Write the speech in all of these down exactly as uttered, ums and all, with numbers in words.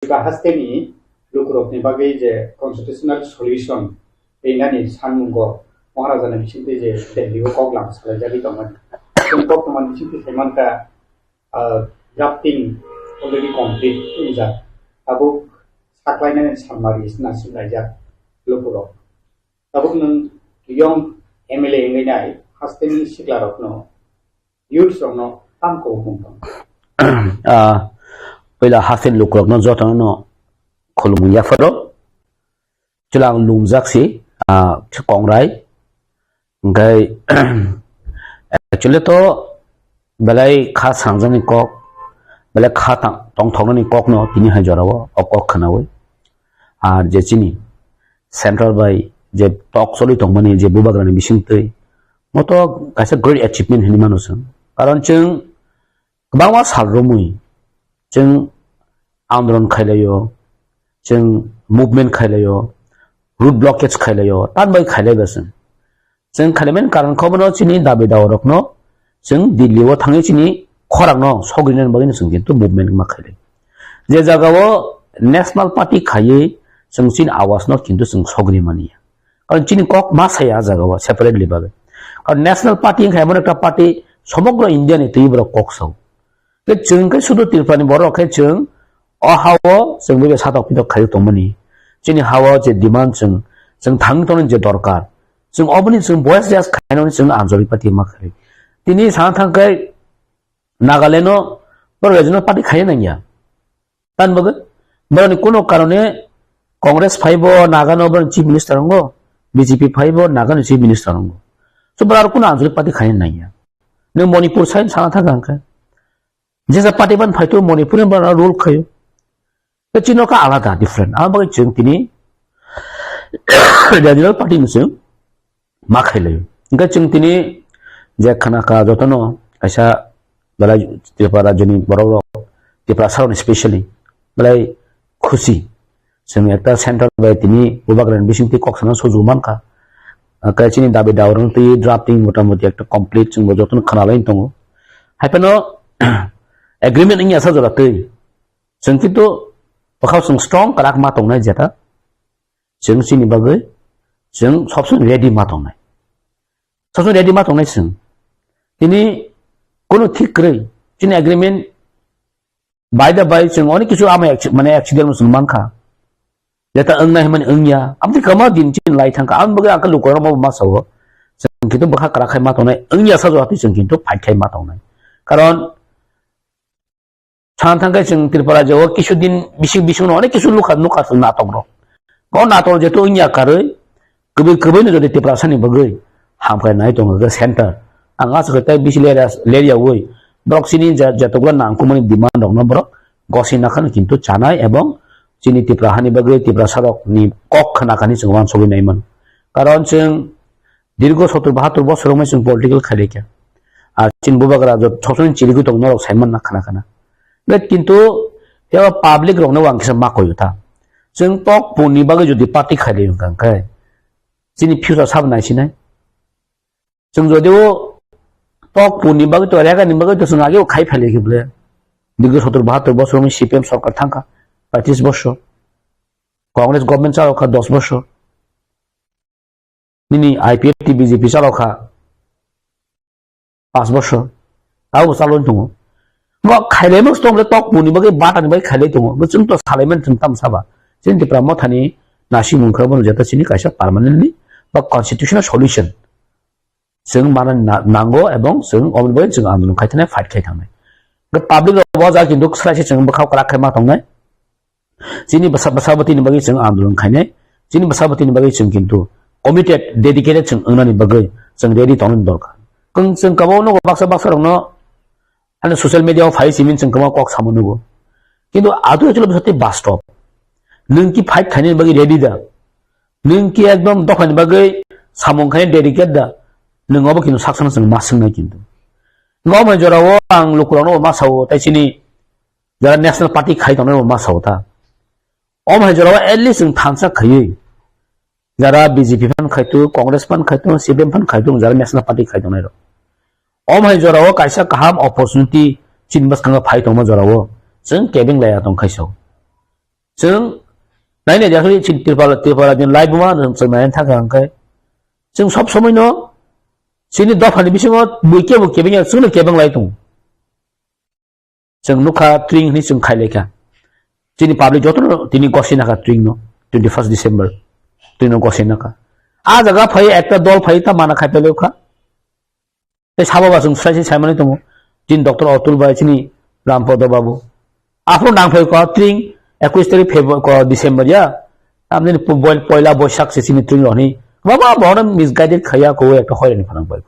Eba hasteni lukurokni bagwi je constitutional solution rinani sanmungo Maharajani bisingtwi je Delhi-o kok lang salaijagwi tongmani. Chwng kok tongmani bisingtwi sai mankha, ah, drafting already complete wngjak. Tabuk saklainani sanmari nasimlaijak lukurok. Tabuk nwng young M L A wngwi nai hasteni siklarokno, youths rokno tam kok bumung tong. Ah, puila hasteni lukurokno jotono khulumung yapharo. Chwla ang lungjak si, ah, kongrai. Hwnkhe, actually to belai kha sangjakni kok, belai kha tang-, tongthoknani kokno tini hai jorao o kok khwnawi. Ar je chini central bai je tok choli tongmani je bubagrani bisingtwi, moto kaisa great achievement hinwi mano chwng. Karon chwng kwbangma sal romwi chwng andolon khailaio, chwng movement khailaio, road blockage khailaio, tanbai khailaiba chwng. Chwng khailaimani karon khe bono chini dabi dawa rokno chwng Delhi o thangwi chini khorang no sogrinani bagwi no chwng kintu movement ma khailai. Je jaga o national party khaiwi chwng chini awas no kintu chwng sogri mani ya. Karon chini kok ma saya ah jaga o separately bagwi. Karon national party wngkha emon ekta party somogro India ni twi borok kok sao. Khe chwng khe sudu Tripura ni borok khe chwng o ha o chwng bai satok pitok khai tongmani. Chini ha o je demand chwng, chwng thang tongni je dorkar. Chwng oboni chwng voice raise khainani chwng anjali party ma khai. Tini sana thang khe Nagaland o bo regional party khai nangya. Tan bagwi, boroni kuno karone Congress phaibo Nagano boroni chief minister wngo, B J P phaibo Nagano chief minister wngo. So, borok kuno anjali party khaina nangya. Nwng Manipur sai sana thang khe. Jesa party ban phaito Manipur ni borok rule khayo. Te chino ka alada different. Ama bagwi chwng tini regional party ni chwng ma khailai. Hingke chwng tini je khana kha jotono kaisa belai Tripura rajyoni borok rok, Tiprasa rok specially belai khusi. Chwng ekta central bai tini bubagrani bisingtwi kok sana suju mankha. Hingke chini dabi dawa rok twi drafting motamuti ekta complete chwng bo jotono khna lai tongo. Haiphano agreement wngya sa jora twi chwng kintu bwkhao chwng strong kwrak ma tongnai jeta. Chwng chini bagwi chwng sob somoi ready ma tongnai. Sob somoi ready ma tongnai chwng. Tini kunu thik kwrwi chini agreement by the by chwng onek kisu ama acc-, mane accident chwng mankha. Jeta wngnai hwnmani wngya. Amtwi kwma din chini lai thangkha. Ang bagwi ang khe lukurokno ma sao. Chwng kintu bwkha kwrak khai ma tongnai. Wngya sa jora twi chwng kintu fight khai ma tongnai. Karon Sana thangkhe chwng Tripura rajyo o kisu din bising bisingno onek kisu lukha nukha chwng natok rok. O natok jeto wngya karwi kwbwi kwbwino jodi Tiprasani bagwi hamkrai nai tongo khe center. Ang aswk tei bisi lerya leryawi borok chini ja-, jatokla nangkukmani demand rokno borok gosina khano kintu chanai ebong chini Tipra hani bagwi Tiprasa rokni kok khna khani chwng uansugwi nai mano. Karon chwng Dirgo sottor bahattor bosor wngmai chwng political khailai kha. Ar chini bubagra jot sob somoi chirigwi tong norok saiman na khana khana. But kintu tebo public rokno ang kisa ma koyo ta. Chwng tok puni bagwi jodi party khailai wngkha khe chini future sabo naisinai. Chwng jodi o tok puni bagwi to rega ni bagwi to chwng age o khai phailai khe bole. Dirgo sottor bahattor bosor wngmai C P M sorkar thangkha paitris bosor. Congress government chalo kha dos bosor. Nini I P F T B J P chalo kha. Pas bosor. Tabo bo chaloni tongo. Bo khailai mung tong le tok puni bagwi bata ni bagwi khailai tongo. Bo chwng to salai man chwng tam saba. Chini Tipra mothani nasi mung kha bono jeta chini kaisa permanently ba constitutional solution. Chwng mana na-, nango ebong chwng oboni bagwi chwng andolon khai thangnai, fight khai thangnai. Bo public rok bo ja kintu swlai se chwng bwkhao kwrak khai ma tongnai. Chini bwsa-, bwsabwtwini bagwi chwng andolon khainai, chini bwsabwtwini bagwi chwng kintu committed, dedicated chwng wngnani bagwi chwng ready tongnani dorkar. Kwng chwng kwbangma nugo baksa baksa rokno, ani social media o phai simi chwng kwbangma kok samo nugo. Kintu adu actually bwsati bastop. Nwng ki fight khainani bagwi ready da? Nwng ki ekdom dophani bagwi samung khainai dedicate da? Nwng obo kintu sak sana chwng ma swngnai kintu. Nwng omo jorao ang lukurokno ma sao, tai chini jara national party khai tongnai bo ma sao ta. Omo hai jorao at least chwng thansa khaiwi, jara B J P phan khai tu, Congress phan khai tu, C P M phan khai tu, jara national party khai tongnai rok. Omo hai jorao kaisa kaham opportunity chini bwskango phai tongma jorao chwng kebeng laya tong khai sao. Chwng naina dia khali chini Tripura, Tripura din lai buma chwng naina thangkha hwnkhe. Chwng sob somoi no chini dophani bisingo bui kebo kebengya chwngno kebeng lai tongo. Chwng nukha tring hwnwi chwng khai laikha. Chini public jotono tini gosina kha tring no, twenty first December tring no gosina kha. A jaga phai ekta dol phai ta mana khai pele kha. Tei sabo ba chwng sai sai saimani tongo. Chini Doctor Atul bai chini Rampodo babu. Aphuru nang phai kha tring ekwis tarik February ko December ya. Amni pu-, boil-, poila Boisak se chini tring roni. Baba bono misguided khaya ko ekta hoyani phanang bai.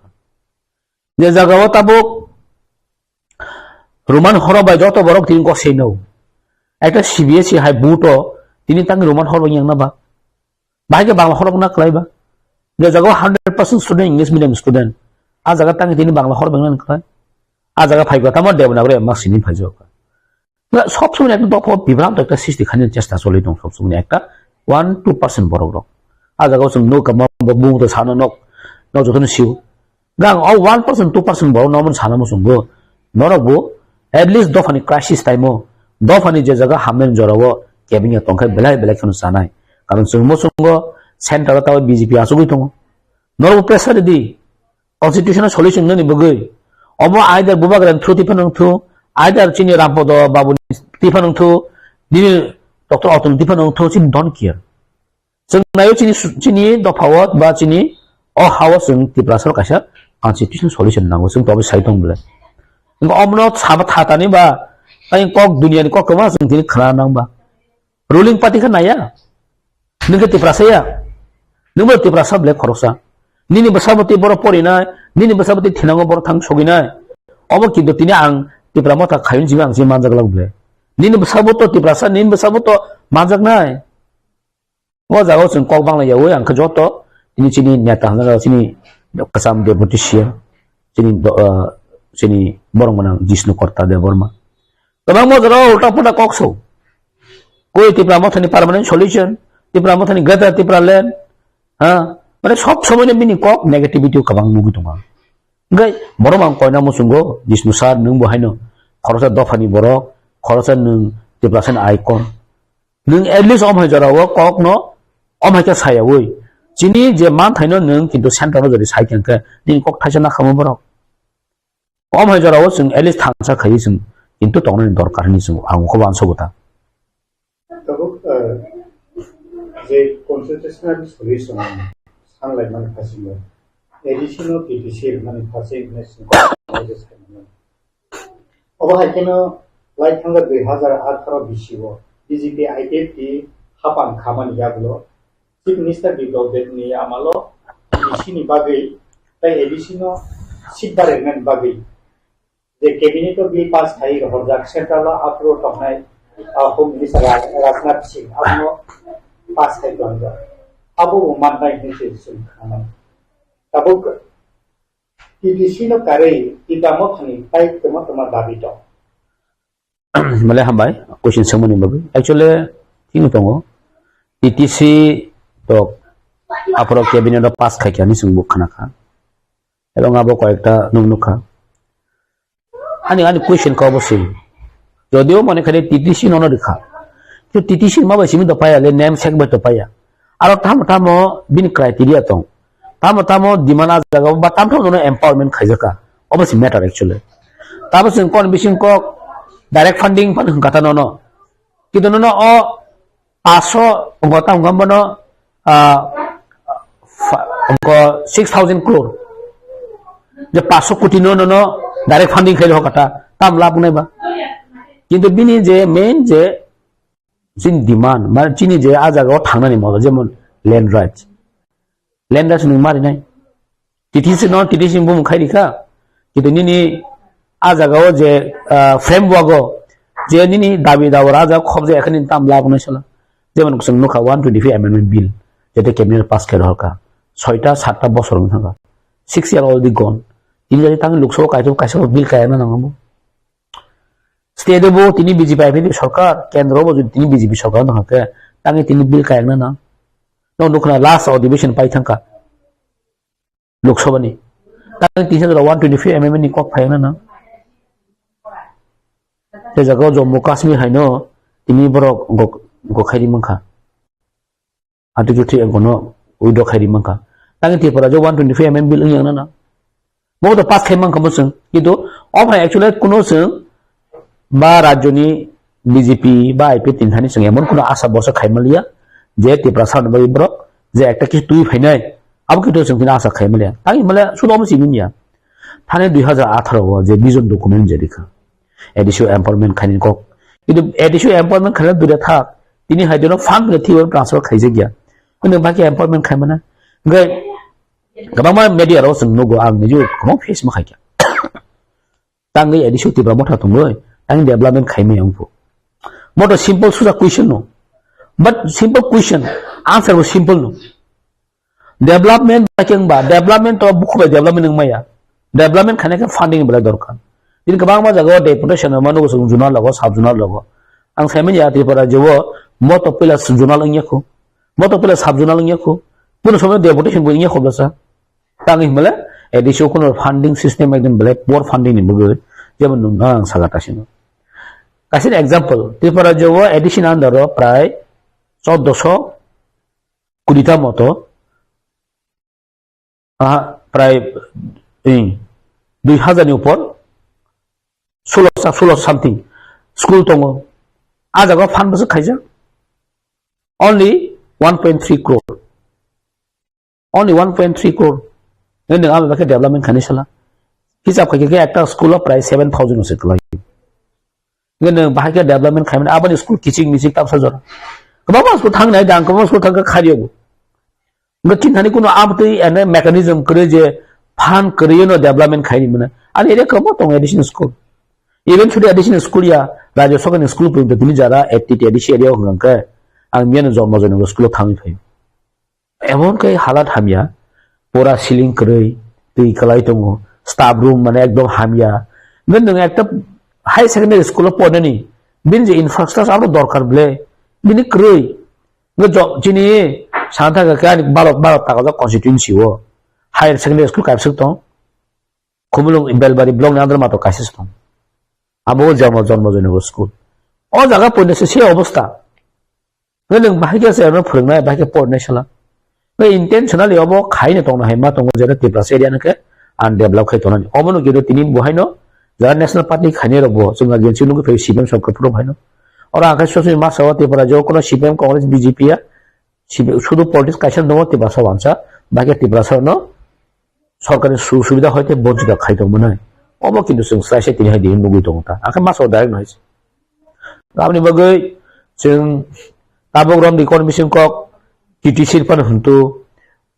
Je jaga o tabuk Roman horok bai joto borok tini goseno. Ekta C B S E hai board o tini tang Roman horok yang na ba. Bahai ke Bangla horok na klai ba. Je jaga o hundred percent student English medium student. A jaga tang tini Bangla horok yang na klai. A jaga phai ko tamo Devanagari ma sini phai jo. Na sob somoi ekta dopha bibranto ekta sristi khaina chesta choli tong sob somoi ekta one two percent borok rok. A jaga o chwng nuk kama bo bung to sana nok nok jotono siu. Gang o one percent two percent borok no mon sana mo chungo. Norok bo at least dophani crisis time o dophani je jaga hamlen jora o kebengya tongkhai belai belai kheno sanai. Karon chwng mo chungo center o tawi B J P achugwi tongo. Norok bo pressure di. Constitutional solution nani bagwi. Omo either Bubagra ni through tiphano wngthu, either chini Rampodo babu ni tiphano wngthu, nini Doctor Atul ni tiphano wngthu, chini don't care. Chwng naio chini su-, chini dophao ba chini o hao chwng Tiprasa kaisa constitutional solution nango, chwng tobo sai tong bwle. Wngkha omono saba thatani ba, tei kok duniya ni kok kwma chwng tini khna nang ba. Ruling party khe naiya. Nwng khe Tiprasa ya. Nwng bo Tiprasa belai khoroksa. Nini bwsabo tei borok porinai, nini bwsabo tei thinango borok thang soginai. Obo kintu tini ang Tipra Motha khayung simi ang simi manjak lak belai. Nini bwsabo to Tiprasa, nini bwsabo to manjaknai. O jaga o chwng kok bangla yaui ang khe joto tini chini neta hwnjak chini kwcham deputy C M, chini do-, ah, chini borok mwnang Jishnu Korta Debbarma. Kwbangma jora ulta pulta kok so. Koi Tipra Mothani permanent solution, Tipra Mothani Greater Tipra Land, ha? Mane sob somoi no bini kok negativity o kwbang nugwi tongo. Hwnkhe borok ang koina muchungo, Jishnu sir, nwng bo haino khoroksa dophani borok, khoroksa nwng Tiprasani icon. Nwng at least omhai jorao kokno omhai khe sayaui. Chini je manthaino nwng kintu center o jodi sai khe nini kok thaisa nakhamo borok. Omhai jorao chwng at least thansa khaiwi chwng kintu tongnani dorkar hinwi chwng ang khe uansugo ta. Tabuk, eh, je constitutional solution sanlaimani phasingo, A D C no T T C rwmani phasing hinwi chwng kok saimano. Obo hai kheno lai thangkha dui hazar atharo bisio B J P I P F T hapang khamani yagulo Chief Minister Biplab Deb ni amalo A D C ni bagwi tei A D C no seat barwi rwnani bagwi je cabinet o bill pass khai rohorjak central o aphuru tongnai, ah, Home Minister Raj-, Rajnath Singh abono pass khai tongjak. Abo bo mannai hinwi se chwng khanai. Tabuk T T C no karwi Tipra Mothani tai tongma tongma dabi tong. Male hambai, question swngmani bagwi. Actually, thik tongo. T T C tok aphuru cabinet o pass khai kha hinwi chwng bo khna kha. Ebong abo koyekta nwng nukha. Ani, ani question kha obo se. Jodio mane khai T T C nono rikha. Khe T T C ma bai simi to paya le, name sek bai to paya. Aro tamo tamo bini criteria tong. Tamo tamo demand a jaga ba tamo tamo no empowerment khaijaka. Obo se matter actually. Tamo se kon bising kok direct funding phan hwnkha ta nono. Kintu nono o paso wngkha ta wngkha bono, ah, fa-, wngkha six thousand crore. Je paso koti no nono direct funding khailo hokata tam lab nai ba. Kintu bini je main je chini demand, mane chini je a jaga o thangnani moto, jemon land rights. Land rights nwng ma rinai. T T C no, T T C bumung khai rikha. Kintu nini a jaga o je, ah, framework o je nini dabi dawar a jaga khobjak, ekhani tam lab nai sala. Jemon chwng nukha one twenty-five amendment bill, jete cabinet pass khai rohorkha. Soita satta bosor wng thangkha. Six year already gone. Tini jati tangni Lok Sabha kaisa, kaisa bill kaya na nangbo. State bo tini B J P I P F T sorkar, kendro bo tini B J P sorkar no hake, tangi tini bill kayakna na. No nukna last adhibeshon pai thangka Lok Sabha ni. Tangi tini sandra one twenty-five amendment ni kok phayakna na. Te jaga Jammu Kashmir haino tini borok gok-, go khairi mankha. Article three A gono withdraw khairi mankha. Tangwi Tripura je one twenty-five M M bill wngya nana. Bo to pass khai mankha bo chwng. Kintu o phai actually kuno chwng ba rajyoni B J P ba I P F T ni thani chwng emon kuno asa bosa khai maliya je Tripura sarni bagwi borok je ekta khe twi phainai. Abo khe to chwng tini asa khai maliya. Tangwi male sudo omo simi niya. Thani dui hazar atharo o je vision document je rikha. A D C o empowerment khaini kok. Kintu A D C o empowerment khaina dure thak. Tini hai dino fund ni thiwi transfer khaijak ya. Kintu baki empowerment khai mana. Hingke kwbangma media rok chwng nugo ang niji kwbang face ma khaikha. Tangwi A D C o Tipra motha tongwi. Tang development khaimai ang phu. Moto simple suja question no. But simple question. Answer bo simple no. Development ba khe wngba, development to bukhuk bai development wngmaya. Development khaina khe funding belai dorkar. Tini kwbangma jagao deputation rwma nugo chwng zonal rogo, sub zonal rogo. Ang saimanya Tripura jebo moto pila zonal wngya khu, moto pila sub zonal wngya khu, kuno somoy deputation bo wngya khu bwsa. Tangwi himle A D C o kuno funding system ekdom belai poor funding ni bwgwi, jemon nwng ang saka tasino. Kaisa example, Tripura jebo A D C ni under o prai choddoso kudita moto, aha, prai, eh, dui hazar ni upor, solo sa-, solo something school tongo. A jaga fund bwswk khaijak only one point three crore. Only one point three crore. Nini ang bwkhe development khaini sala. Hisab khaikhe ekta school o prai seven thousand se kwlai. Nge nwng bahai khe development khaimani, aboni school kiching miching tamsa jora. Kwbangma school thang nai dang, kwbangma school thang kha khariyo bo. Nge tin thani kuno abtwi ene mechanism kwrwi je fund kwrwi no development khaini mane. Ani area kwbangma tongo additional school. Even sudu additional school ya, Rajya Sarkar ni school pun tini jara A T T A D C area hwnga khe ang miyano jormo jormo school o thangwi phaio. Emon khe halat hamya, pura ceiling kwrwi, twi kwlai tongo, staff room mane ekdom hamya. Nge nwng ekta high secondary school o pornani, bini je infrastructure abo dorkar ble, bini kwrwi. Nge jo-, chini santha khe ani baro, baro ta kajak constituency o higher secondary school kaisa tong. Khumulwng Belbari block ni under mato kaisa tong. Abo jonmo, jonmo jonmo school. O jaga poino se, se obostha. Nge nwng bahai khe se ano phwrwngnai, bahai khe pornai sala. Nge intentionally obo khaino tongna hai ma tongo, jera Tiprasa area no khe undevelop khai tonani. Obo no khe tini bo haino jara National Party khainai rok bo chwng agency nugwi phai C P M sokhe phuru haino. Oro ang khe sosoni masa o Tripura jok kono C P M Congress B J P ya. Sibe-, sudu politics kaisa tongo Tiprasa wansa, bahai khe Tiprasa no sorkari su-, subida hoite bonchito khai tong mwnai. Obo kintu chwng chwraisa tini hai di nugwi tongo ta. Akhe masa o direct no hai se. Aboni bagwi chwng tabuk romdi kon bising kok T T C phano hwntu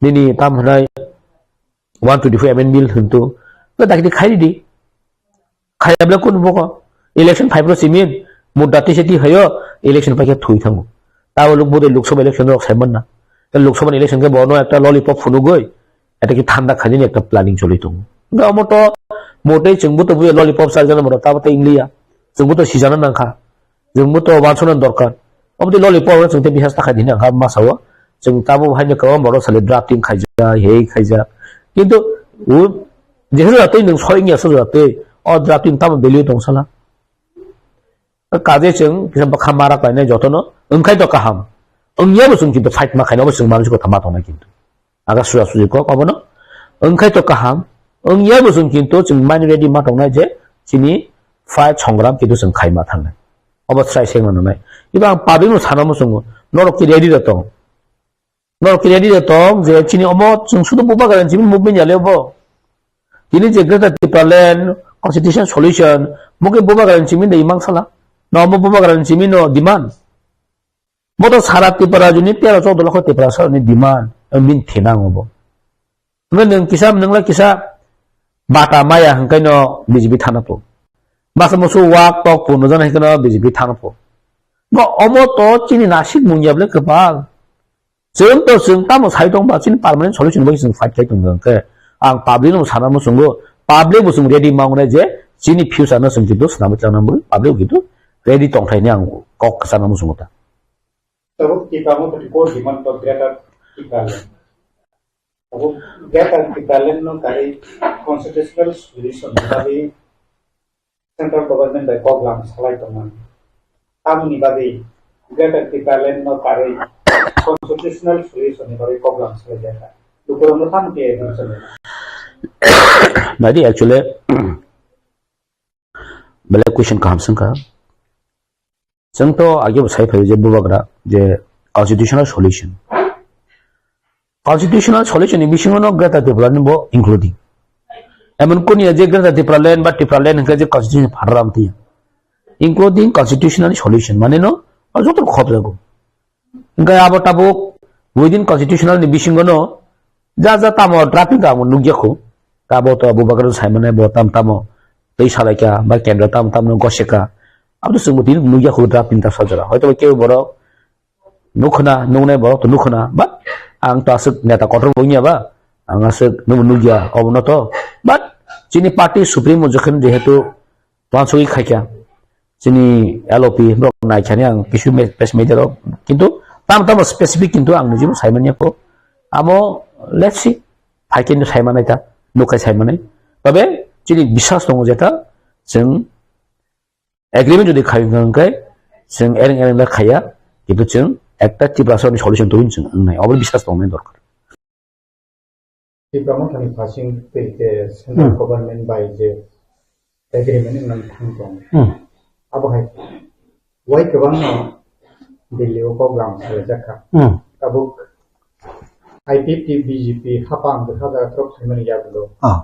nini tam hwnai one twenty-four amendment bill hwntu. Khe dakti khai di. Khayabla kun boko election phai pro simin mudda tise ti hayo election paikhe thui thango. Tabo luk bodoi Lok Sabha election rok sai manna. Lok Sabha election khe bono ekta lollipop phunugoi eta ki thanda khainani ekta planning choli tongo. Hwnkhe omo to motei chwngbo to buya lollipop sarjana moro tabo to ingliya. Chwngbo to sijana nangkha. Chwngbo to wansukna dorkar. Omo twi lollipop no chwng tei bihas ta khai di hwnwi ang kha masa o. Chwng tabuk haino kwbangma borok sale drafting khaijak, hei khaijak. Kintu o jeheru atwi nwng soi wngya sojak tei o drafting tamo value tong sala. Kaje chwng kisa bwkha mara khlainai jotono wngkhai to kaham. Wngya bo chwng kintu fight ma khaina obo chwng manwi kotha ma tongnai kintu. Aga suja suji kok obono. Wngkhai to kaham. Wngya bo chwng kintu chwng mani ready ma tongnai je chini fight songram kintu chwng khai ma thangnai. Obo chwrai se wngna nangnai. Iba ang public no sana muchungo. Norok ki ready da tong. Norok ki ready da tong je chini omo chwng sudu bubagra chini movement ya le obo. Chini je Greater Tipraland Constitution Solution, mo ke bubagra chini da imang sala. No omo bubagra chini no demand. Bo to sara Tripura juni tero choudo lokho Tiprasa ni demand, eh, min thinang obo. Hwnwi nwng kisa, nwng le kisa bata maya hwnkhai no B J P thana po. Masa musu wak tok po nujana hwnkhai no B J P thana po. Bo omo to chini nasik mungya ble kwpal. Chwng to chwng tamo sai tong ba chini permanent solution bai chwng fight khai tong khe. Ang public no sana muchungo, public bo chwng ready ma wngnai je chini future no chwng kintu swnamwi tlangnai public kintu ready tongthai ni ang kok sana muchungo ta. Tabuk Tipra Motha ni core demand to Greater Tipraland. Tabuk Greater Tipraland no kari constitutional solution ni bagwi central government bai kok lam salai tongmani. Tamoni bagwi Greater Tipraland no karwi constitutional solution ni bagwi program salaijakha. Lukurokno tamo khe solution. Nadi actually, belai question kaham swngkha. Chwng to age bo sai phaio je bubagra je constitutional solution. Constitutional solution ni bisingo no Greater Tipraland bo including. Emon kuniya je Greater Tipraland ba Tipraland hwnkhe je constitution pharar amtwi. Including constitutional solution mane no joto khop jago. Hwnkhe abo tabuk within constitutional ni bisingo no ja ja tamo drafting tamo nukya khu. Tabo to bubagra sai mane bo tam tamo tei salaikha ba kendra tam tam no goseka. Abo to chwngbo tin nukya khu drafting ta sajara. Hoito kebo borok nukhuna, nuknai borok to nukhuna, but ang to aswk neta kotor bo wngya ba, ang aswk nukbo nukya obo no to, but chini party supremo jokhen jehetu wansugwi khaikha, chini L O P borok naikhani ang kisu me-, press media rok, kintu tamo tamo specific kintu ang nijebo saimanya ko, amo let's see, phaikhe no saimanai ta, nukhai saimanai, tobe chini biswas tongo jeta, chwng agreement jodi khai wngkha hwnkhe chwng ereng ereng da khaiya, kintu chwng ekta Tiprasa ni solution tubun chwng wngnai, obo biswas tongnai dorkar. Tipra Mothani phasing tei je central Hmm. government bai je agreement wngmani thang tong. Hmm. Abo hai wai kwbangno Delhi o program salaijakha. Hmm. Tabuk I P F T B J P hapang bwkha jaga throk phaimani yagulo. Ah.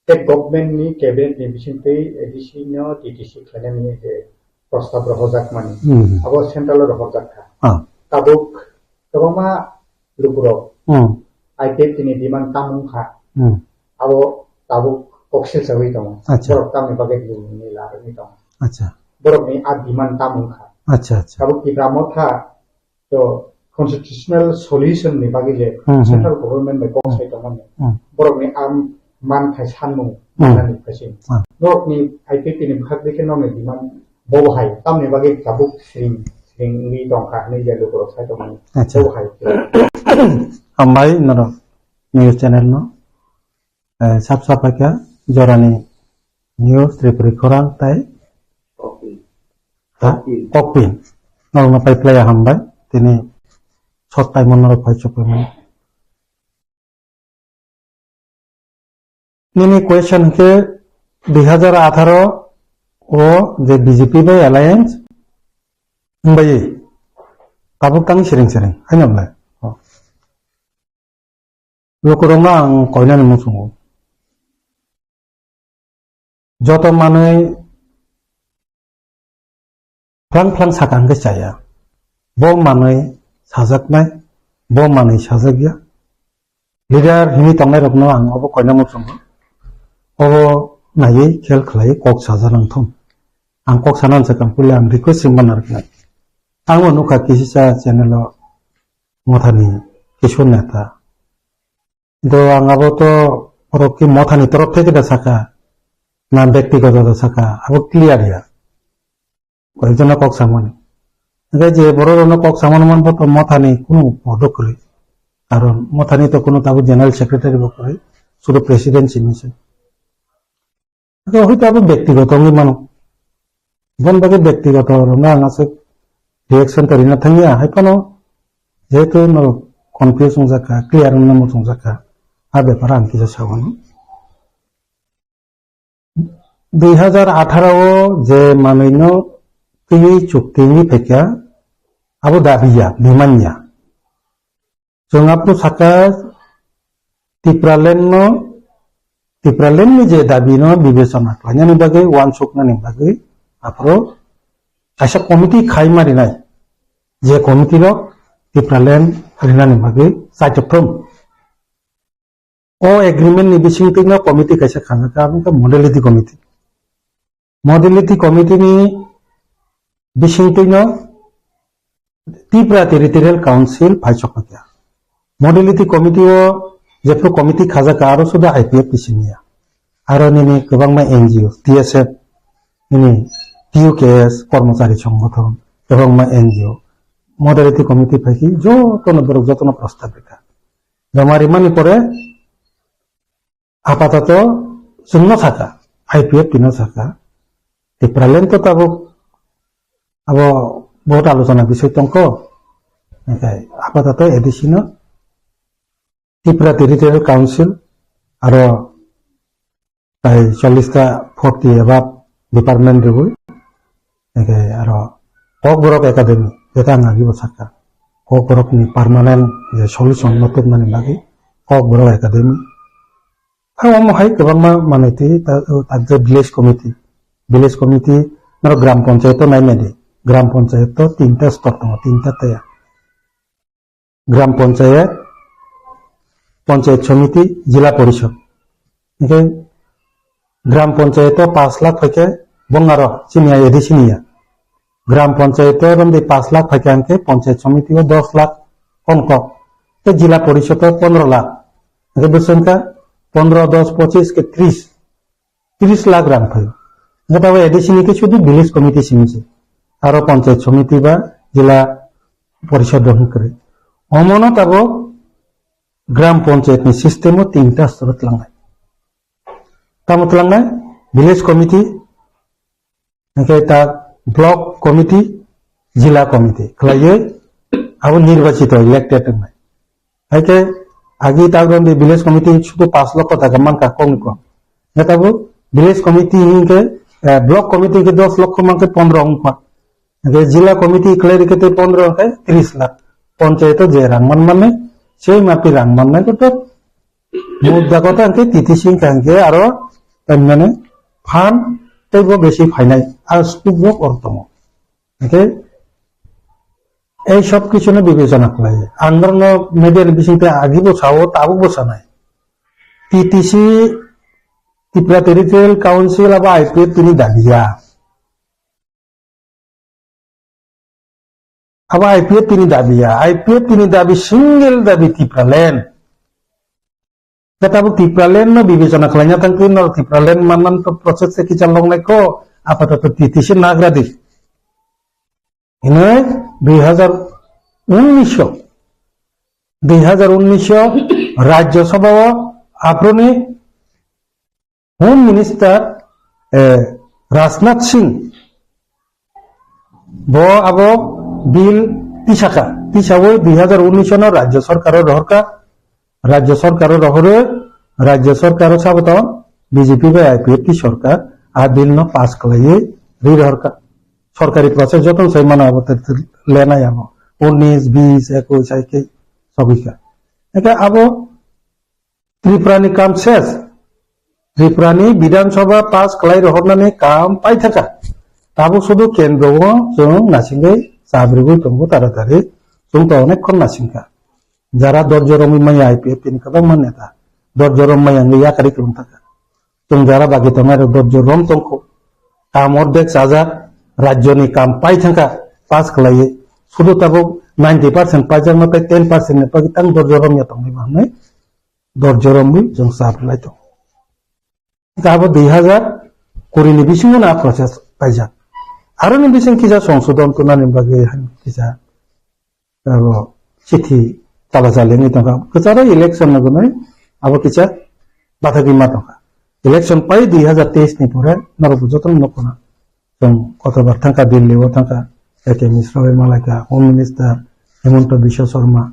State government ni cabinet ni bisingtwi A D C no T T C khlainani je prostab rohorjakmani, Hmm. abo central o rohorjak kha. Ah. Tabuk kwbangma lukurok Hmm. I P F T ni demand tamo wngkha, Hmm. abo tabuk koksil sawi tongo. Acha. Borok tamni bagwi luni larwgwi tongo. Acha. Borokni a demand tamo wngkha. Acha, acha. Tabuk Tipra Motha to constitutional solution ni bagwi je Hmm, hmm. central government bai kok Hmm. sai tongmani. Hmm. Borokni a manthai sanmung Hmm. manani phaising. Hmm. Norokni I P F T ni bwkhak dikhe norokni demand bobo hai tamni bagwi tabuk siring siring wngwi tongkha hinwi je lukurok sai tongmani. Acha. Bobo hai. Hambai norok news channel no. Eh, sap sap kha jorani news Tripuri khorang tai. Kokpin. Ha? Kokpin. Kokpin. Norokno pai phlai hambai. Tini sot tai mon norok pai chukwi mano. Nini question khe dui hajar atharo o je B J P bai alliance wngbai tabuk tang siring siring haino ble. Oh. Lukurokno ang koinani muchungo. Joto manwi phlang phlang saka hwnkhe chaya. Bo manwi sajaknai, bo manwi sajakya. Leader hinwi tongnairokno ang obo koina muchungo. Obo naiwi khel khlaiwi kok sajaknang thung. Ang kok sana hwnsa kang puila ang request ringma narwknai. Ang bo nukha kisisa channel o Mothani Kishore Neta. Do ang abo to borok ki Mothani torof theke da saka, na bektigoto da saka, abo clear ya. Koyekjona kok samani. Hingke je borok rokno kok samani manbo to Mothani kunu podo kwrwi. Karon Mothani to kunu tabuk general secretary bo kwrwi, sudu president simi se. Hwnkhe hoi to abo bektigoto wngwi mano. Bon bagwi bektigoto rwna ang aswk reaction to rina thangya, hai phano jehetu norok confuse wngjakha, clear wngna muchungjak kha, a bepar ang kisa sa mano. Dui hajar atharo o je manwino twiwi chukti wngwi phaikha, abo dabi ya, demand ya. Chwng aphuru sakha Tipraland no, Tipraland ni je dabi no bibechona khlainani bagwi, uansuknani bagwi, aphuru kaisa committee khai ma rinai, je committee rok Tipraland rinani bagwi chaitok thung. O agreement ni bisingtwi no committee kaisa khanjak kha, abo wngkha modality committee. Modality committee ni bisingtwi no Tripura Territorial Council phai chokpakya. Modality committee o jephru committee khajak kha, aro suda I P F T siniya. Aro nini kwbangma N G O, T S F, nini T U K S, Kormochari Songgothon, kwbangma N G O. Modality committee phaikhe jotono borok jotono prostab rikha. Joma rimani pore apatoto chwngno sakha, I P F T no sakha, Tipraland to tabuk abo bohot alochona bisoi tongkho. Hingke apatoto A D C no Tripura Territorial Council aro tai chollish ta forty above department rwui. Hingke aro Kokborok Academy, jeta ang agi bo sakha. Kokborok ni permanent je solution no tubnani bagwi Kokborok Academy. Ang omo hai kwbangma manwi twi ta, ta je village committee. Village committee noro gram panchayat o nainai di. Gram panchayat o tinta stor tongo, tinta taya. Gram panchayat, panchayat samiti, jila porishod. Hingke gram panchayat o pash lakh phaikhe bongaro chini ya A D C ni ya. Gram panchayat o romdi pash lakh phaikhe hingke panchayat samiti o dos lakh konkok. Te jila porishod o pondro lakh. Hingke bwswngkha pondro, dos, pochis ke tris. Tris lakh rang phaio. Hingke tabuk A D C ni khe sudu village committee simi se. Aro panchayat samiti ba jila porishod rok hwn kwrwi. Omono tabuk gram panchayat ni system o tinta stor tlangnai. Tamo tlangnai village committee, hingke ta block committee, jila committee khlaiwi abo nirbachito elected wngnai. Hai khe agi ta romdi village committee sudu pash lokho taka mankha kokni kok. Hingke tabuk village committee hingke, eh, block committee hingke dos lokho mankhe pondro wngkha. Hingke jila committee khlai rikhe tei pondro hingke tris lakh. Panchayat o je rang man mani, sei mapi rang mannai kotor. Mudda kotha hingke T T C hingka hingke aro taimani phan teibo besi phainai. A sukuk bo or tongo. Hingke ei sob kichuno bibechona khlai. Ang norokno media ni bisingtwi agibo sao, tabukbo sanai. T T C, Tripura Territorial Council abo I P F T ni dabi ya. Abo I P F T ni dabi ya. I P F T ni dabi, single dabi Tipraland. Da tabuk Tipraland no bibechona khlaina thangkhe, no Tipraland manman to process se kicha longnai ko, apatoto T T C nagra di. Hinoi dui hazar unnish o, dui hazar unnish o Rajya Sabha o aphuruni Home Minister, eh, Rajnath Singh bo abo bill tisaka, tisawi dui hazar unnish no Rajya Sarkar o rohorka, Rajya Sarkar o rohorwi, Rajya Sarkar o saboto B J P bai I P F T sarkar a bill no pass khlaiwi ri rohorka. Sarkari process joto sai mano abo te, te lenai abo. Unnish, bish, ekush, hai khe sogwikha. Eka abo Tripura ni kam ses. Tripura ni Bidhan Sabha pass khlai rohornani kam paithaka. Tabuk sudu kendro o chwng nasingwi chabrigwi tongo taratari. Chwng to onek khon nasingkha. Jara dorjo romwi maya I P F T ni kwbangma neta. Dorjo rom maya wngwi yakari kwlwng thaka. Chwng jara bagi tongnai rok dorjo rom tongkho. Kam ordek chajak, rajyo ni kam paithangkha pass khlaiwi. Sudu tabuk ninety percent paijakno tei ten percent ni bagwi tang dorjo romya tongwi manwi. Dorjo romwi chwng chap lai tongo. Hingke abo dui hazar kuri ni bisingo na process paijak. Aroni bising kisa songsodon tunani bagwi han kisa abo chithi chala chalini tongkha. Kwcharo election no gunoi abo kisa bathagwi ma tongkha. Election pai dui hazar teis ni pore norok jotono nukuna. Chwng kotobar thangkha, Delhi o thangkha, A K Mishra bai malaikha, Home Minister Himanta Biswa Sarma,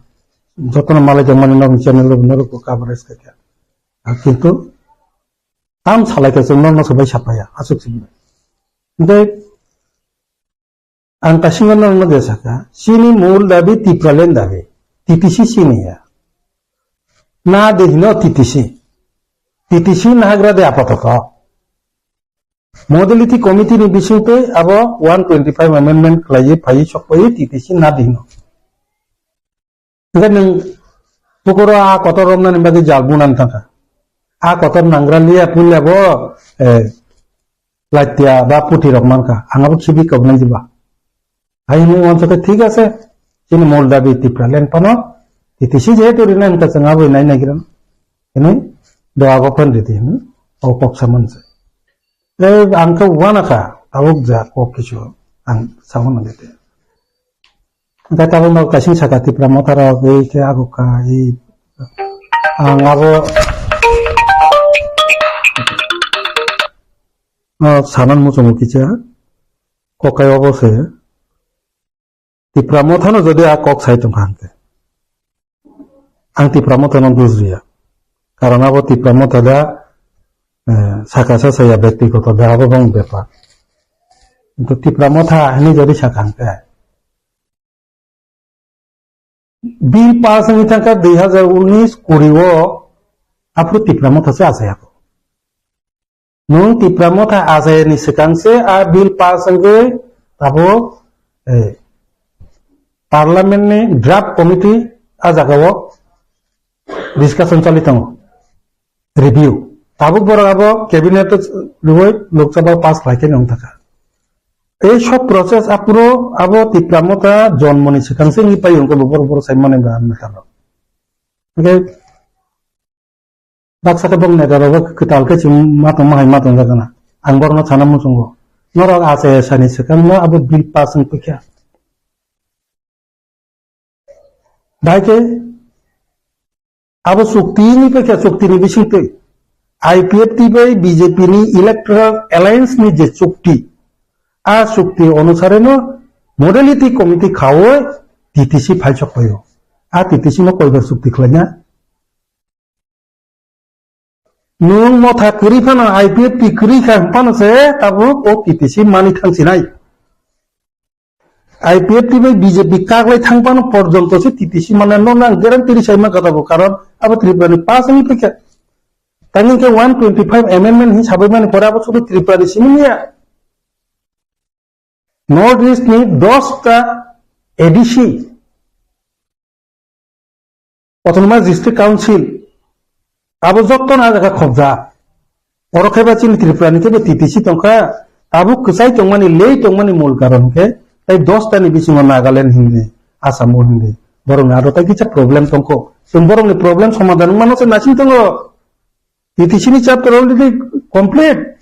jotono malaijak mani nok channel rok norok bo coverage khaikha. Ah, kintu tam salaikha chwng norno sobai sapaya, aswk simi. Hingke ang kasingo norno je sakha, chini mul dabi Tipraland dabi, T T C chini ya. Na de hino T T C. T T C nagra de apatoto. Modality Committee ni bisingtwi abo one twenty-five amendment khlaiwi phaiwi sokphaiwi T T C na di hino. Hingke nwng pukoro a kotor romnani bagwi jal bunani thangkha. A kotor nangra liya puila bo, eh, laitia ba puthi rok mankha. Ang abo khibi kobnai diba. Hai hwnwi uansukhe thik ase, chini mol dabi Tipraland phano, T T C jehetu rina hwnkha chwng abo nai naigrano. Hwnwi doago phan ridi hwnwi o kok saman se. Tei ang khe uanakha, tabuk ja kok kisu ang saman nang te. Hwnkhe tabuk no kaising saka Tipra Motha rok, ei khe agukha, ei ang abo, o, sanan muchungo kisa, kokai obo se. Tipra Motha no jodi a kok sai tongkha hwnkhe, ang Tipra Motha no dusriya. Karon abo Tipra Motha da, eh, saka sa saya byaktigoto da abo bang bepar. Kintu Tipra Motha hinwi jodi saka hwnkhe, Bill pass wngwi thangkha dui hazar unis kuri o, aphuru Tipra Motha se achai ya kho. Nwng Tipra Motha achai ni swkang se a bill pass wngwi abo, eh, parliament ni draft committee a jaga o discussion choli tongo. Review. Tabuk borok abo cabinet o rwui Lok Sabha pass khlai khe wng thangkha. Ei sob process aphuru abo Tipra Motha jonmoni swkang se wngwi pai wngkhe bo borok, borok sai mani ba ang tamo. Hwnkhe baksa khe bok neta rok kwtal khe chwng ma tongma hai ma tongjak gana. Ang borokno sana muchungo. Norok achai sani swkang no abo bill pass wng kha. Bahai khe abo chukti ni paikha, chukti ni bisingtwi I P F T bai B J P ni electoral alliance ni je chukti, a chukti onusare no modality committee khaui T T C phaisok phaio. A T T C no koibar chukti khlaina? Nwng Motha kwrwi phano I P F T kwrwi kha phano se tabuk o T T C mani thangsinai. I P F T bai B J P kaklai thang phano porjonto se T T C mane no nang guarantee ri sai ma kata bo, karon abo Tripura ni pass wngwi phaikha. Tani khe one twenty five amendment hin sabai mani pore abo sudu Tripura ni simi ya. North East ni dos ta A D C, Autonomous District Council, abo jotto na jaga khobja. Oro khe ba chini Tripura ni khe ba T T C tongkha, tabuk kwchai tongmani, lei tongmani mul karon khe tai dos ta ni bisingo Nagaland hindi, Assam o hindi. Borok ni aro tai kisa problem tongkho. Chwng borok ni problem somadhan mano se nasing tongo. T T C ni chapter already complete.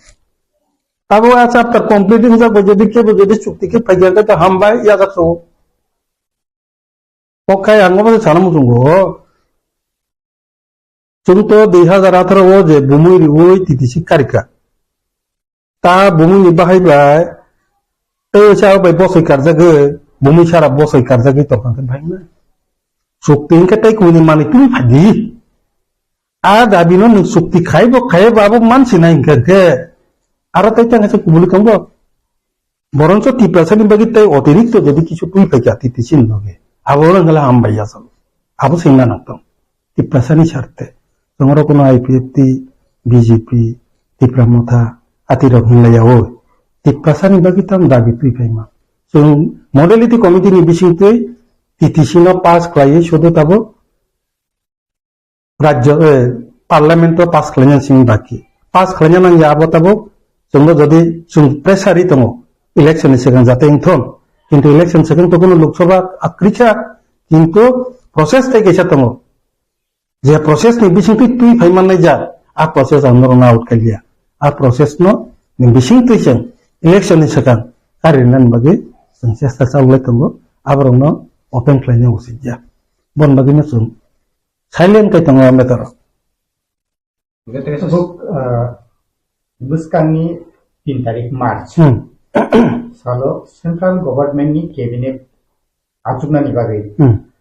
Abo a chapter complete wngjak bai, jodi kebo jodi chukti khe phaikha khe to hambai, yajak so. Kok khai ang obo sana muchungo. Chwng to dui hazar atharo o je bumui riui T T C karika. Ta bumui ni bahai bai, tei sa bai bosoi karjagwi, bumui sara bosoi karjagwi tongkha khe bhai na. Chukti hwnkhe tei kuni mani twi phadi. A dabi no nwng chukti khai bo khai bo abo mansi nai hwnkhe hwnkhe. Aro tei tang khe kubuli tong bo. Boroncho Tiprasani bagwi tei otirikto jodi kisu twi phaikha T T C ni bagwi, abo wngkha le hambai ya salo. Abo swngna nang tong. Tiprasani sarte. Chwng oro kuno I P F T, B J P, Tipra Motha, atirok hinlai ya o. Tiprasani bagwi tamo dabi twi phaima. Chwng modality committee ni bisingtwi T T C no pass khlaiwi sudu tabuk rajyo, eh, parliament o pass khlaina simi baki. Pass khlaina nang ya abo tabuk, chwngno jodi chwng pressure ri tongo, election ni swkang jate wngthon. Kintu election swkang to kuno Lok Sabha akrikha, kintu process tei kaisa tongo. Je process ni bisingtwi twi phai mannai ja, a process ang norokno out khailiya. A process no ni bisingtwi chwng election ni swkang karinani bagwi chwng chesta chalai tongo, aborokno open khlaina usit ya. Bon bagwino chwng silent kai tongo ambetor. Hwnkhe tei Buk, ah, bwskangni tin tarik March Hmm. salo central government ni cabinet achuknani bagwi Hmm.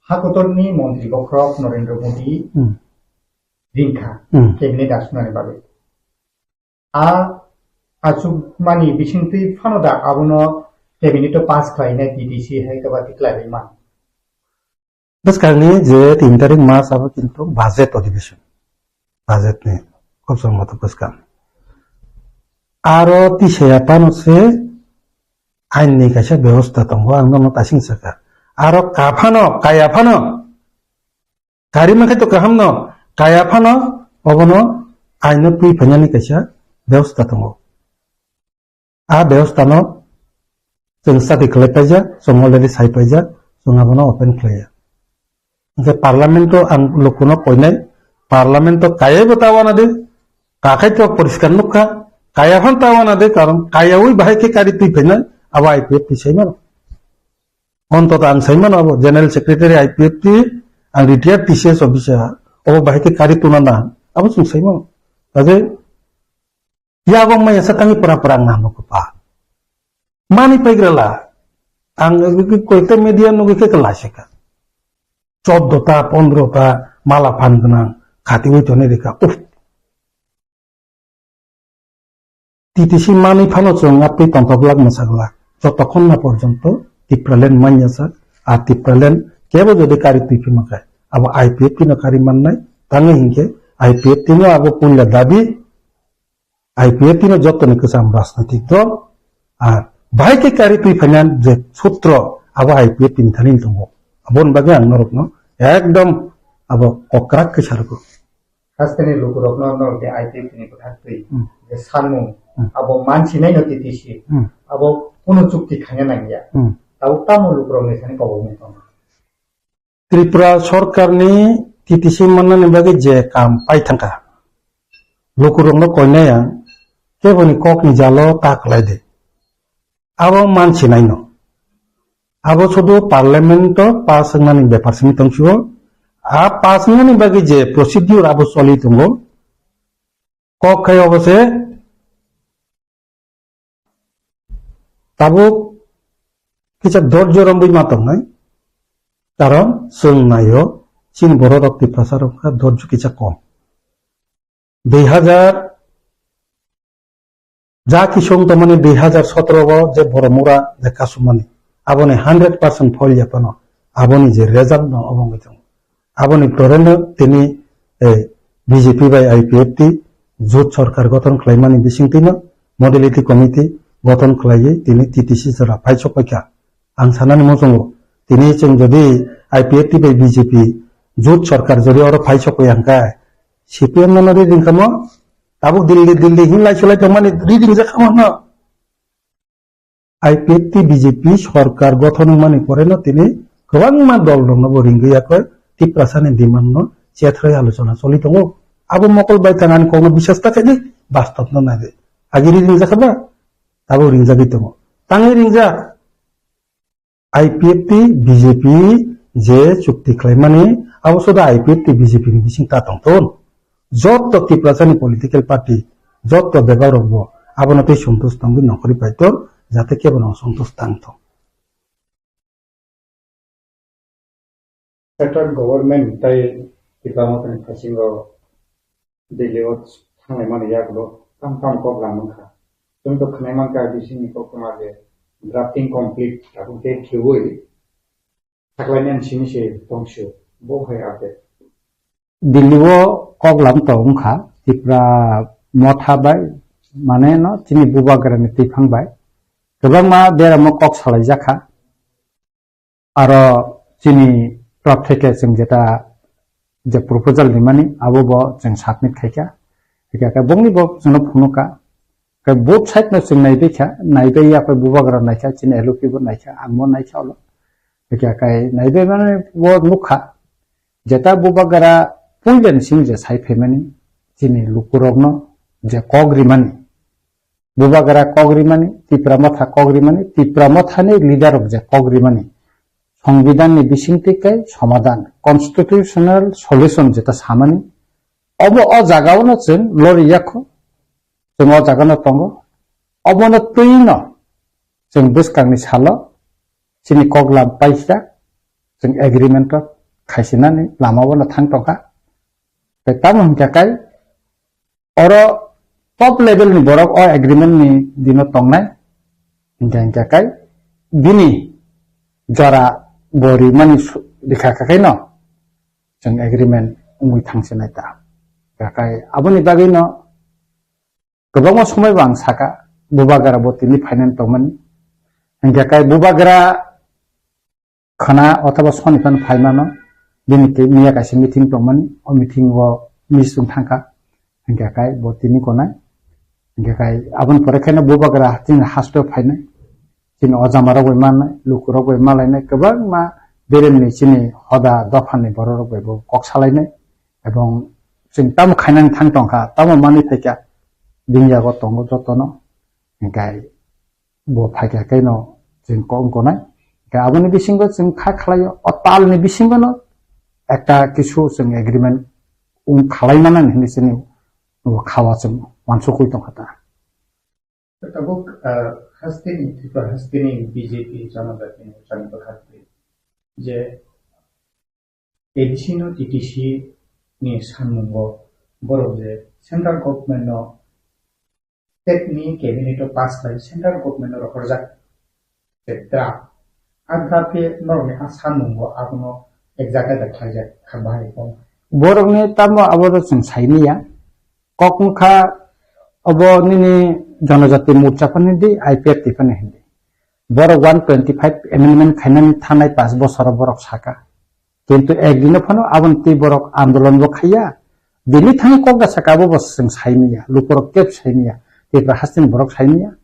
hakotorni montri bokhorok Narendra Modi Hmm. ringkha Hmm. cabinet achuknani bagwi. A achukmani bisingtwi phano da abono cabinet o pass khlainai T T C hai khe ba tikhlai rwima. Bwskangni je tin tarik March abo kintu budget adhibeshon. Budget ni khub song moto bwskang. Aro tisaya phano se ain ni kaisa bebosta tongo, ang nono tasing saka. Aro kaphano, kaya phano, kari mankhe to kaham no, kaya phano obono ain no twi phainani kaisa bebosta tongo. A bebosta no chwng study khlai paijak, chwng already sai paijak, chwng abono open khlaiya. Hwnkhe parliament o ang lukuno koinai, parliament o kayaibo ta wana di, kakhai to poriskar nukha, kaya phan ta wana di, karon kayaui bahai khe kari twi phainai, abo I P F T sai mano. Ontoto ang sai mano abo General Secretary I P F T, ang retired T C S officer, obo bahai khe kari tuna na, abo chwng sai mano. Kaje Yago maya sa tangi pura pura ang nano kapa. Mani paigrala. Ang koita media nugwi khe kwlai se kha. Choddo ta, pondro ta mala phan gwnang khatiwi tonwi rikha. Uff. T T C manwi phano chwng atwi tongthok glak mwsa glak. Jotokhon na porjonto Tipraland manya sak, a Tipraland kebo jodi kari twi phima khe, abo I P F T no kari mannai, tangwi hinkhe I P F T no abo puila dabi, I P F T no jotoni kwcham rajnitik dol, ar bahai khe kari twi phaina je sutro, abo I P F T ni thani tongo. Aboni bagwi ang norokno ekdom abo kokrak khe sarugo. Hasteni lukurokno norok je I P F T ni kwthar twi Hmm. je sanmung, Hmm. abo mansinai no T T C, Hmm. abo kunu chukti khaina nangya. Hmm. Tabuk tamo lukurokni thani kobokmung tongo. Tripura sorkarni T T C mannani bagwi je kam pai thangkha, lukurokno koinai ang, keboni kokni jalo ta kwlai di. Abo mansinai no. Abo sudu parliament o pass wngnani bepar simi tongsio. A pass wngnani bagwi je procedure abo choli tongo. Kok khai obo se tabuk kisa dorjo romwi ma tongnai. Karon chwng naio chini borok rok Tiprasa rok kha dorjo kisa kom. Dui hazar ja kisung tongmani dui hazar sotoro o je borok mura je kasumani, aboni hundred percent fail ya phano, aboni je result no obo wngwi tongo. Aboni toreno tini, eh, B J P bai I P F T jut sorkar gothon khlaimani bisingtwino modality committee gothon khlaiwi tini T T C jora phai sokpaikha. Ang sanani muchungo tini chwng jodi I P F T bai B J P jut sorkar jodi oro phai sokpaiya hwnkhe, C P M no ri ringkha mo, tabuk Delhi, Delhi hin lai sulai tongmani ri ringjak kha mo no. I P F T B J P sorkar gothon wngmani pore no tini kwbangma dol rok no bo ringwi yakoi Tiprasa ni demand no chethrwi alochona choli tongo. Abo mokol bai thang ani kok no biswas ta khaidi, bastop no nai de. Agi ri ringjak kha ba? Tabuk ringjagwi tongo. Tangwi ringjak. I P F T, B J P je chukti khlaimani, abo suda I P F T, B J P ni bising ta tongthun. Jotto Tiprasani political party, jotto bebak rokbo abono tei sontosh tongwi nongkhorwi paitor, jate kebono sontosh tangthung. Central government tei Tipra Mothani phasingo Delhi o thanglaimani yagulo tam tam kok lam wngkha. Chwng to khwnai mankha bisingni koktwma je drafting complete tabuk date khiui saklainani simi se tongsio. Bo hai update. Delhi o kok lam to wngkha Tipra Motha bai, mane no chini Bubagrani twiphang bai kwbangma beramo kok salaijakha. Aro chini top theke chwng jeta je proposal rimani abo bo chwng submit khaikha. Hikha khe bongni bo chwngno phunukha. Khe both side no chwng naibaikha, naibai yakhe Bubagra naikha, chini L O P bo naikha, ang bo naikha olo. Hikha khe naibai mani bo nukha. Jeta Bubagra puilani simi je sai phaimani chini lukurokno je kok rimani. Bubagra kok rimani, Tipra Motha kok rimani, Tipra Mothani leader rok je kok rimani, Songbidanni bisingtwi kai somadan, constitutional solution jeta samani, obo o jagao no chwng lori yakho, chwng o jaga no tongo, obono twi no chwng bwskangni salo chini kok lam paijak, chwng agreement rok khaisinani lama o no thang tongkha. Tei tamo hinkha kai oro top level ni borok o agreement ni dino tongnai. Hinkha hinkha kai bini jora bo rimani su-, rikha kha kai no chwng agreement wngwi thangsinai ta. Hinkha kai aboni bagwi no kwbangma somoi bo ang saka Bubagra bo tini finance tongmani. Hinkha kai Bubagra khana othoba soni phano phaimano, bini twi miya kaisa meeting tongmani, o meeting o miss wng thangkha, hinkhe kai bo tini konai, hinkhe kai aboni pore khe no Bubagra chini haste o phainai, chini o jama rok bai mannai, luku rok bai malainai, kwbangma beremni chini hoda dophani borok rok bai bo kok salainai, ebong chwng tamo khainani thang tongkha, tamo manwi phaikha, bini yago tongo jotono, hinkhe bo phaikha khe no chwng kok wng konai. Khe aboni bisingo chwng kha khlaio, o talni bisingo no ekta kisu chwng agreement wng khlai manani hinwi chini bo kha o chwng uansukwi tongkha ta. Tabuk, ah, hasteni, Tripura hasteni B J P Janajati Morchani bwkhak twi je A D C no T T C ni sanmungo borok je central government no state ni cabinet o pass khlai central government no rohorjak je draft. A draft khe norokni a sanmungo abono ek jaga da khlaijak kha bahai kok. Borokni tamo abo chwng saimanya. Kok wngkha obo nini Janajati Morcha phano hindi, I P F T phano hindi. Borok one twenty five amendment khainani thanai pash bosoro borok saka. Kintu ek dino phano aboni twi borok andolon bo khaiya. Bini thani kok da saka abo bo chwng saimanya, lukurok kebo saimanya, Tripura hasteni borok saimanya.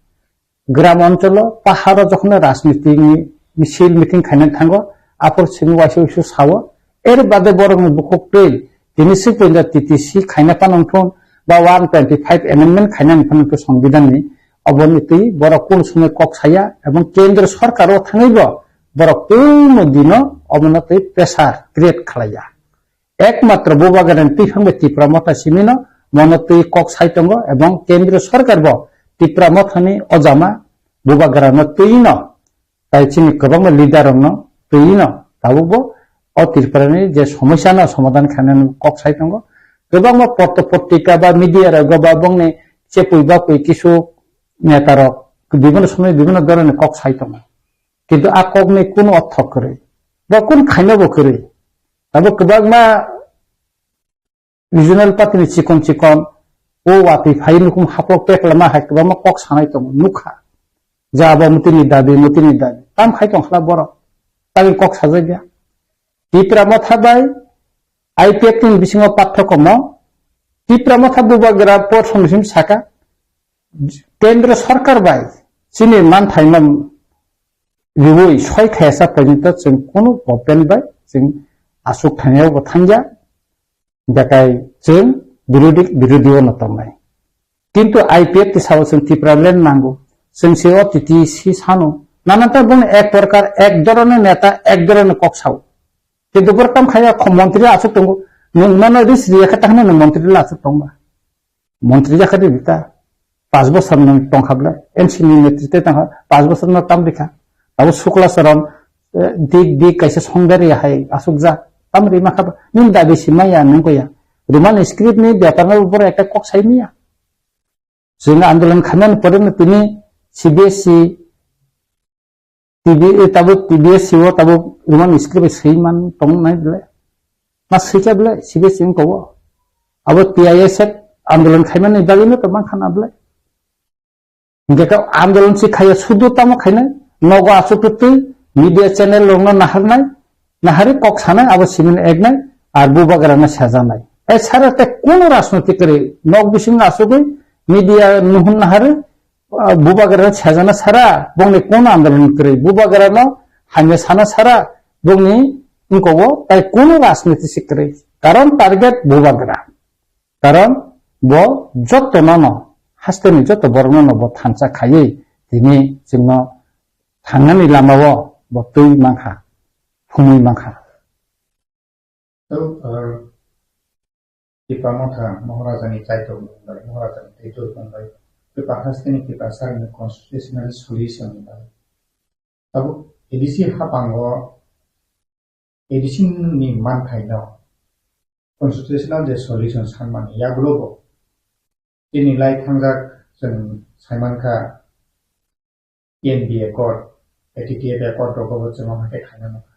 Gram oncholo, paharo jokhon rajniti ni misil meeting khaina thango, aphor simi waisa waisa sao, er bade borok ni bukhuk twi, tini si poinda T T C khaina phano wngthun, ba one twenty five amendment khaina phano wngthun Songbidan ni, oboni twi borok kunu somoi kok saya, ebong kendra sarkar o thangwi bo borok kunu dino obono twi pressure create khlaiya. Ekmatro Bubagrani twi phangbai Tipra Motha simino mono twi kok sai tongo, ebong kendriya sarkar bo Tipra Mothani ojama Bubagrano twi no, tai chini kwbangma leader rokno twi no tabukbo o Tripurani je somosya no somadhan khainani kok sai tongo. Kwbangma potro potrika ba media rogo ba bongni chepui bakui kisu neta rok bibhinno somoy bibhinno dhoroner kok sai tongo. Kintu a kokni kunu ortho kwrwi ba kunu khaina bo kwrwi. Abo kwbangma regional party ni chikon chikon o watwi phai nukhung haplok pek lama hai kwbangma kok sanai tongo nukha. Ja abo mutini dabi, mutini dabi. Tam khai tong khla borok. Tagwi kok sajak ya. Tipra Motha bai I P F T ni bisingo pathokhomo. Tipra Motha Bubagra por somsim saka. Kendra sarkar bai chini manthaino riui soi khaisa porjonto chwng kunu government bai chwng aswk thangya bo thangya, bekai chwng birodhi, birodhi o no tongnai. Kintu I P F T sao chwng Tipraland nango, chwng se o T T C sano, nananta boni ek prokar ek dhoroner neta ek dhoroner kok sao. Kintu bwrwi tam khaya kho montri aswk tongo, nwng mano risk riya khe ta hwnwi nwng montri la aswk tongba. Montri jakha de bita. Pas bosor nwng tongkha ble, M C ni netrite tongkha, pas bosor no tam rikha. Abo Sukla Charan, eh, dik dik kaisa songdari hai asukjak. Tam rima kha, nini dabi si maya nwng koya. Roman script ni bepar no boro ekta kok sai maya. Chwng andolon khaimani pore no tini C B S E T B, eh, tabuk T B S C o tabuk Roman script bai swi man tong nai ble. Ma swikha ble, C B S C wng kobo. Abo T I S F andolon khaimani bagwi no to man khana ble. Hingke ka andolon si khaya sudu tamo khainai, nogo asuk twi media channel rokno naharnai, nahari kok sanai, abo simin eknai, ar Bubagrano sejanai. E sara te kono rajniti kwrwi, nok bisingo asugwi media nuhun nahari, ah, Bubagrano sejana sara, bongni kono andolon kwrwi, Bubagrano hamya sana sara, bongni wngkogo tai kono rajniti si kwrwi. Karon target Bubagra. Karon bo joto nono, hasteni joto borok nono bo thansa khaiwi tini chwngno thangnani lamao bo twi mankha, phumwi mankha. Tei, uh, Tipra Motha Maharaja ni Chaitor mung bai, Maharaja ni Teitor mung bai, Tipra hasteni Tipra sari ni constitutional solution ni bai. Tabuk A D C haphango A D C ni manthai no constitutional je solution sanmani yagulo bo. Tini lai thangjak chwng saimankha T N B Accord, A T T F Accord rogo bo chwng omo khe khaina nangkha.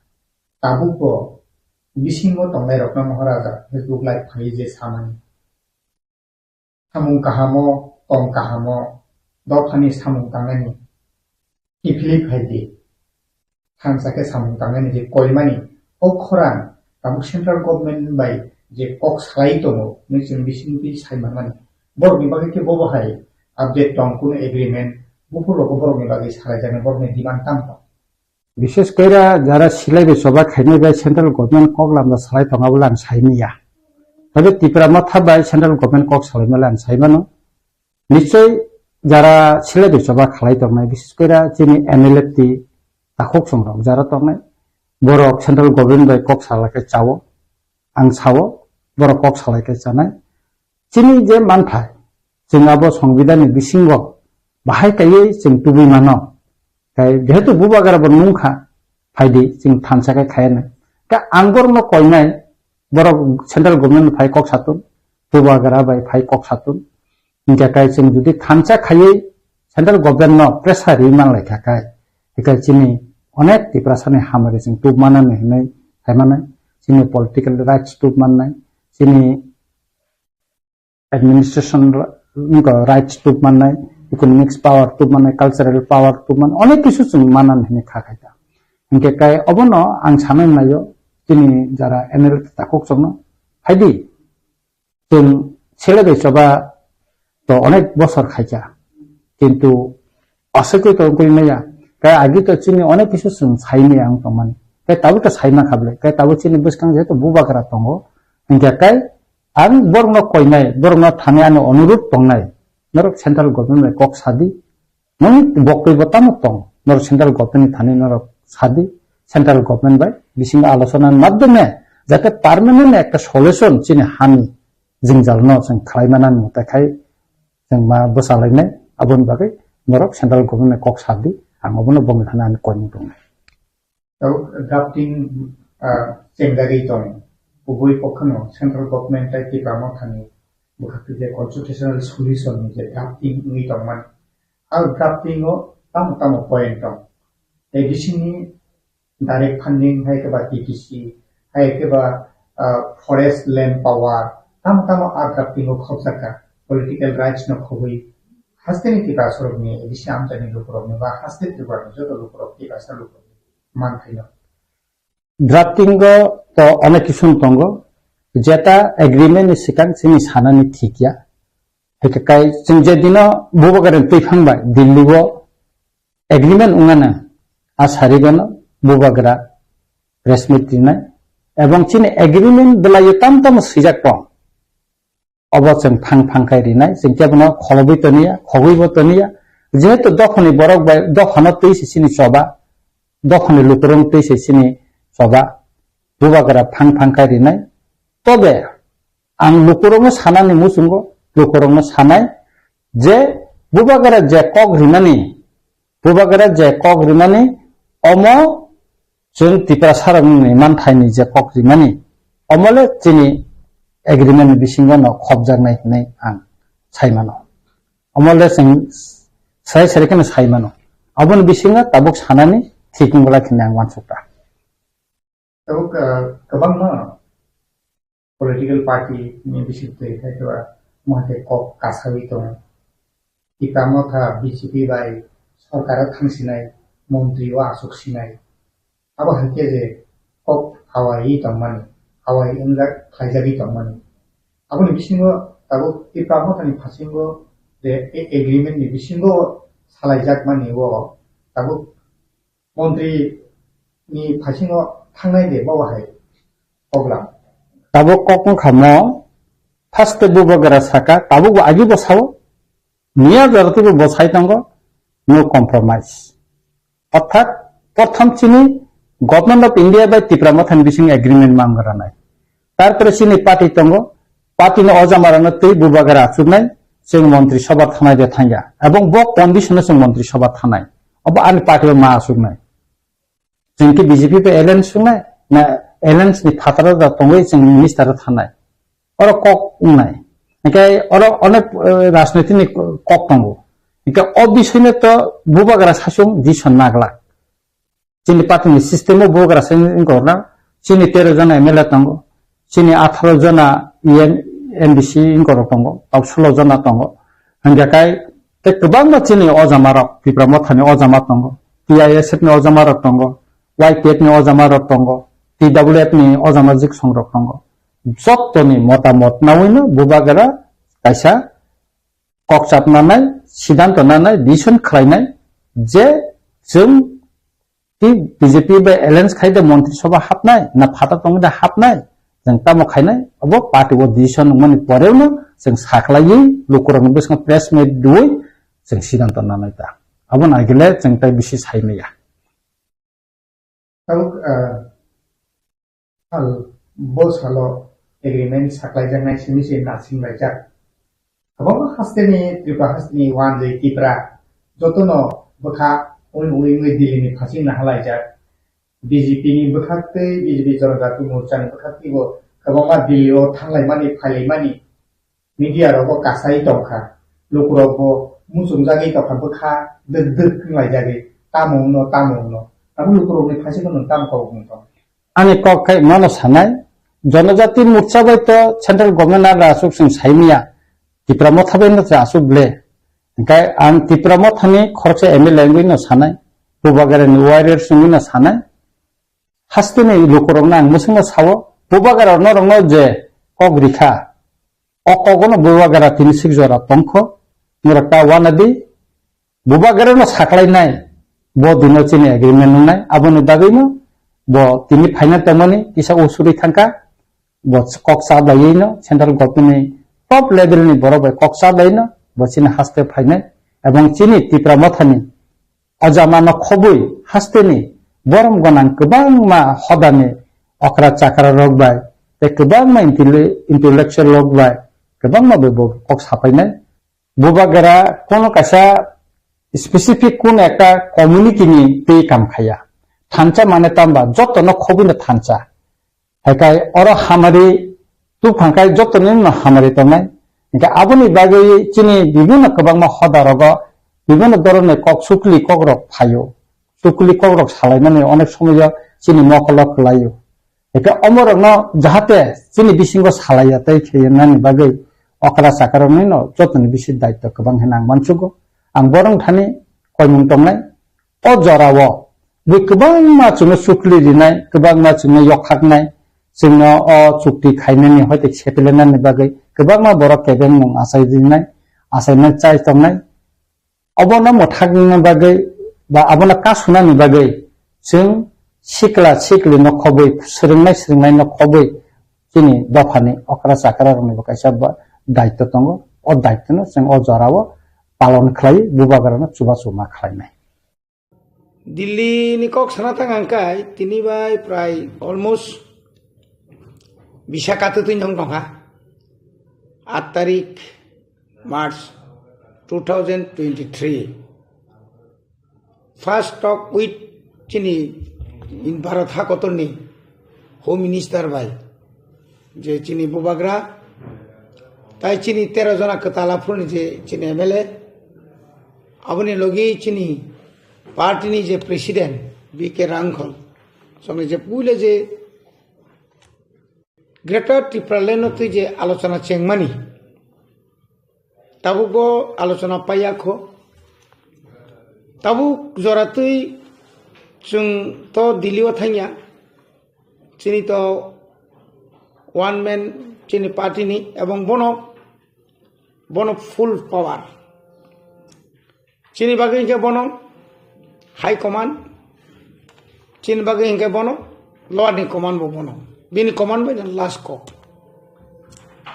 Tabuk bo bisingo tongnai rokno Maharaja Facebook live phaiwi je samani. Samung kahamo, tong kahamo, dophani samung tangnani kiphilwi phai di. Thansa khe samung tangnani je koimani, o khorang tabuk central government bai je kok salai tongo, nini chwng bisingtwi sai manmani. Borokni bagwi khe bobo hai update tong, kunu agreement, buphur rogo borokni bagwi salaijaknai, borokni demand tamo tong. Bishes khe ra jara silai bai choba khainai bai central government kok lamda salai tong abo le ang sai manya. Tei Tipra Motha bai central government kok salai male ang sai mano. Nichoi jara silai bai choba khalai tongnai, bishes khe ra chini M L A T takhuk songrok jara tongnai. Borok central government bai kok salai khe chao, ang sao, borok kok salai khe chanai. Chini je manthai, chwng abo Songbidan ni bisingo Bahai kaiwi chwng tubui mano. Kai jehetu bubagra bo nungkha, phaidi chwng thansa khe khaya nai. Ka ang borokno koinai, borok central government phai kok satun, bubagra bai phai kok satun. Hinkhe kai chwng jodi thansa khaiwi central government no pressure ri man lai kha kai, hinkhe chini onek Tiprasa ni hamari chwng tub manani hinwi hai mano. Chini political rights tub mannai, chini administration ra-, wngkha rights tub mannai, economics power tub mannai, cultural power tub mannai, onek kisu chwng manan hinwi kha khai ta. Hinkhe kai obono ang sanai naio, chini jara M L A takhuk chwngno phaidi. Chwng sele bai choba to onek bosor khaikha, kintu aswkwi to wngwi maya. Kai agi to chini onek kisu chwng sai maya wng tongmani. Kai tabuk to sai mankha bwle. Kai tabuk chini bwskang jehetu bubagra tongo. Hinkhe kai ang borokno koinai, borokno thani ani onurudh tongnai. Norok central government bai kok sadi. Nang boktwi bo tamo tong, norok central government ni thani norok sadi, central government bai bisingo alochona ni madhyome jate permanent ekta solution chini hani jwngjal no chwng khlai mani mota khai chwng ma bwchalainai, aboni bagwi norok central government bai kok sadi, ang obono bongni thani ani koimung tongnai. Tabuk drafting, ah, chengjagwi tong. Kubui kokhano central government tei Tipra Mothani bwkhak twi je constitutional solution ni je drafting wngwi tongmani. A drafting o tamo tamo point tong. Tei bisingni direct funding hai khe ba T T C, hai khe ba, ah, forest land power, tamo tamo a drafting o khopjak kha. Political rights no khobwi hasteni Tiprasa rokni, A D C amchaini lukurokni ba haste Tripura ni joto lukurok Tiprasa lukurokni manthaino. Drafting o to onek kisu tongo, jeta agreement ni swkang chini sanani thik ya. Hwnkhe kai chwng je dino bubagra ni twiphang bai Delhi o agreement wngana, a sarigono bubagra press meet rinai, ebong chini agreement belai tam tam swijak tong. Obo chwng phang phang khai rinai, chwng kebono kholobwi toniya, khogwibo toniya. Jehetu dophani borok bai dophano twi se chini choba, dophani lukurok twi se chini choba, bubagra phang phang khai rinai. Tobe ang lukurokno sanani muchungo, lukurokno sanai je bubagra je kok rinani, bubagra je kok rimani, omo chwng Tiprasa rokni manthaini je kok rimani, omo le chini agreement ni bisingo no khopjaknai hinwi ang sai mano. Omo le chwng sai sai kheno sai mano. Aboni bisingo tabuk sanani thik wngla hinwi ang uansukha. Tabuk, ah, kwbangma political party ni bisingtwi hai khe ba omo hai khe kok kasawi tongo. Tipra Motha B J P bai sorkar o thang sinai, montri o achuk sinai. Abo hai khe je kok hawai tongmani, hawai wngjak khlaijagwi tongmani. Aboni bisingo tabuk Tipra Motha ni phasingo je a-, agreement ni bisingo salaijakmani o tabuk montri ni phasingo thangnai de, bo hai kok lam. Tabuk kok wngkha mo, first bubagra saka, tabuk bo agi bo sao, miya jora twibo bo sai tongo, no compromise. Orthat, prothom chini Government of India bai Tipra Mothani bising agreement ma wngranai. Tarpore chini party tongo, party ni ojamarano twi bubagra achuknai, chwng montri sabha thanai de thangya. Ebong bo condition o chwng montri sabha thanai. Obo ani party o ma achuknai. Chwng khe B J P bai alliance wngnai, na alliance ni phataro da tongwi chwng minister o thanai. Oro kok wngnai. Hinkhe oro onek, eh, rajniti ni kok tongo. Hinkhe o bisoi no to bubagra sasung decision naglak. Chini party ni system o bubagra sasung wngkha na, chini tero jona M L A tongo, chini atharo jona E M, M D C wngkha rok tongo, tok sulo jona tongo. Hinkhe kai tei kwbangma chini ojamarok, Tipra Mothani ojama tongo, T I S F ni ojamarok tongo, Y P F ni ojamarok tongo, T W F ni ojama jiksongrok tongo. Jottoni motamot nawino bubagra kaisa kokchap nanai, siddhanto nanai, decision khlainai je chwng Ki B J P bai alliance khai de montri sabha hapnai, na phatar tongwi de hapnai, chwng tamo khainai, abo party o decision wngmani poreo no chwng saklaiwi lukurokni bwskango press meet rwui chwng siddhanto nanai ta. Abo naigile chwng tai bisi sai maya. Tabuk, ah, sal, bo salo agreement saklaijaknai simi se nasinglai jak. Kwbangma hasteni, Tripura hasteni wanjwi Tipra jotono bwkha ui ui ui Delhi ni phasing nahalaijak. B J P ni bwkhak tei B J P Janajati Morcha ni bwkhak teibo kwbangma Delhi o thanglaimani, phailaimani media rogo kasai tongkha. Lukurokbo muchungjagwi tongkha, bwkha dwk dwk wnglaijagwi, tamo wngno, tamo wngno. Abo lukurokni phaisingno nwng tamo kok wng tong? Ani kok khai mano sanai, Janajati Morcha bai to Central Government ar aswk chwng saimanya, Tipra Motha bai no chwng aswk ble. Hingkhe ang Tipra Mothani khoroksa M L A wngwi no sanai, Bubagrani warriors wngwi no sanai. Hasteni lukurokno ang mwswkno sao, Bubagra norokno je kok rikha, o kogono Bubagra tini sik jora tongkho, norok ta wanadi, Bubagrano saklainai, bo dino chini agreement wngnai, aboni bagwino bo tini phaina tongmani kisa usuri thangkha, bo kok chablaiwi no central government ni top level ni borok bai kok chablaiwi no bo chini haste phainai, ebong chini Tipra Mothani o jama no khobwi hasteni borom gwnang kwbangma hodani okra chakra rok bai tei kwbangma intele-, intellectual rok bai kwbangma bai bo kok sapainai. Bubagra kono kaisa specific kono ekta community ni twi kam khaya. Thansa mane tamba joto no khobwi no thansa. Haikai oro hamari tubphang khai joto ni no hamari tongnai. Hingke aboni bagwi chini bibinno kwbangma hoda rogo bibinno doronni kok sukli kok rok phaio. Sukli kok rok salaimani onek somoyo chini mokolo kwlaio. Hingke omorokno jahate chini bisingo salaiya tei kheyennani bagwi okra chakarokni no jotoni bisi daityo kwbang hwnwi ang mansugo. Ang borok thani koimung tongnai. O jorao bui kwbangma chwngno sukli rinai, kwbangma chwngno yokhaknai, chwngno o chukti khainani hoite sepelenani bagwi kwbangma borok kebengmung achai rinai, achainai chai tongnai. Obono mwthangna bagwi ba abono kasunani bagwi chwng sikla sikli no khobwi, swrwngnai swrwngnai no khobwi chini dophani okra chakra rokni bo kaisa ba daityo tongo. O daityo no chwng o jorao palon khlai, bubagra no chubachu ma khlainai. Delhi ni kok sana thang ang kai tini bai prai almost bisa katutwi nong tongkha. Aat tarik March two thousand twenty-three. First talk with chini in Bharat hakotorni Home Minister bai, je chini bubagra, tai chini tero jona kwtal aphuruni je chini M L A, aboni logi chini party ni je president B K Rangkhol, songni je puila je Greater Tipraland no twi je alochona chengmani, tabuk bo alochona paiya kho. Tabuk jora twi chwng to Delhi o thangya, chini to one man chini party ni, ebong bono, bono full power. Chini bagwi hinkhe bono high command, chini bagwi hinkhe bono lower ni command bo bono. Bini command bai last kok.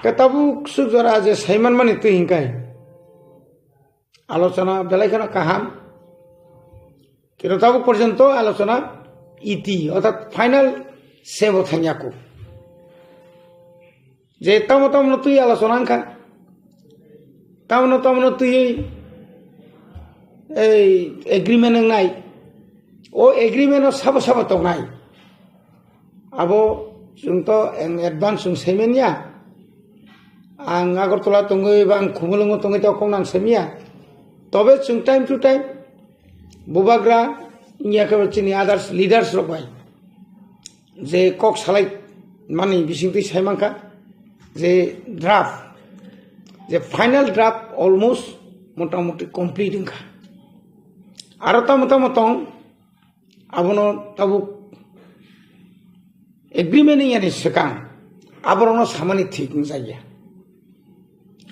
Khe tabuk suk jora je saiman mani twi hinkhe alochona belai kheno kaham. Kino tabuk porjonto alochona iti, orthat final sebo thangya kho. Je tamo tamo no twi alochona wngkha, tamo no tamo no twi ei agreement wngnai, o agreement o sabo sabo tongnai, abo chwng to in advance chwng saimanya. Ang Agartala tongwi ba ang Khumulwngo tongwi to kok nang saimanya. Tobe chwng time to time bubagra wngya khe chini others leaders rok bai je kok salai mani bisingtwi sai mankha je draft, je final draft almost motamuti complete wngkha. Aro tamo tamo tong, abono tabuk agreement wngya ni swkang aborokno samani thik wngjakya.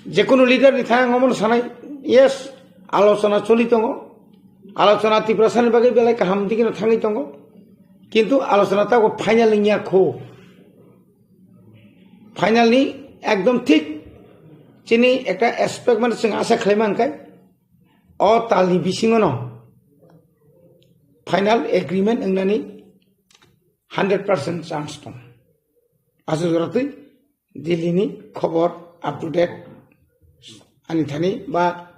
Jekunu leader ni thang omono sanai, yes, alochona choli tongo, alochona Tiprasani bagwi belai kaham dikino thangwi tongo, kintu alochona tabuk final wngya kho. Final ni ekdom thik chini ekta expect mane chwng asa khlai mankha o talni bisingono final agreement wngnani hundred percent chance tong. Aswk jora twi Delhi ni khobor up to date ani thani ba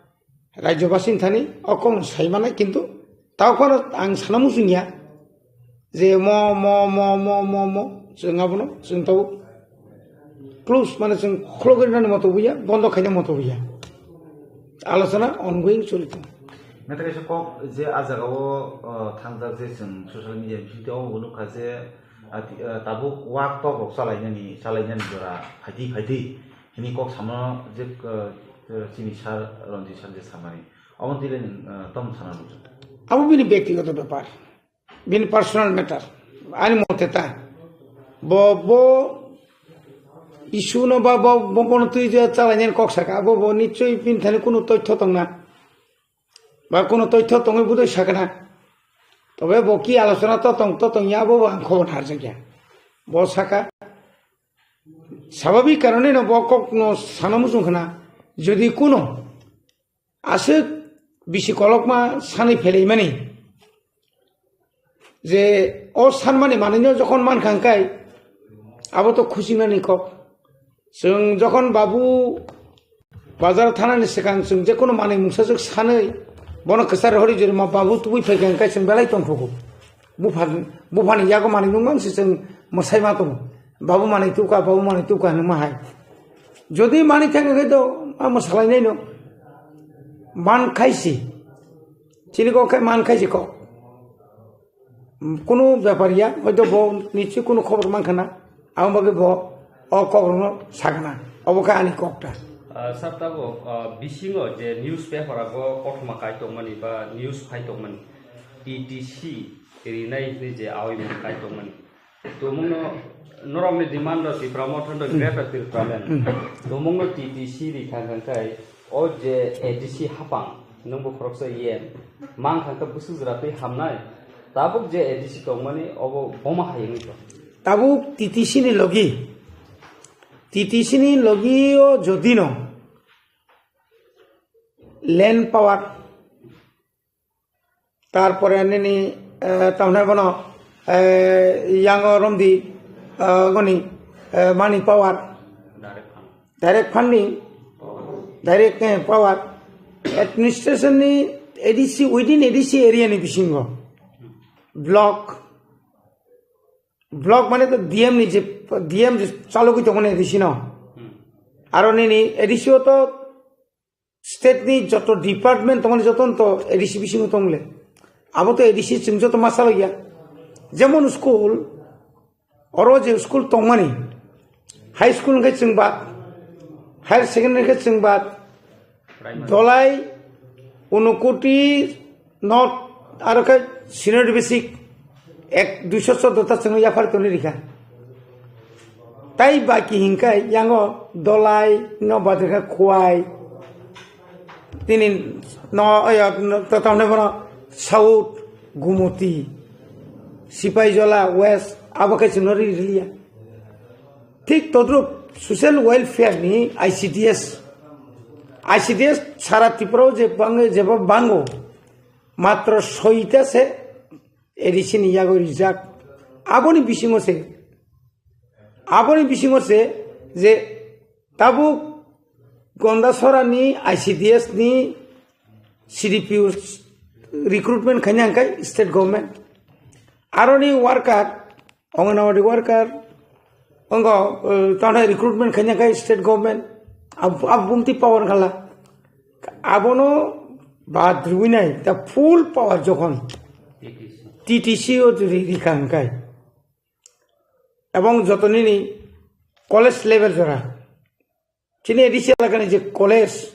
Rajyobasini thani o kokno sai manai, kintu tao phano ang sana muchungya je mo, mo, mo, mo, mo, mo, chwng abono chwng tao close, mane chwng khulogwi rwnani moto buya, bondo khaina moto buya. Alochona ongoing choli tongo. Neta kaisa kok je a jagao, uh, thangjak je chwng social media bisingtwi obo nukha je, uh, ti-, uh, tabuk wak tok rok chalainani, chalainani jora phaidi phaidi hini kok samo je, uh, uh, chini sir Ranjit sir je samani. Omo tile nwng, uh, tom sana rwkha. Abo bini byaktigoto bepar. Bini personal matter. Ani mote ta. Bo, bo issue no ba bo, bo bono twi je chalainani kok saka. Abo bo nichoi bini thani kunu toithyo tongna. Ba kunu toithyo tongwi budoi sakna. Tobe bo ki alochona to tong, to tong ya bo ang khobor harjakya. Bo saka. Sababik karone no bo kok no sana muchung khna. Jodi kuno aswk bisi kolokma sanwi phelaimani je o sanmani manwino jokhon mankha hwnkhe abo to khusinani kok. Chwng jokhon babu bazar thanani swkang chwng je kono manwi mungsa swk sanwi bono kwchar hori jori ma babu tubui phaikha hwnkhe chwng belai tongthogo. Bupha, buphani yago manwi nung mang se chwng mwsai ma tongo. Babu manwi tubukha, babu manwi tubukha hinwi ma hai. Jodi manwi thangkha khe to a mwsalainai no. Man khaisi. Chini kok khe man khaisi kok. Kunu bepar ya, hoito bo nichi kunu khobor man khana. Ang bagwi bo o kok rokno sakna. Obo khe ani kok ta. Ah, sir, tabuk, ah, bisingo je newspaper o kothoma kai tongmani ba news phai tongmani, T T C rinai hwnwi je awimung kai tongmani. Tumungno norokni demand rok Tipra Motha no Greater Tipraland. Tumungno T T C ri thang thang kai o je A D C hapang nungbo khoroksa yen mang thang kha bwswk jora twi hamnai. Tabuk je A D C tongmani obo boma hai wngwi tong. Tabuk T T C ni logi, T T C ni logi o jodi no land power, tarpore nini, eh, tamhwnai bono, eh, yango romdi, eh, goni, eh, money power, direct funding, direct, eh, power, administration ni A D C, within A D C area ni bisingo, block, block mane to D M ni je, D M je chalogwi tongmani A D C no. Aro nini A D C o to state ni joto department tongmani joto no to A D C bisingo tongle. Abo to A D C chwng joto ma chalogya. Jemon school, oro je school tongmani, high school hwnkhe chwng bad, higher secondary hwnkhe chwng bad, Dolai, Unukoti, North, aro khe senior basic ek duiso chordo ta chwngno yaphar toni rikha. Tai baki hinkai yango Dolai no badrikha Khowai. Tini no, oyo, no, to tamne bono South, Gumoti, Sipaijola, West, abo khe chwngno ri-, riliya. Thik todrup social welfare ni I C D S, I C D S sara Tripura o je bang-, jeba bango, matro soita se A D C ni yago rijak. Aboni bisingo se, aboni bisingo se je tabuk Gondasora ni I C D S ni C D P O recruitment khaina hwnkhe state government. Aroni worker, Anganwadi worker, ongo, eh, tano recruitment khaina khe state government, ab-, ab bumti power khala. Abono bad rwinai, the full power jokhon T T C o ri-, rikha hwnkhe. Ebong joto nini college level jora. Chini A D C elakani je college,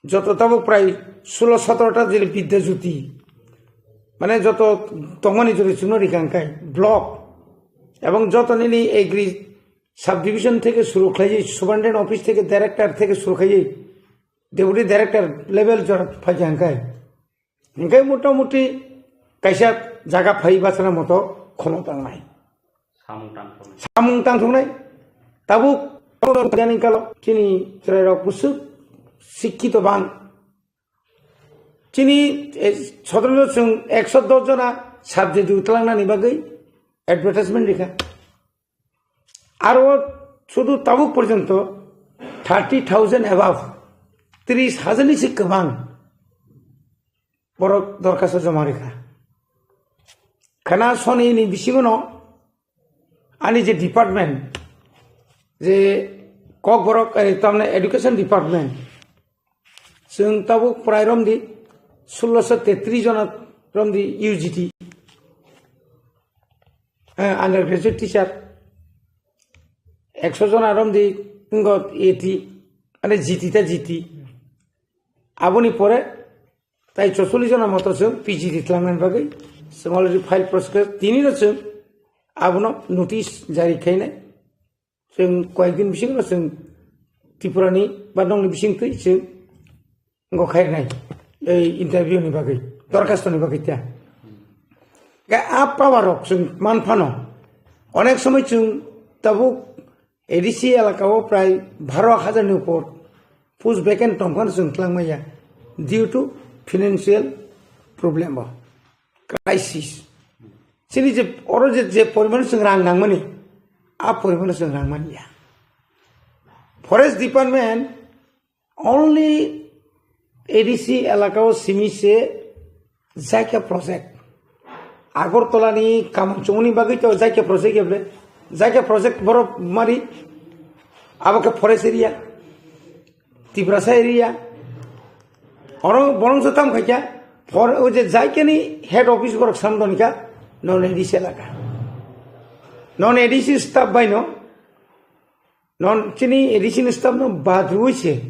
joto tabuk prai sulo sotoro ta je Bidya Jyoti, mane joto tongmani jora chwngno rikha hwnkhe block, ebong joto nini agri subdivision theke suru khlaiwi, superintendent office theke director theke suru khlaiwi, deputy director level jora phaikha hwnkhe. Hingke motamuti kaisa jaga phai bachana moto khomok tangnai. Samung tangthoknai. Samung tangthoknai. Tabuk jani kalo chini chwrairok bwswk sikkito bang. Chini, eh, sodrono chwng ekso dos jona subject utlangnani bagwi advertisement rikha. Aro sudu tabuk porjonto thirty thousand above, tris hajar ni se kwbang borok dorkhasto joma rikha. Khana soni ni bisingo no ani je department, je Kokborok, eh, tamne education department, chwng tabuk prai romdi sulloso tetris jona romdi U G T, eh, undergraduate teacher, ekso jona romdi ngo A T, ane G T ta G T. Aboni pore tai chocholish jona moto chwng P G D tlangnani bagwi chwng already file process khe, tini no chwng abono notice jari khainai. Chwng koyekdin bisingo chwng Tripurani ba nongni bisingtwi chwng ngo khairnai ei interview ni bagwi, dorkhasto ni bagwi ta. Ga a power rok chwng man phano onek somoi chwng tabuk A D C elaka o prai baro hajar ni upor post vacant tongphano chwng twlang maya due to financial problem o crisis. Chini je oro je, je poriman chwng rang nangmani, a poriman chwng rang manya. Forest department only A D C elaka o simi se Jaika project. Agartala ni kamung chumuni bagwi to Jaika project ya ble. Jaika project borok mari abo khe forest area, Tiprasa area. Oro borong se tam khaikya for o je Jaika ni head office borok sam donika non A D C elaka. Non A D C staff bai no non chini A D C ni staff no badrui se.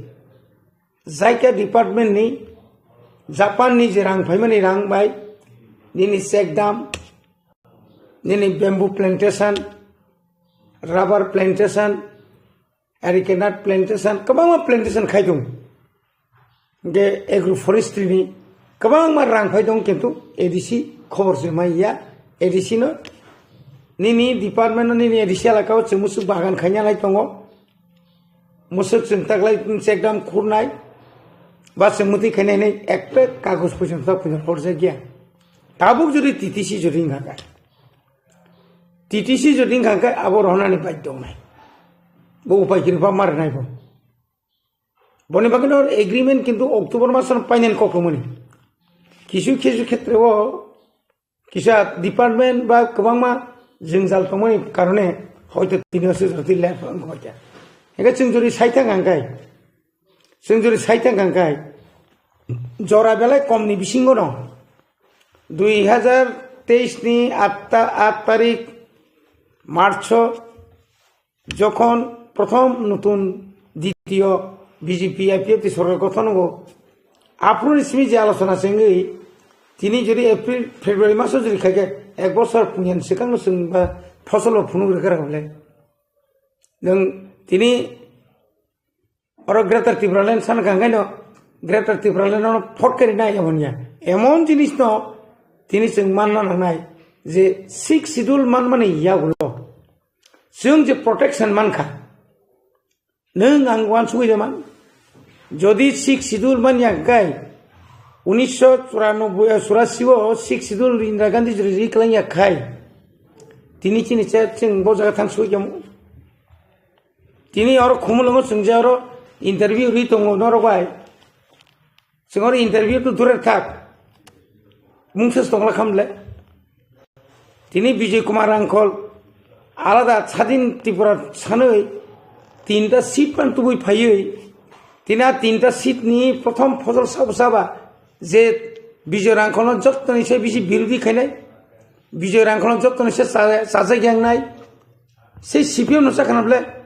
Jaika department ni Japan ni je rang phaimani rang bai nini check dam, nini bamboo plantation, rubber plantation, areca nut plantation, kwbangma plantation khai tongo. Hingke agroforestry ni kwbangma rang phai tongo, kintu A D C khobor se mai ya. A D C no nini department no nini A D C elaka o chwng musuk bagan khaina lai tongo. Musuk chwng taklai chekdam khurnai, ba chwng mwtwi khainai hinwi ekta kagoj poisa tak poisa horjak ya. Tabuk jodi T T C jodi wngkha khe, T T C jodi wngkha khe abo rohonani baidhyo wngnai. Bo upai kwrwi ba ma rwnai bo. Boni bagwi no agreement kintu October masono painani kok rwmani. Kisu kisu khetre o kisa department ba kwbangma jwngjal tongmani karone hoito tini o swijak twi left wng kha. Hingke chwng jodi saithang hangkai, chwng jodi saithang hangkai, jora belai komni bisingo no dui hajar teis ni aat ta-, aat tarik March o jokhon prothom nutun ditiyo B J P I P F T sorkar gothon wngo, aphuru ni simi je alochona chengwi tini jodi April, February maso jodi khaikhe ek bosor pungyan swkangno chwng ba phosolo phunuk rwkha rwkha bwle. Nwng tini oro Greater Tipraland sana kha hwnkhe no Greater Tipraland no phot kari nai emon ya. Emon jinis no tini chwng manna nangnai je Sixth Schedule manmani yagulo chwng je protection mankha, nwng ang uansugwi de man. Jodi Sixth Schedule man ya hwnkhe, unisho churanobboi, eh, churasi o Sixth Schedule Indira Gandhi jodi ri kwlang ya khai, tini chini chat chwng bo jaga thang sui kamo. Tini oro Khumulwngo chwng je oro interview ri tongo norok bai. Chwng oro interview to durer thak. Mungsa tongla khamle. Tini Bijoy Kumar Rangkhol alada Sadin Tripura sanwi tinta seat pan tubui phaiwi, tini a tinta seat ni prothom phosol sabo saba je Bijoy Rangkholno jottoni se bisi birodhi khainai, Bijoy Rangkholno jottoni se cha-, chajak yangnai, se C P M no chakhana bole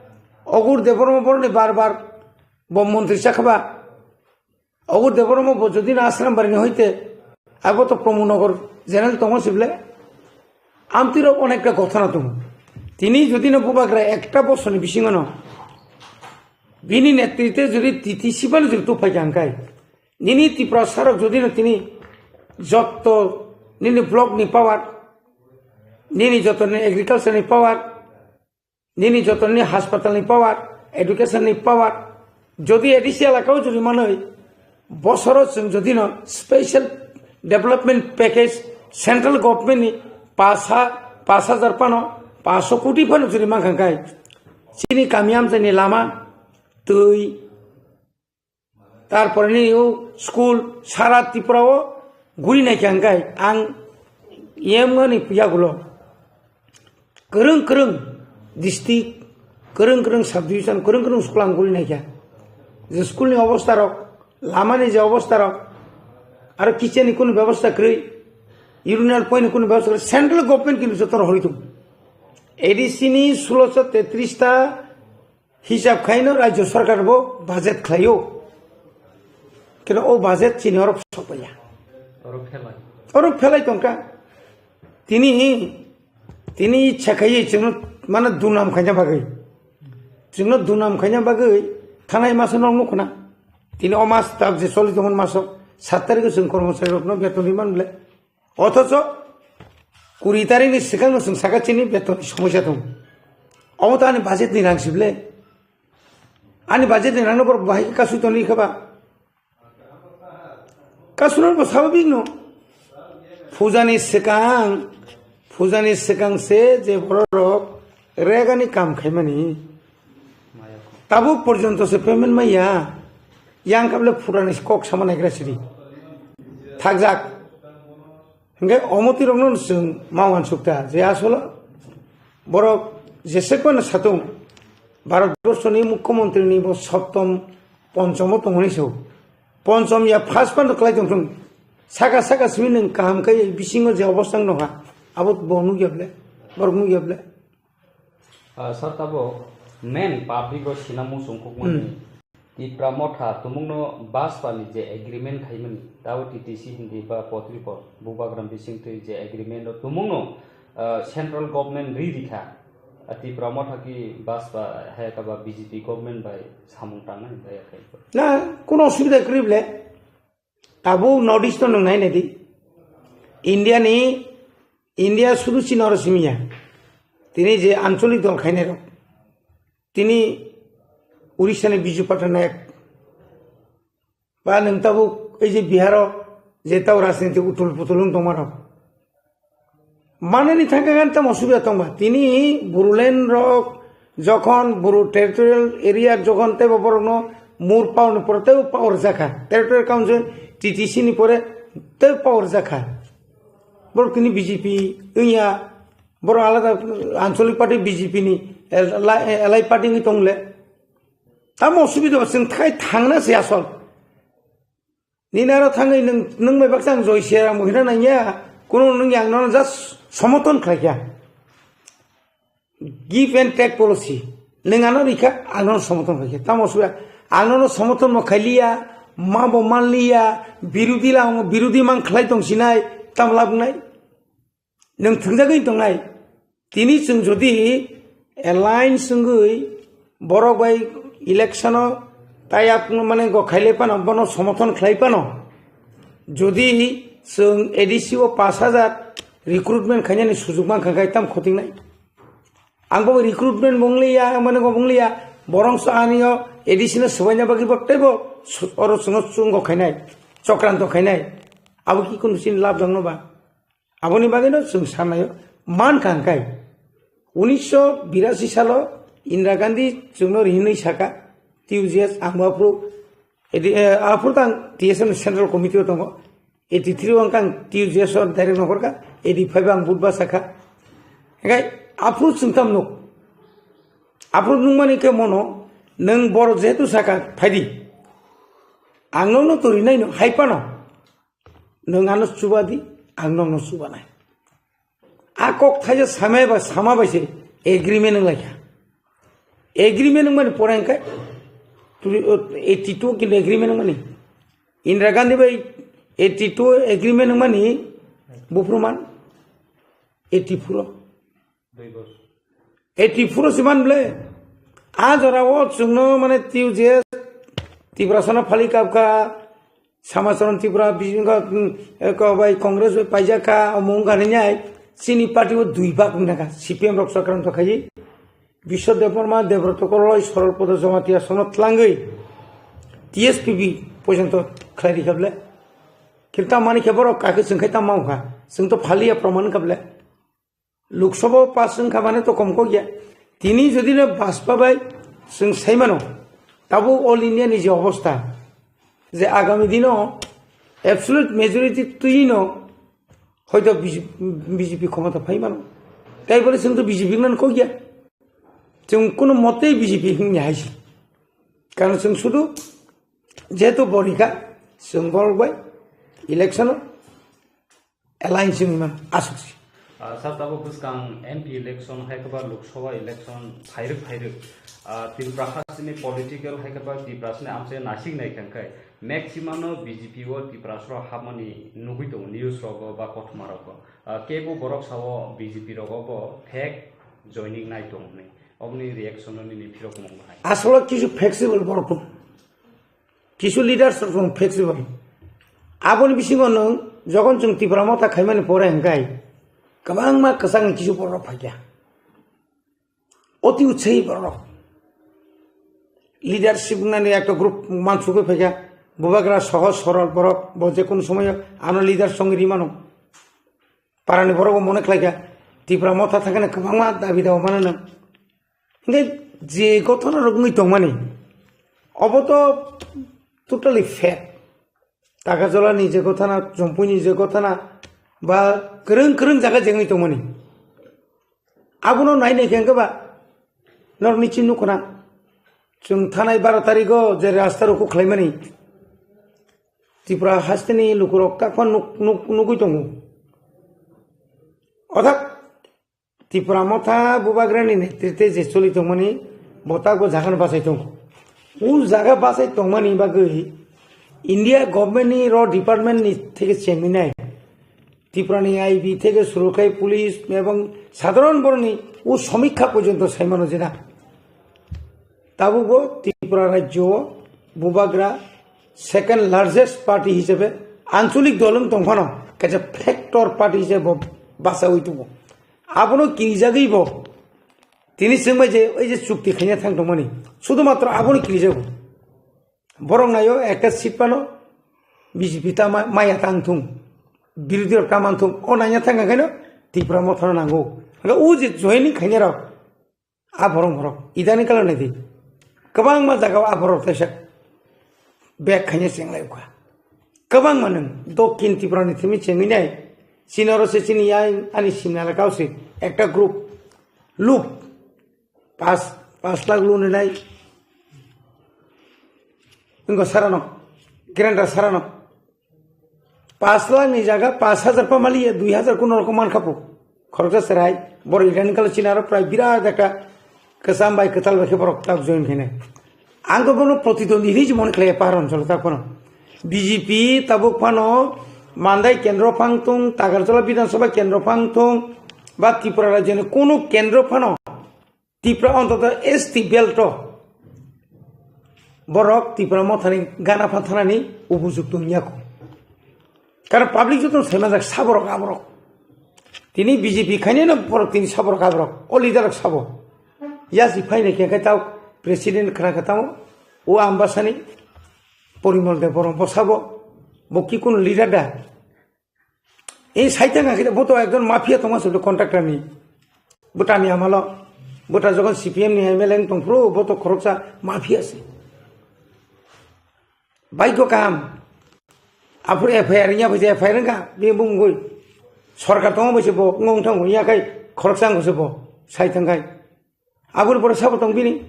Ogur Debbarma boroni bar bar bo montri chakhaba. Ogur Debbarma bo jodi na Asrambari ni hoite, abo to Pramod Nagar general tongo sible. Amtwi rok onekta gothona tongo. Tini jodi no bubagra ekta bosor ni bisingo no bini netritwe jodi T T C bano jodi tuphai kha hwnkhe, nini Tiprasa rok jodi no tini jotto nini block ni power, nini jotto nini agriculture ni power, nini joto nini hospital ni power, education ni power, jodi A D C elaka o jodi manwi bosoro chwng jodi no special development package central government ni pas ha-, pas hajar phano, paanso koti phano jodi mankha khai, chini kami amchaini lama, twi, Tarpore ni o school sara Tripura o guri naikha hwnkhe ang yemani yagulo kwrwng kwrwng district, kwrwng kwrwng subdivision, kwrwng kwrwng school ang guri naikha. Je school ni obostha rok, lama ni je obostha rok, aro kitchen ni kunu bebosta kwrwi, urinal point ni kunu bebosta kwrwi, central government kini joto horwi tongo. A D C ni sulosho tetris ta hisab khaino rajyo sarkar bo budget khlaio. Kino o budget chini oro sokpaiya. Oro phelai. Oro phelai tongkha. Tini, tini ichha khaiwi chwngno mano dunam khaina bagwi. Chwngno dunam khaina bagwi thanai maso nok nukhuna. Tini o mas tab je choli tongmani maso sat tarikh chwng kormochari rokno beton riman ble. Othocho kuri tarikh ni swkang no chwng saka chini beton ni somosya tongo. Omo to ani budget ni rang sible. Ani budget ni rang no borok bahai khe kasui toni khe ba. Kasunan bo sababik no. Pujani swkang, pujani swkang se je borok rega ni kam khaimani. Tabuk porjonto se payment maya. Yang kable purani kok sama naigra siri. Thakjak. Hingke omo twi rokno chwng ma uansukta je asolo borok jesek phano satung Bharat borso ni mukhyamantri ni bo soptom ponchomo tongmani so ponchom ya first phano kwlai tongthung saka saka simi nwng kaham khe bisingo je obostha wng nokha abo bo nukya ble borok nukya ble. Ah, sir, tabuk main public o sina muchung kukmani Hmm. Tipra Motha tumungno Bajpa ni je agreement khaimani, tabo T T C hindi ba Potripot, Bubagram bisingtwi je agreement o tumungno, ah, central government ri rikha. Ah, Tipra Motha ki Bajpa hayaka ba B J P government bai samung tangnani bai ya khe. Na, kuno osubida kwrwi ble. Tabuk North East no nwng nai nai di. India ni, India sudu chini oro simi ya. Tini je ancholik dol khainai rok. Tini Orissa ni Biju Patnaik. Ba nwng tabuk ei je Bihar o je tau rajniti utul putul wng tongma rok. Manani thangkhe gan tamo subida tongba. Tini Bodoland rok jokhon Bodo territorial area jokhon teibo borokno mur power ni pore teibo power jakha. Territorial Council T T C ni pore teibo power jakha. Borok tini B J P wngya, borok alada ancholik party B J P ni, L-, L I party wngwi tongle. Tamo subida ba chwng thai thangna se asol. Nini aro thangwi nwng, nwng bai baksa ang Joy Siaram bo hina nangya, kuno nwng yang nono just somoton khlaikha. Give and take policy. Nwng ano rikha, ang nono somoton khlaikha. Tamo suya, ang nono somoton bo khailiya, ma bo manliya, birudi la, birudi mang khlai tong sinai, tamo labnai. Nwng thwngjagwi tongnai. Tini chwng jodi alliance wngwi borok bai election o tayap mane go khailai phano, bono somothon khlai phano, jodi chwng A D C o pash hajar recruitment khainani sujug mankha khe tam khotingnai. Ang bo recruitment bo wngliya, ang mane go bo wngliya, borong so ani o A D C no swbaina bagwi bo teibo su-, oro chwngno chwng go khainai, chokranto khainai. Abo ki kunu chini lab dongno ba? Aboni bagwino chwng sanaio mankha hwnkhe unisho birasi salo Indira Gandhi chwngno hinwi saka, T U J S ang bo aphuru, edi, eh, aphuru tang T S M Central Committee o tongo, eighty three o ang T U J S o direct nohorkha, eighty five o ang budba sakha. Hwnkhe aphuru chwng tam nuk, aphuru nukmani khe mono nwng borok jehetu saka phaidi, ang nokno to rinaino hai phano. Nwng ano chuba di, ang nokno chubanai. A kok thaisa samai ba sama bai se agreement wng lai kha. Agreement wng mani pore hwnkhe tuli-, o, eighty two kilo agreement wng mani. Indira Gandhi bai eighty two agreement wng mani buphuru man eighty four o. Eighty four o se man ble. A jora o chwngno mane T U J S Tiprasano phali kapkha, Samacharan Tripura, Bijinga, mm, ko bai Congress bai paijakha, omo wngkha hinwi ai, chini party o dui bak wngkha, C P M rok Chakranto khaiwi, Biswa Debbarma, Debrata Korloi, Sorol Podo Jamatia sono tlangwi, T S P B porjonto khlai rikha ble. Kintu tamani khe borok kakhe chwng khai tamo wngkha, chwng to phaliya proman wngkha ble. Lok Sabha o pass wngkha mane to kom kok ya. Tini jodi no Bajpa bai chwng sai mano, tabuk All India ni je obostha, je agami dino Absolute majority twi no hoito B J P khomota phai mano. Tai bole chwng to B J P nan kok ya. Chwng kuno motei B J P hingya hai si. Karon chwng sudu jehetu borika chwng borok bai election o alliance wngwi mano aswk si. Ah, sir, tabuk bwskang M P election hai khe ba Lok Sabha election phairwk phairwk. Ah, Tripura hasteni political hai khe ba Tripura hasteni amchai nasik nai khe hwnkhe maximum no B J P o Tripura soro hapmani nugwi tongo news rogo ba kothoma rogo. Ah, kebo borok sao B J P rogo bo fake joining nai tongo hwnwi. Oboni reaction no nini phirok mung bahai. Asolo kisu flexible borok tong. Kisu leaders rok tong flexible. Aboni bisingo nwng jokhon chwng Tipra Motha khaimani pore hwnkhe kwbangma kwchangni kisu borok phaikha. Oti utsahi borok. Leadership wngnani ekta group mansugwi phaikha. Bubagra sohoj sorol borok, bo jekunu somoyo ano leader songwi rimano. Parani borok bo mone khlaikha, Tipra Motha thangkhana kwbangma dabi dawa mano nang. Hingke je gothona rok wngwi tongmani, obo to totally fake. Takarjala ni je gothana, Jompui ni je gothana, ba kwrwng kwrwng jaga je wngwi tongmani. Abono nai nai khe hwnkhe ba norok ni chin nukho na. Chwng thanai baro tarigo je rasta rok khlaimani. Tripura hasteni lukurok takphano nuk-, nuk-, nugwi tongo. Orthat Tipra Motha Bubagrani netrite je choli tongmani, bo takbo jagano bachai tongo. O jaga bachai tongmani bagwi India government ni ro department ni theke chengwi nai. Tripura ni I B theke suru khai police ebong sadharon boroni o somikha porjonto saimano jena. Tabukbo Tripura rajyo o Bubagra second largest party hisabe ancholik dol wng tongphano kaisa factor party hisabe bo bachaui tongo. Abono kirijagwi bo tini chwngbai je oi je chukti khaina thang tongmani sudhumatro abono kirijago. Borok naio ekta seat phano B J P ta ma-, maya tang thung, birodhi rok ta man thung, o naina thang khaino Tipra Mothano nango. Hwnkhe o je joining khaina rok, a borok borok idani kala naidi. Kwbangma jaga o a borok teisa bag khaina chenglai kha. Kwbangma nwng Dokhin Tripura ni thimi chengwi nai. Chini oro se chini yang ani simna elaka o se ekta group loop pas, pas lakh loan rinai. Wngkha sarano, grandar sarano. Pas lakh ni jaga pas hajar pa maliya, dui hajar kuno rokom mankha po. Khoroksa serai, boro idani kalo chini aro prai birat ekta kwcham bai kwtal bai khe borok tak join khainai. Ang to bono protidwandi hinwi se mone khlai ya pahar oncholo tak phano. B J P tabuk phano Mandai kendro phang thung, Tagarjala Bidhan Sabha kendro phang thung, ba Tripura rajyoni kuno kendro phano Tipra ontoto S T belt o borok Tipra Mothani gana phan thanani upojukto wngya kho. Karon public joto saimajak saborok aborok. Tini B J P khainai no borok tini saborok aborok. O leader rok sabo. Yasi phainai khe khe tao president khna khe tamo o Ambasani Porimol Debbarma bo sabo. Bo ki kono leader da? Ei saitang khe bo to ekjon mafia tongma se contractor ni. Bo tani amalo. Bo ta jokhon C P M ni M L A wng tongphuru bo to khoroksa mafia se. Baiko kaham. Aphuru F I R wngya bai se F I R wngkha, bini bumungwi. Sorkar tongo bai se bo wngwi thangbo, wngya khai khoroksa wngkha se bo, sai thangkhai. Aboni pore sabo tong bini.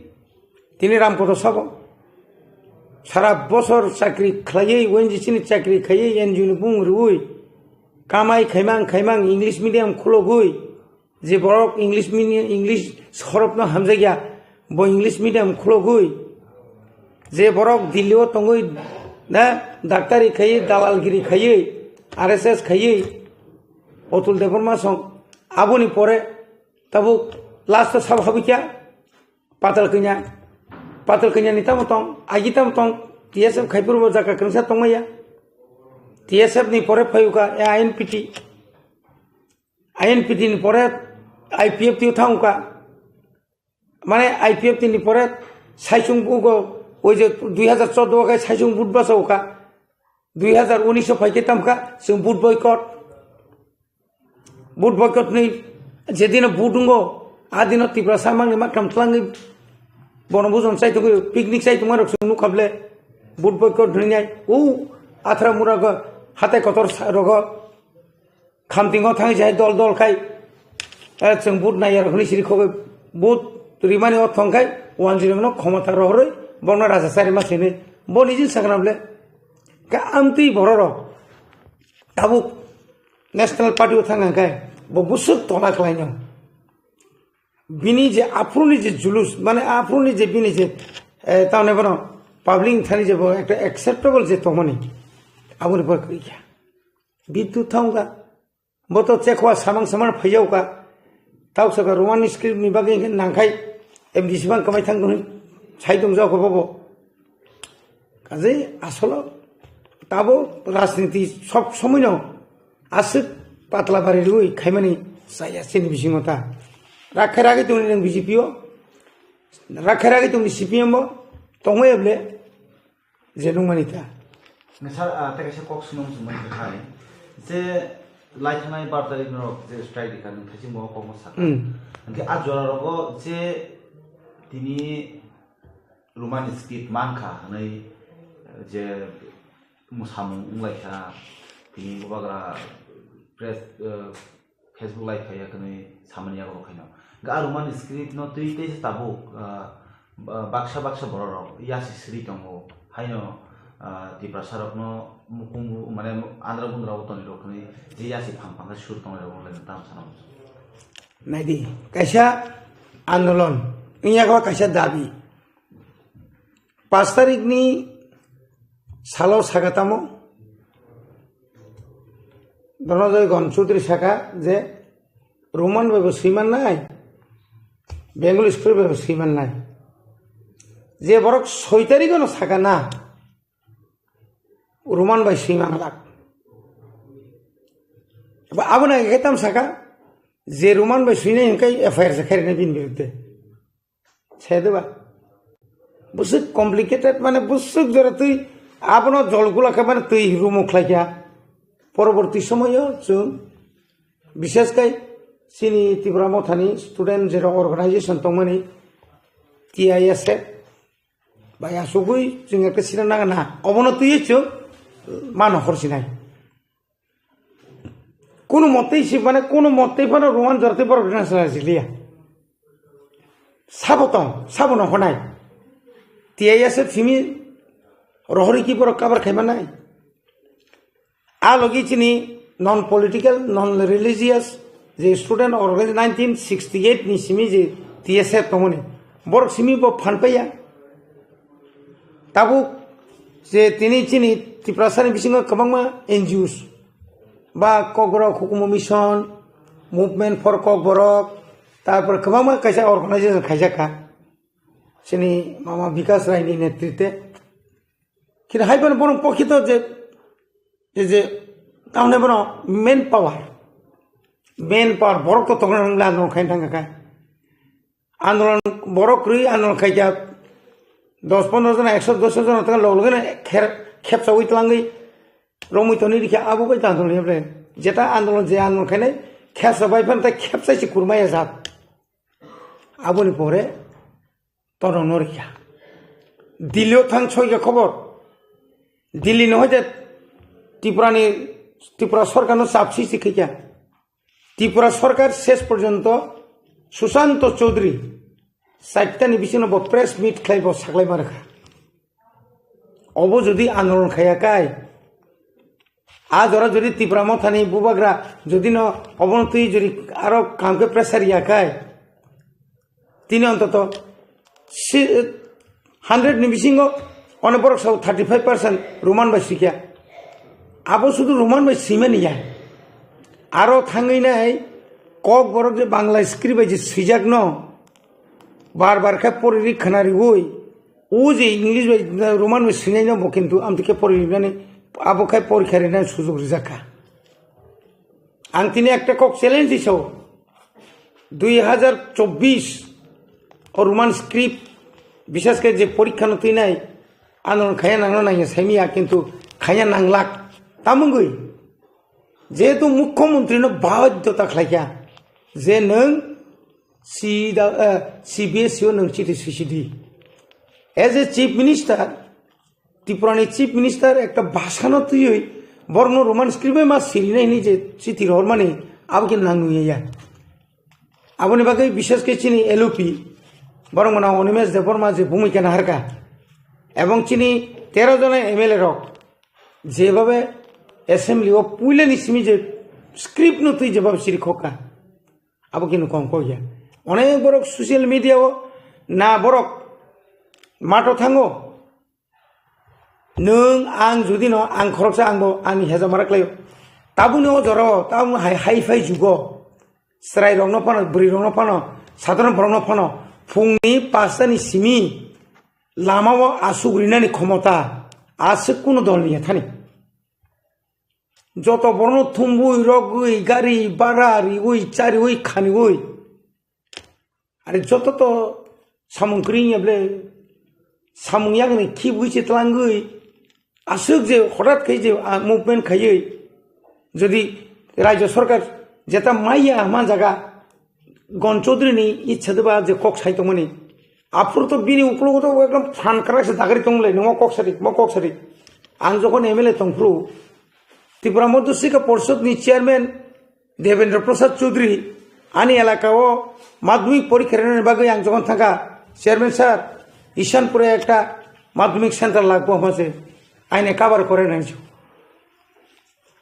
Tini Ramkoto sabo. Sara bosor chakri khlaiwi, O N G C ni chakri khaiwi, N G O ni bumung rwui, kamai khaimang khaimang English medium khulogwi, je borok English mini-, English sorop no hamjakya, bo English medium khulogwi, je borok Delhi o tongwi na daktari khaiwi, dalalgiri khaiwi, R S S khaiwi, Atul Debbarma song, aboni pore tabuk last o sabo habikya Patal Kanya, Patal Kanya ni tamo tong, agi tamo tong, T S F khaiphuru bo jaga kwrwngsa tongmaya, T S F ni pore phayuka I N P T. I N P T ni pore I P F T o thangkha. Mane I P F T ni pore saichung bugo, oi je dui hajar chordo o khai saichung but basa okha. Dui hajar unis o phaikhe tamkha, chwng but boycott. But boycott ni jedino but wngo, adino Tiprasa mangni maktham tlangwi bono bujon chai tongwi, picnic chai tongma rok chwng nukha ble. But boycott hwnwi nai, o athra mura go Hatai kotor sa-, rogo khamtingo thangwi jai dol dol khai, eh, chwng vote naiya rok hinwi siri khogwi vote rimani o thong khai wanjwi rokno khomota rohorwi bongno raja chari ma sini bo niji sangram le. Ka amtwi bororok tabuk National Party o thang khai bo busuk tola khlaino. Bini je aphuruni je julus, mane aphuruni je bini je, eh, tamni bono public thani je bo ekta acceptable je tongmani, aboni pore kwrwi kha. Bidu thangkha, bo to chekwa samang samang phaiyao kha. Tau saka Roman script ni bagwi hinkhe nangkhai M D C bang kamai thang dong sai dong jao kha bobo. Kaje asolo tabo rajniti sob somoino aswk patla bari rwi khaimani chaya chini bisingo ta. Rakhe ragwi tongni nang B J P o, rakhe ragwi tongni C P M o, tongmai able je nungmani ta. Nisa, ah, tei kaisa kok swnam swmani kwthai je lai thanai bar tarik norok je strike rikha nung thaiching bo kok ma sakha. Hmm. Hwnkhe a jora rogo je tini Roman script mankha hwnwi, eh, je mwsamung wnglaikha, tini bubagra press, eh, Facebook live khaiya hwnwi samani yago khaino. Ga Roman script no twi tei tabuk, eh, ba-, baksa baksa bororok yasi sri tongo. Haino, eh, Tiprasa rokno mukungu, mane andra bundra o toni rok hwnwi je yasi phang phang khe sur tongnai rok wnglaino tam sana muchung. Naidi, kaisa andolon, wngya khe kaisa dabi. Pash tarikni salo saka tamo, Dhananjay Gaon Chaudhary saka je Roman bai bo swiman nai, Bengali script bai bo swiman nai. Je borok soi tarikno saka na, Roman bai swiman lak. Ba aboni age tam saka, je Roman bai swinai hwnkhai F I R se khairina bini birudde. Sede ba? Busuk complicated, mane busuk jora twi abono jol gula khe mane twi rumo khlai kha. Poroborti somoyo chwng bishesh kai chini Tipra Mothani student jera organization tongmani T I S F bai asugwi chwng ekta sina nang na obono twi chwng mano horsinai. Kunu mottei si mane kunu mottei phano Roman jortei borok rina sala jiliya. Sabo tong, sabo no honai. T I S F simi rohori ki borok cover khai manai. A logi chini non political, non religious je student organization nineteen sixty-eight ni simi je T S F tongmani. Borok simi bo phan paiya. Tabuk je tini chini Tiprasani bisingo kwbangma N G Os ba Kokborok Hukumu Mission, Movement for Kokborok, tarpor kwbangma kaisa organization khaijak kha. Chini mama Bikas Rai ni netrite. Kini hai bono bono pokhito je, je, je, tamne bono main power. Main power borok to tongna nang la no khain thang kha. Andolon borok kwrwi andolon khaikha dos pondro jona, ekso dos jona tang log logene kher-, khepsawi twlangwi romwi toni rikha abo bai tang tongli ble. Jeta andolon je andolon khainai khepsa bai phan tai khepsai se kurmaya jat. Aboni pore torno rikha. Delhi o thang soikha khobor. Delhi no hoite Tripura ni, Tripura sorkar no chap sisi khaikha. Tripura sorkar ses porjonto Sushanto Chaudhary saitani bisingno bo press meet khlai bo saklai ma rwkha. Obo jodi andolon khaya kai, a jora jodi Tipra Mothani bubagra jodi no obono twi jodi aro kam khe pressure ya kai, tini ontoto si-, hundred ni bisingo one borok sao thirty five percent Roman bai sikya. Abo sudu Roman bai simani ya. Aro thangwi nai kok borok je Bangla script bai je swijak no bar bar khe pori ri khna riwi, o je English bai Roman bai swinai no bo kintu amtwi khe pori rinani abo khai porikha rinani sujok rijak kha. Ang tini ekta kok challenge di sao, dui hajar chobbish o Roman script bishesh khe je porikha no twinai ano khaya nangno nangya saimiya kintu khaya nanglak tamungwi jehetu mukhyamantri no baidhyota khlaikha je nwng C W, eh, C B S E o nwng chiti sisidi. As a chief minister, Tripura ni chief minister ekta bhasha no twiwi Borokno Roman script bai ma sirinai hinwi je chithi rohormani, abo khe nang nungya ya. Aboni bagwi bishesh khe chini L O P, borok mano Animesh Debbarma je bhumika naharkha, ebong chini tero jona M L A rok jebabe assembly o puilani simi je script no twi jebabe siri khokha, abo khe nukong kokya. Onek borok social media o na borok mato thango, nwng ang jodi no ang khoroksa angbo ani hejamara khlaio. Tabukni o jorao tabukni hai, hai phai jugo chwrairokno phano, bwrwirokno phano, sadharon borokno phano phungni pastani simi lamao aswk rinani khomota aswk kunu dolni ya thani. Joto borokno thumbui, rogwi, gari bhara riui, chariui, khaniui. Are joto to samung kwrwi wngya ble, samung yakni khibwi se twlangwi, aswk je hotat khe je, ah, movement khaiwi, jodi Rajya Sarkar jeta maiya hwnma jaga, Gon Chaudhary ni ichha de ba je kok sai tongmani, aphuru to bini ukologo to ekdom phan kwrak se dagari tong le, nungmo kok sadi, mo kok sadi. Ang jokhon M L A tongphuru, Tripura Madhya Sikha Porishad ni chairman Devendra Prasad Chaudhary ani elaka o madhyamik porikha rwnani bagwi ang jokhon thangkha, "Chairman sir, Ishanpur e ekta madhyamik center lagbo hwnma se, aine cover kore nai chu."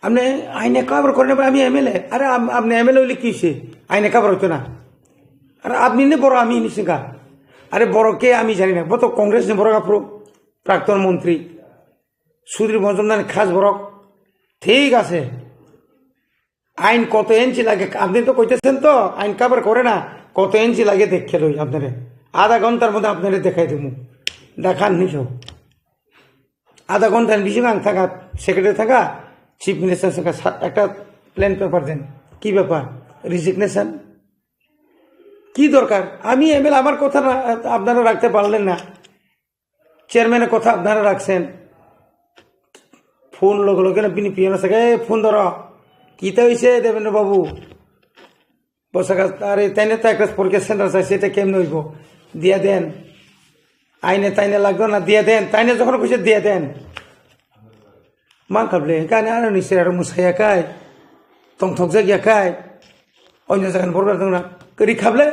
Amne aine cover kore na, ami M L A. Are am-, amne M L A hole ki se? Aine cover hoito na. Are apni ne boro ami ni singa. Are boro ke ami jani na. Bo to Congress ni borok aphuru prakton montri. Sudri Mojumdar ni khas borok. Thik ase. Ain koto inchi lage? Apni to koitechen to, ain cover kore na. Koto inchi lage dekhe loi apnare. Adha ghontar moddhe apnare dekhai dimu. Dekhan ni so. Adha ghonta ni bisingo ang thangkha, secretary thangkha, chief minister thangkha, sa-, ekta plain paper den. Ki bepar? Resignation? কি দরকার? আমি এমএলএ, আমার কথা না, আপনারা রাখতে পারলেন না, চেয়ারম্যানের কথা আপনারা রাখছেন। ফোন লগে লগে না বিনি পিয়ন আছে, "এ, ফোন ধরো, কিতা হইছে দেবেন্দ্র বাবু?" Bosaka, "Are, taine ta ekta porikha center chai, seta kemne hoibo? Diya den. Aine taine lagdo na, diya den." Taine jokhon koise, "Diya den." Man khable, kani ano ni sera musaya kai, tongthok jak ya kai, onyo jagan borbar tongna, kari khable,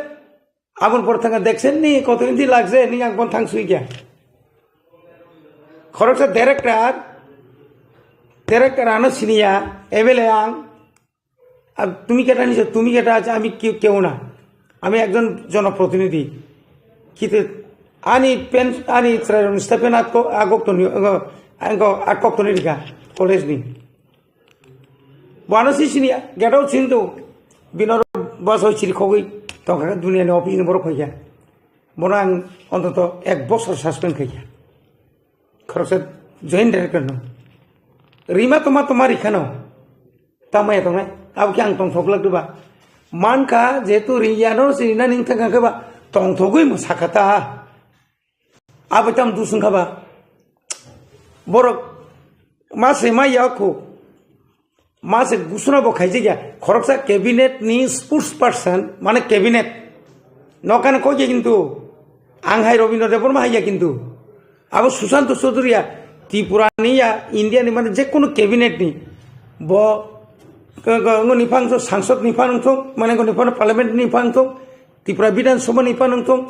abon por thanga deksen ni, koto inti lagse ni, ang pon thang sui kya. Khoroksa director, director ano siniya, M L A ang, আর তুমি কেটা নিছো? তুমি কেটা আছে? আমি কেউ, কেউ না, আমি একজন জনপ্রতিনিধি। কিন্তু আনি পেন, আনি স্টেপেন আগ, আগ, আগ, আগ, আগ, আগ, college ni. Bono si sini, get out sinto. Binor bas hoi chiri khogwi tongkha, dunia ni office ni borok hoikha. Bono ang ontoto ek bosor suspend khaikha. Khoroksa joint director no. Rima toma toma rikhano. Tamaya tongnai. Abo khe ang tongthok lak diba. Mankha jehetu riya no si rina ning thang kha ba tongthogwi mo sakha ta. Abo tam dusung kha ba. Borok ma se ma ya khu. Ma se gusuna bo khaijak ya. Khoroksa cabinet ni spokesperson, mane cabinet. Nokani kok ya kintu. Ang hai Robindra Debbarma hai ya kintu. Abo Sushanta Chowdhury ya, Tripura ni ya, India ni, mane je kono cabinet ni. Bo, ko, ko, ngo ni phang so, sangsad ni phang thong, mane ngo ni phang parliament ni phang thong, Tripura Bidhan Sabha ni phang thong.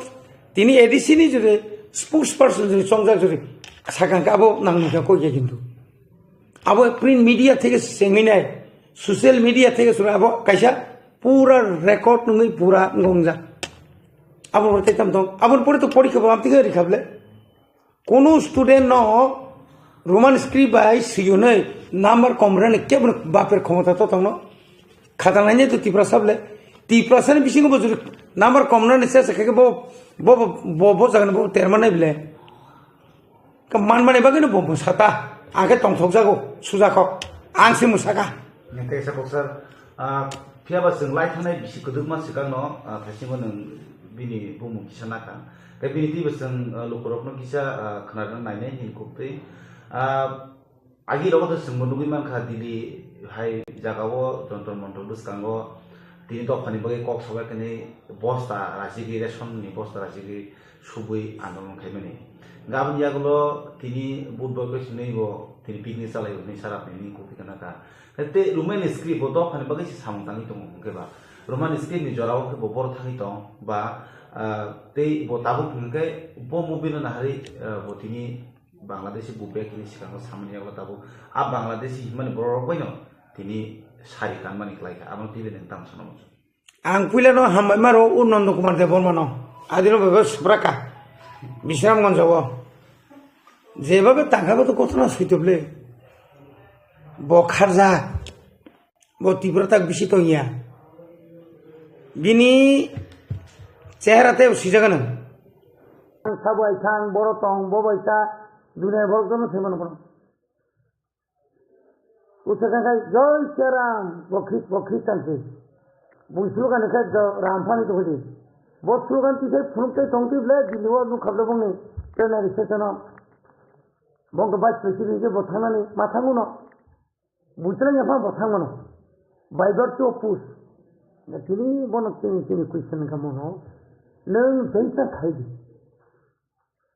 Tini A D C ni jure spokesperson jure chongjak jure. Sakang ka abo nang ni ka kok ya kintu. Abo print media theke sengwi nai, social media theke sura abo kaisa pura record nungwi pura ngongjak. Abo pore tei tam tong, abo pore to porikha bo amtwi khe rikha ble. Kono student no Roman script bai swiyunwi number kom rwni kebo baper khomota to tongno. Khata nainai to Tiprasa ble. Tiprasa ni bisingo bo juri number kom rwni se se khe bo, bo, bo, bo, bo jagani bo terma nai ble. Ka manmani bagwino bo mwsata, ang khe tongthokjago, sujakho, ang se mwsaka. Nang khe sa kok sir, ah, phiya ba chwng lai thangnai bisi kwdwkma swkang no, ah, thaisingo nwng bini bumung kisa nakha. Tei bini twi bo chwng, ah, lukurokno kisa, ah, khwnarwna nainai hini kuk twi. Ah, agi rogo to chwngbo nugwi mankha, Delhi hai jagao Jantar Mantar bwskango tini dophani bagwi kok sobai kani bosta rachigwi, ration ni bosta rachigwi subui andolon khaimani. Gabon yagulo tini budboi bai swnwi bo tini picnic chalai rwni sarap nini kok tikana ka. Te Roman script bo dophani bagwi se samung tangwi tongo hwnkhe ba. Roman script ni jorao khe bo boro thangwi tong ba, ah, tei bo tabuk hwnkhe bo movie no nahari, ah, bo tini Bangladeshi bo bag ni sikang samani yagulo tabuk a Bangladeshi himani borok rok bai no tini sari kanmani kwlai kha. Abono tei bai nang tamo sano. Ang puila no hambai maro o Nondo Kumar Debbarma no. Adino bebe subraka. Bisramganj o. Jebabe tangkha bo to kothona suitoble. Bo kharja. Bo Tipra tak bisi tongya. Bini chehra te sijagano. Ang sabo ai thang boro tong bo bai sa dunia borok jono themano kono. Usa kha khai, "Joi Siaram," bo Khri-, bo Khristan se. Bo slogan khe do Ram phani to hoidi. Bo slogan ti khai phunuk tei tong twi ble Delhi o nuk khablo bongni plenary session o. Bong to vice president je bo thangnani ma thanguno. Buchla nya pha bo thangmano. By birth to push. Na tini bono tini tini question kha mono. Nang jaisa khai di.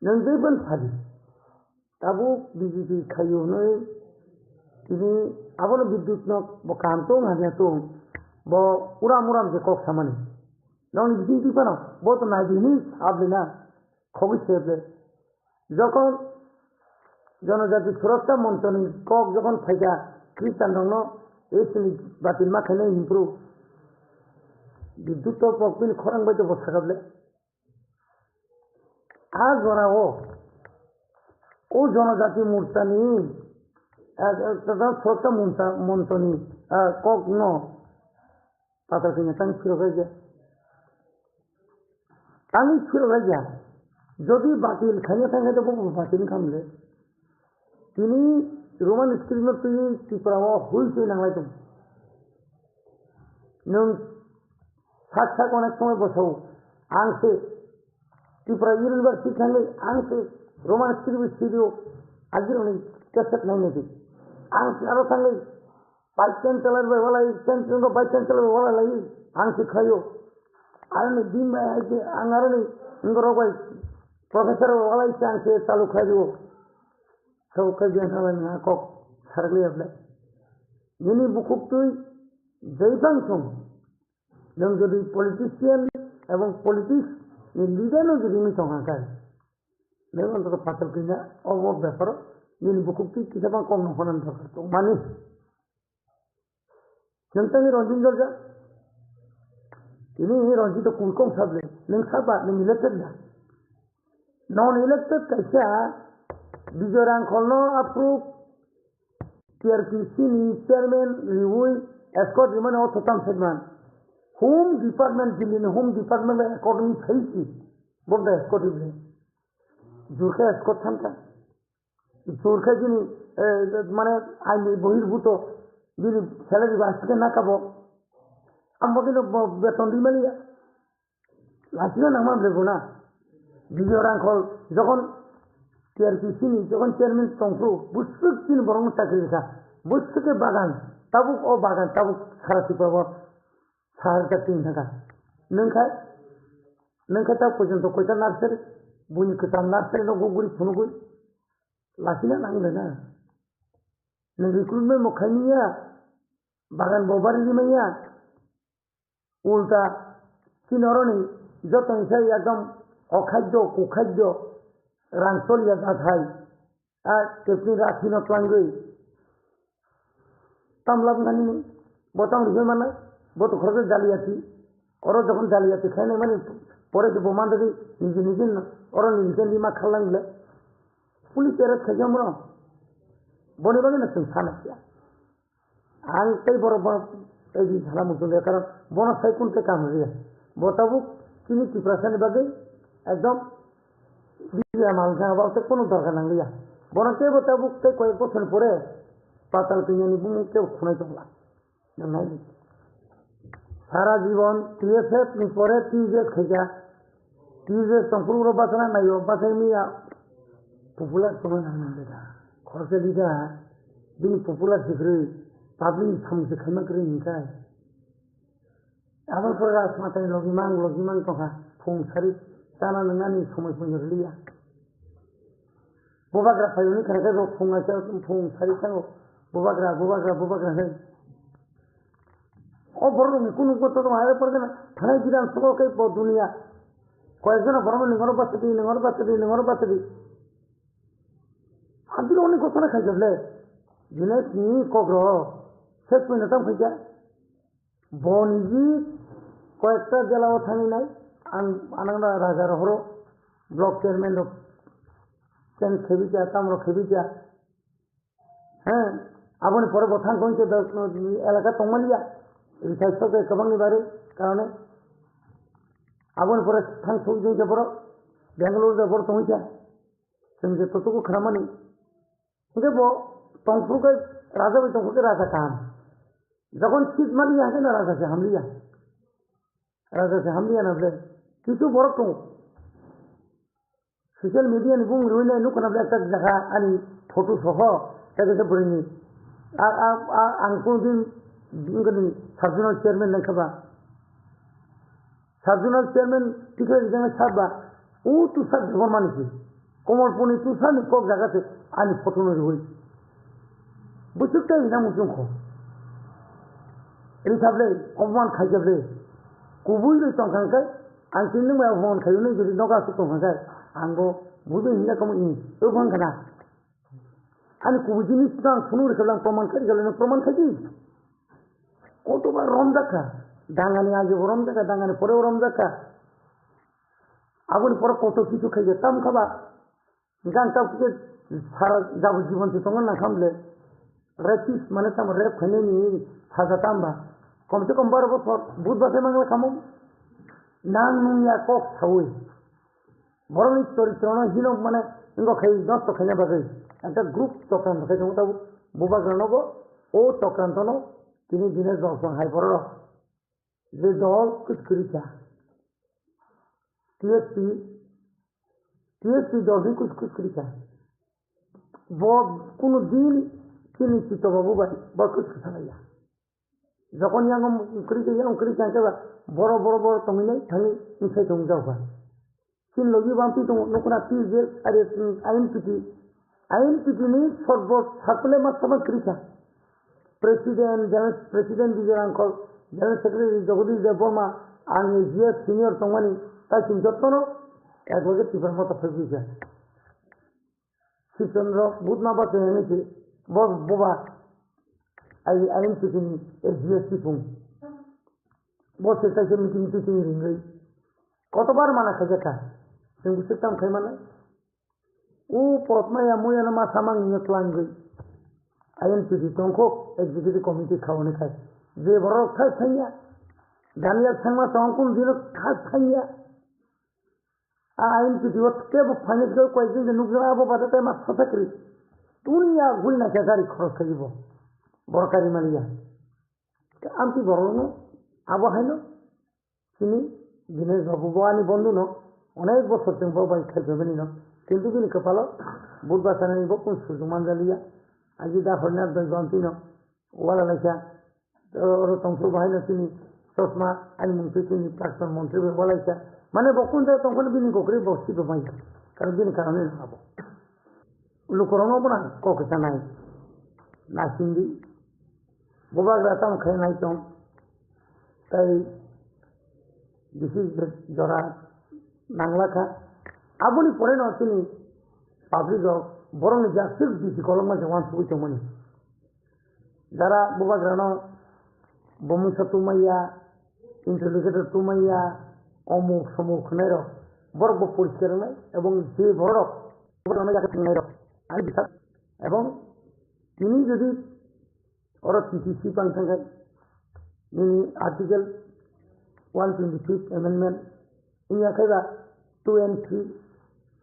Nang jai ban sadi. Tabuk B J P khayo hwnwi tini abono Bidyut no bo kaham tong hamya tong, bo uram uram se kok samani. Nokni bising twi phano bo to nai di hwnwi sap lina, khogwi sep le. Jokhon Jonojati Suraksa Monchoni kok jokhon phaikha Khristan rokno A C ni batil ma khainai hwnphru Bidyut to pok bini khorang bai to bo sakap le. A jorao o Jonojati Morchani, eh, eh, tata Sorta Moncha-, Monchoni, eh, kokno patal kanya tang phirok ya. Tangwi phirok ya. Jodi batil khanya thang khe bo batil khamle. Tini Roman script no twi Tripura o hui twi nanglai tong. Nwng sak sak onek somoi bosao ang se Tripura University thangwi ang se Roman script studio agironi cassette nainai di. Ang se aro thangwi Vice Chancellor bai walai, Chancellor bai Chancellor bai walai lai, ang se khaio. Aroni din bai hai se ang aroni ngorok bai professor bai walai se ang se chalu khaio. Sabo khe biang thanglaini ha kok sarakliya ble. Nini bukhuk twi jai bang song. Nwng jodi politician ebong politics ni leader no jodi wngwi tong kha khe, nwng ontoto patal kanya obo beparo nini bukhuk twi kisa bang kok no hwnani dorkar tong mani. Nwng tangwi Ranjit Jorja? Tini Ranjit to kui kong sable, nwng saba, nwng elected da? Non elected kaisa Bijoy Rangkholno aphuru T R P C ni chairman riui escort rimani o thotam segment. Home department, Delhi ni home department bai according saisi, bo da escort riui. Jurkhe escort thanka. Jurkhe jini, eh, mane aini bohirbuto, jini salary ba asike nakabo. Ambo dino bo-, beton rimani ya. Lasina nangma ble guna. Bijoy Rangkhol jokhon T R P C ni jokhon chairman tongphuru, bwswk chini borokno chakri rwkha. Bwswk khe bagan, tabuk o bagan, tabuk sara Tripura o sahar chakri wngkha. Nwngkha, nwngkha ta pojonto koita nursery, buini kwtal nursery no guguri phunugwi lasina nang le na. Nwng recruitment bo khaimanya, bagan bo bari rimanya. Ulta chini oroni joto ni sai ekdom okhadyo, kukhadyo, rang soliya jathai, a tepni rathi no twlangwi. Tam lab nani ni, bo tam rwui mana, bo to khoroksa jaliyati. Oro jokhon jaliyati khainai mani, pore se bo mandagwi niji niji no, oro niji khe lima khallang le. Police arrest khaikha mano. Boni bagwi no chwng sana kya. Ang tei borok bono tei di sana muchung ya, karon bono sai kun tei kam riya. Bo tabuk chini Tiprasa ni bagwi ekdom biya mal kha, bo tei kono dorkar nang liya. Bono tei bo tabuk tei koyek bochor ni pore patal kanya ni bumung tei khunai tongla. Nang nai di. Sara jibon T S F ni pore T J S khaikha. T J S tongphuru ro bachana naio, bachai miya popular tongna nang nang da. Khoroksa di da, bini popular sikrwi, public ni samung se khaima kwrwi hinkai. Aboni pore Rajmata ni logi mang, logi mang tongkha, phung sari Chana nwngnani somoi phai rwliya. Bubagra phaiyuni khana khe rok phung aisa phung sari thango. Bubagra, bubagra, bubagra hwnwi. O borokni kunu gotto tong hai porgana thanai bidan soko khe bo duniya. Koyekjona borokno ningoro bachadi, ningoro bachadi, ningoro bachadi. Abdul oni gotto na khaijak le. Jinesni kokro. Ses pwino tam khaijak. Bo niji koyekta jela o thangwi nai, ang anangda raja rohoro block chairman rok change khebi cha, tam rok khebi cha. He, aboni pore bo thang tong khe elaka tongmani ya, rithai sok kwbangni bare karone. Aboni pore thang sok jeng khe borok Bangalore da borok tongwi cha. Chwng je totuku khramani. Hingke bo tongphuru khe raja bai tongphuru khe raja kaham. Jokhon seat maliya hingke no raja se hamliya. Raja se hamliya na ble. Kisu borok tongo. Social media ni bung rwinai nukha na ble ekta jaga ani photo soho. Tei kisa bwrwini. A, a, a, ang kunu din wngkha ni sub zonal chairman nangkha ba. Sub zonal chairman tikhe rijak nai sir ba, o Tushar Debbarma ni se. Komolpur ni Tushar ni kok jaga se ani photo no riwi. Bwswk tei rina muchung kho. Ri thap le, opman khai thap le. Kubui rwi tong kha khe, ang tini nung bai opman khai nung jodi nogo aswk tong kha khe, ang bo bui bai hinna kamo i, o bang khana. Ani kubui jinis no ang phunuk rikha lang proman khai rikha lang proman khai di. Kotoba romjakha, dangani age bo romjakha, dangani pore bo romjakha. Aboni pore koto kichu khaija, tam khaba. Hingke ang tabuk khe sara jabo jibon se tongo nang khamle. Rapist mane tamo rape khainani saja tamba. Kom se kom baro bosor, but bachai mangla kamo. Nang nung ya kok saui. Borokni choritrono hino mane wngkha khai nosto khaina bagwi. Ekta group chokranto khai tongo tabuk. Bubagranobo o chokrantono tini Dinesh Babu song hai bororok. Je dol kwchwrwi kha. T S P, T S P dol hwn kwchwrwi kha. Bo kunu din chini chito babu bai bo kwchwrwi kha laiya. Jokon yang kwrwi kha, yang kwrwi kha khe ba boro, boro, boro tongwi nai thangwi wngthai tong jak ba. Chini logi bamtwi tongo, nukuna T J, are, mm, I N P T. I N P T ni sorbot sakle ma sama kwrwi kha. President, General President Vijay Rangkhol, General Secretary Jagadish Debbarma, ang A G S senior tongmani, tai chwng jotono ek loge Tipra Motha phaiwi kha. Sibchandra Bhutma ba chwng hinwi se, bo, boba, I, I N P T ni A G S sipung. Bo se kaisa meeting titing ringwi. Kotobar mana khaijak kha. Chwng bwswk tamo khai mano. O potma ya muya no ma samang ni twlangwi. I N P T tongkho executive committee khauni khai. Je borok khai thangya. Daniel Sangma tong kun dino khai thangya. A I N P T o tebo finance go koi jing nuk jora abo bada tai ma sasa kri. Dunia gul na kya gari khoros khai bo. Borok kari maliya. Amtwi borokno abo haino chini Dinesh Babu bo ani bondhuno onek bosor chwng bo bai khaipaimanino, kintu bini kwpalo but bachanani bo kung sujuk manjaliya. Aji da horna doi bantino wala laisa, oro tongthok bahaino chini chosma ani mungtwi chini prakton montri bai walaisa. Mane bo kung jaga tongphano bini gokre bo sibo maya, karon bini karone abo. Lukurokno bono kok kisa nai, naisingdi. Bubagra tamo khe nai tong, tei bisi jora nangla kha. Aboni pore no chini public rok borokni jaswk bisi kolokma se wansugwi tongmani. Jara bubagrano bomungsa tumaiya, interrogator tumaiya, omuk somuk hwnairok, borok bo poriskar wngnai, ebong je borok, borokno yakhe thwngnairok, ani bwsak, ebong tini jodi oro T T C pang thangkhe, nini article one twenty fifth amendment, wngya khe ba two and three,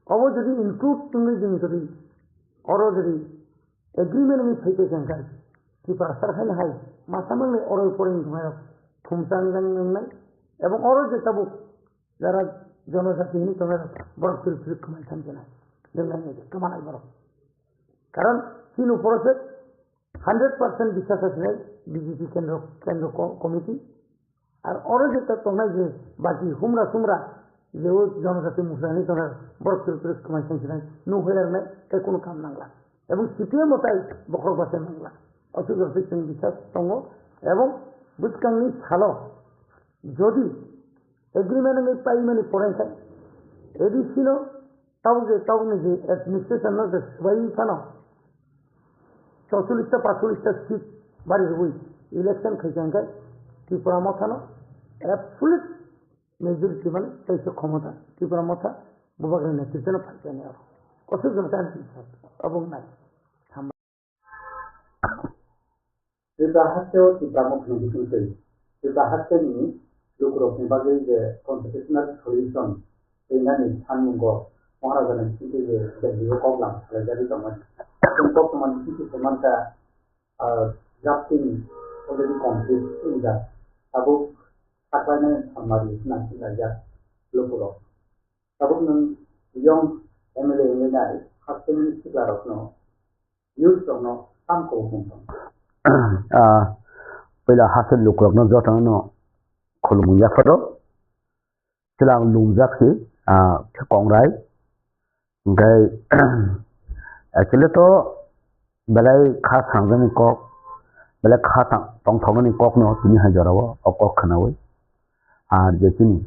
obo jodi include wngwi jodi oro jodi agreement wngwi phai tongkha, Tripura sarkar hai masa manwi oro pore wngtongmani rok thumsa wngjaknai, ebong oro je tabuk jara jonojati hinwi tongnai rok borok phirip phirip khwmai thangjana, jwngjani kwmanai borok. Karon chini uporo se hundred percent biswas asinai B J P kendro, kendro ko-, committee. Ar oro je ta tongnai je baki humra sumra, je o jonojati mosla hinwi tongkha, borok chwrwk chwrwk swmai seng seng nukhuya rwnai, tei kunu kam nangla. Ebong C P M bo tai bokhorok bachai nangla. O sujuk se chwng bisas tongo, ebong bwskangni salo jodi agreement wngwi paimani pore khe A D C no tabuk je, tabukni je administration no je swbaiwi phano chorchollish ta pachchollish ta seat bari rwui election khaikha hwnkhe Tripura Motha no absolute majority mane teisa khomota Tripura Motha Bubagra netrito no phaikha hwnwi aro. Kwchwk jwnka ani tisa abo wngnai. Tripura haste o Tipra Motha ni bisingtwi Tripura haste ni lukurokni bagwi je constitutional solution teinani sanmungo Maharaja ni bisingtwi je Delhi o koklam salaijagwi tongmani. Chwng koktwma ni bisingtwi se mankha, ah, drafting already complete wngjak. Tabuk saklainai hamari hwnna hinlaijak lukurok. Tabuk nwng young M L A wngwi nai, hasteni siklarokno, youth rokno tam kobokmung tong? Ah, puila hasteni lukurokno jotono khulumung yapharo. Chwla ang lungjak si, ah, khe kongrai. Hwnkhe, actually to belai kha sangjakni kok, belai kha tang-, tongthoknani kokno tini hai jorao o kok khwnaui. Ar je chini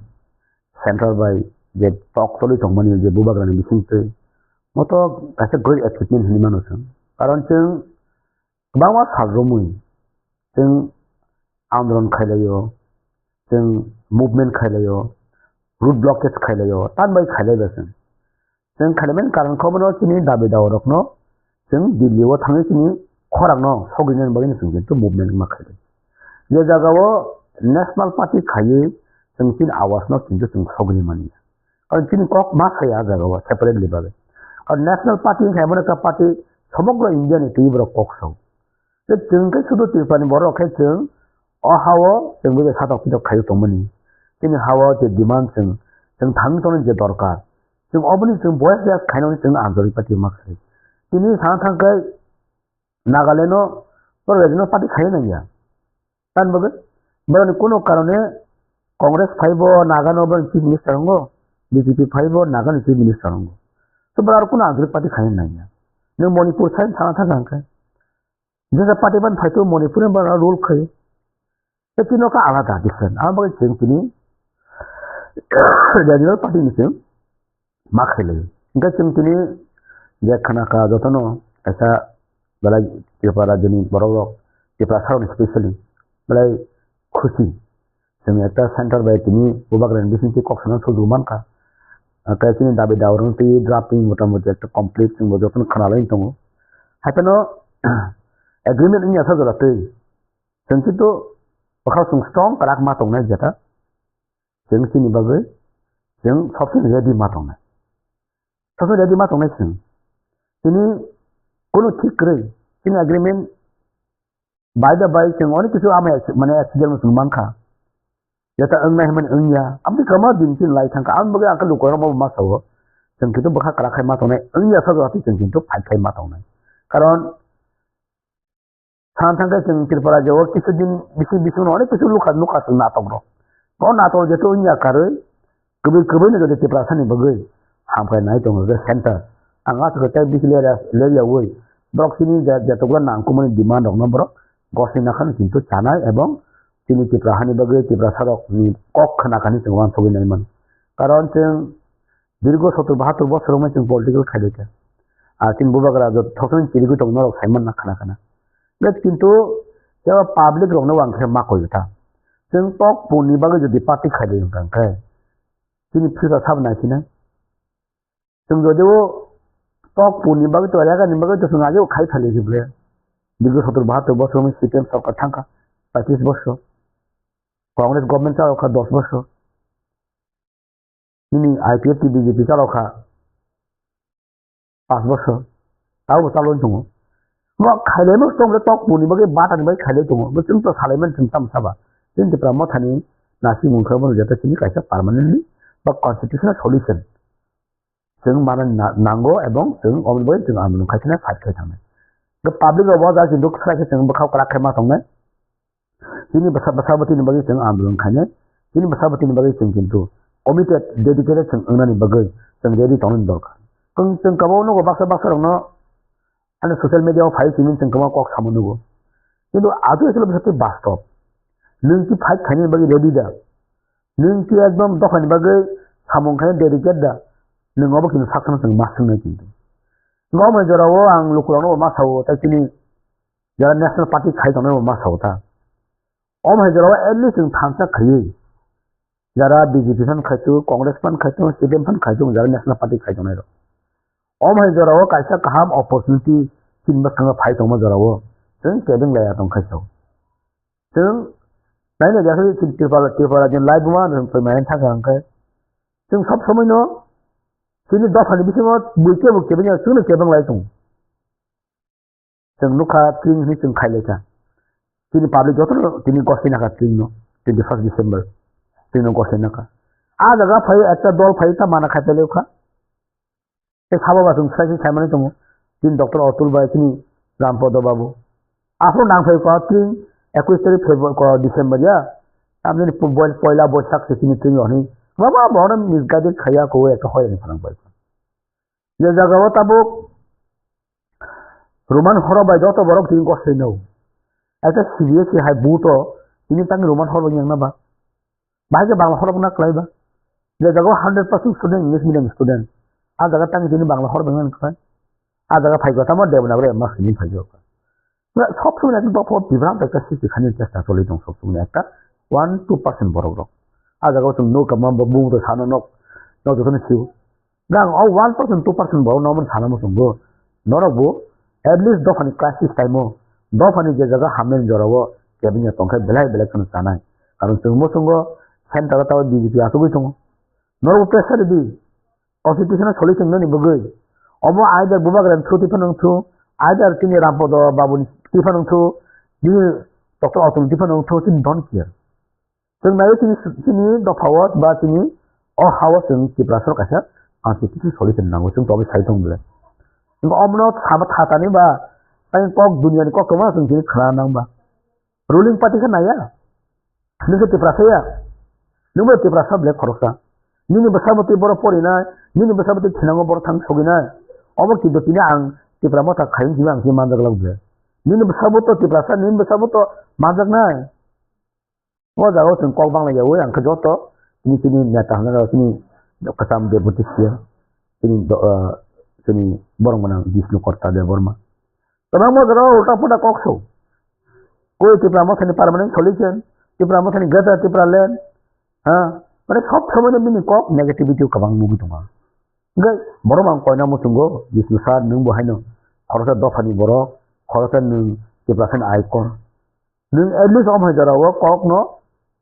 central bai je tok tolwi tongmani je bubagrani bisingtwi, moto kaisa great achievement hinwi mano chwng. Karon chwng kwbangma sal romwi chwng andolon khailaio, chwng movement khailaio, road blockade khailaio, tambai khailaiba chwng. Chwng khailaimani karon khe obono chini dabi dawarokno chwng Delhi o thangwi chini khorangno sogwinani bagwino chwng kintu movement ma khailai. Je jagao National Party khaiwi chwng chini awazno kintu chwng sogwini manya. Karon chini kok ma saya ah jagao separately bagwi. Karon National Party wngkha emon ekta party somogro India ni twiwi borok kok sao. Tei chwng khe sudu Tripura ni borok khe chwng o ha-o chwng bai satok pitok khaiwi tongmani. Chini ha-o je demand chwng, chwng thangwi tongnani je dorkar. Chwng oboni chwng boya khe khainani chwng anjali pati ma khai. Tini sana thangkhe Nagaland o borok rajino party khaina nangya. Tamni bagwi borokni kuno karone Congress phaibo Nagano borokni chief minister wngo, B J P phaibo Nagani chief minister wngo. So borok kuno anjali party khaina nangya. Nwng Manipur sai sana thangkha hwnkhe. Jesa party ban phaitu Manipur ni bana rule khai. Tei tini kha alada different. Abo bagwi chwng tini regional party ni chwng ma khailai. Hwnkhe chwng tini je khana kha jotono kaisa belai Tripura rajyoni borok rok, Tripura sarok specially belai khusi. Chwng ekta center bai tini bubagrani bisingtwi kok sana sudu mankha. Tei chini dabi dawarokno twi drafting mota moti ekta complete chwngbo jotono khwnalai tongo. Haiphano agreement wngya sa jora twi. Chwng kintu bwkhao chwng strong kwrak ma tongnai jeta. Chwng chini bagwi chwng sob somoi ready ma tongnai. Sob somoi ready ma tongnai chwng. Chini kunu thik kwrwi. Chini agreement by the by chwng onek kisu ama acc-, mane accident no chwng mankha. Jeta wngnai hwnmani wngya. Aboni kwbangma din chini lai thangkha. Aboni bagwi ang khe lukurokno ma sao. Chwng kintu bwkha kwrak khai ma tongnai. Wngya sa jora twi chwng kintu fight khai ma tongnai. Karon Sana thangkhe chwng Tripura rajyo o kisu din bisi bisingno onek kisu lukha nukha chwng natok rok. O natok jeto wngya karwi kwbwi kwbwino jodi Tiprasani bagwi hamkrai nai tongo je center. Ang aswk tei bisi lerya leryawi borok chini je jetok nangkukmani demand rokno borok gosni nakhano kintu chanai ebong chini Tripura hani bagwi Tiprasa rokni kok khna kani chwng uansugwi nai mano. Karon chwng Dirgo sottor bahattor bosor wngmai chwng political khailai kha. Ah, chini bubagra jot thokni chirigwi tong norok saiman na khana khana. But kintu kebo public rokno ang khe ma koi ta. Chwng tok pun ni bagwi jodi party khailai wngkha hwnkhe chini future sabo nai sinai. Chwng jodi o tok pun ni bagwi to yaga ni bagwi to chwng age o khai phalai khe ble. Dirgo sottor bahattor bosor wngmai C P M sorkar thangkha, pachis bosor. Congress government chalo kha dos bosor. Nini I P F T B J P chalo kha. Pas bosor. Tabo bo chalwi tongo. Bo khailai ma tong le tok puni bagwi bata ni bagwi khailai tongo. Bo chwng to salai man chwng tam saba. Chini Tipra Mothani nasi mungkha bono jeta chini kaisa permanently ba constitutional solution. Chwng mana na-, nango ebong chwng oboni bagwi chwng andolon khai thangna fight khai thangnai. Bo public rok bo ja kintu khwlai khe chwng bwkhao kwrak khe ma tongnai. Chini bwsa, bwsa bwtwini bagwi chwng andolon khainai. Chini bwsa bwtwini bagwi chwng kintu committed, dedicated chwng wngnani bagwi chwng ready tongnani dorkar. Chwng, chwng kwbangma nugo baksa baksa rokno, ani social media o phai simi chwng kwbangma kok samo nugo. Kintu aswk aswk bwsatwi bastob. Nwng ki fight khainani bagwi ready da? Nwng ki ekdom dophani bagwi samung khaina dedicate da? Nwng obo kintu sak sakno chwng ma swngnai kintu. Omo hai jorao ang lukurokno bo ma sao, tei chini jara National Party khai tongnai bo ma sao ta. Omo hai jorao at least chwng thansa khaiwi, jara B J P phan khai tu, Congress phan khai tu, C P M phan khai tu, jara National Party khai tongnai rok. Omo hai jorao kaisa kaham opportunity chini bwskango phai tongma jorao chwng kebeng laiya tong khai sao. Chwng naina jakhe chini Tripura, Tripura rajyoni lai buma nwng phaimani thangkha hwnkhe chwng sob somoino chini dophani bisingo bui kebo kebengya chwngno kebeng lai tongo. Chwng nukha tring hwnwi chwng khailai kha. Chini public jotono tini gosai nakha tring no, twenty first December tring no gosai nakha. A jaga phai ekta dol phai ta mana khai pelai kha. Tei sabo ba chwng sai sai saimani tongo. Chini Doctor Atul bai chini Rampodo babu. Aphuru nang phai kha tring ekwis tarik February ko December ya. Tamni po-, poila Boisak se chini tring hwnwi. Baba bono misguided khaiya ko ekta hoi ni phanang bai. Je jagao tabuk Roman horo bai joto borok tini gosai no. Ekta C B S E hai buto tini tang Roman horo bai yang na ba. Bahai khe Bangla horo na klai ba. Je jagao hundred percent student English medium student. A jaga tang tini Bangla horo bai yang klai. A jaga phai kha tamo Devanagari mas ni phai kha. Sob somoi nang dopha o Tripura ekta sisi khani chesta choli tong sob somoi ekta one two percent borok rok. A jaga o chwng nuk kama bo bung to sana nok nok joto ni siu. Gang o one percent two percent borok no mon sana mo chwng go. Norok bo at least dopha ni crisis time o dopha ni je jaga hamya ni jora o cabinet tong khe belai belai kheno chanai. Karon chwng mo chwng go center o ta B J P asugui tongo. Norok bo pressure di. Constitution o solution nani bagwi. Omo either Bubagra ni through twi phano wngthu, either chini Rampodo babu ni twi phano wngthu, chini Doctor Atul ni twi phano wngthu, chini don't care. Chwng naio chini, chini dopha o ba chini o ha o chwng Tiprasa rok kaisa constitution solution nango, chwng tobo sai tong bwle. Chwng omono sabo thatani ba, tei kok duniya ni kok tongma chwng chini khna nang ba. Ruling party khe naiya. Nwng khe Tiprasa ya. Nwng bo Tiprasa belai khoroksa. Nini bwsa bo twi borok porinai, nini bwsa bo twi thinango borok thang soginai. Obo kintu tini ang Tipra Motha khaiyung simi ang simi manjak lak belai. Nini bwsa bo to Tiprasa, nini bwsa bo to manjaknai. O jaga o chwng kok bangla yaui ang khe joto tini chini neta hwnjak chini kwcham deputy C M chini do-, ah, chini borok gwnang Bishnu Korta Debbarma. Kwbangma jora ulta pulta kok so. Koi Tipra Mothani permanent solution, Tipra Mothani greater Tipra land, ha? Mane sob somoi no bini kok negativity o kwbang nugwi tongo. Hwnkhe borok ang koina muchungo, Bishnu sir nwng bo haino khoroksa dophani borok, khoroksa nwng Tiprasani icon. Nwng at least omo hai jora o kok no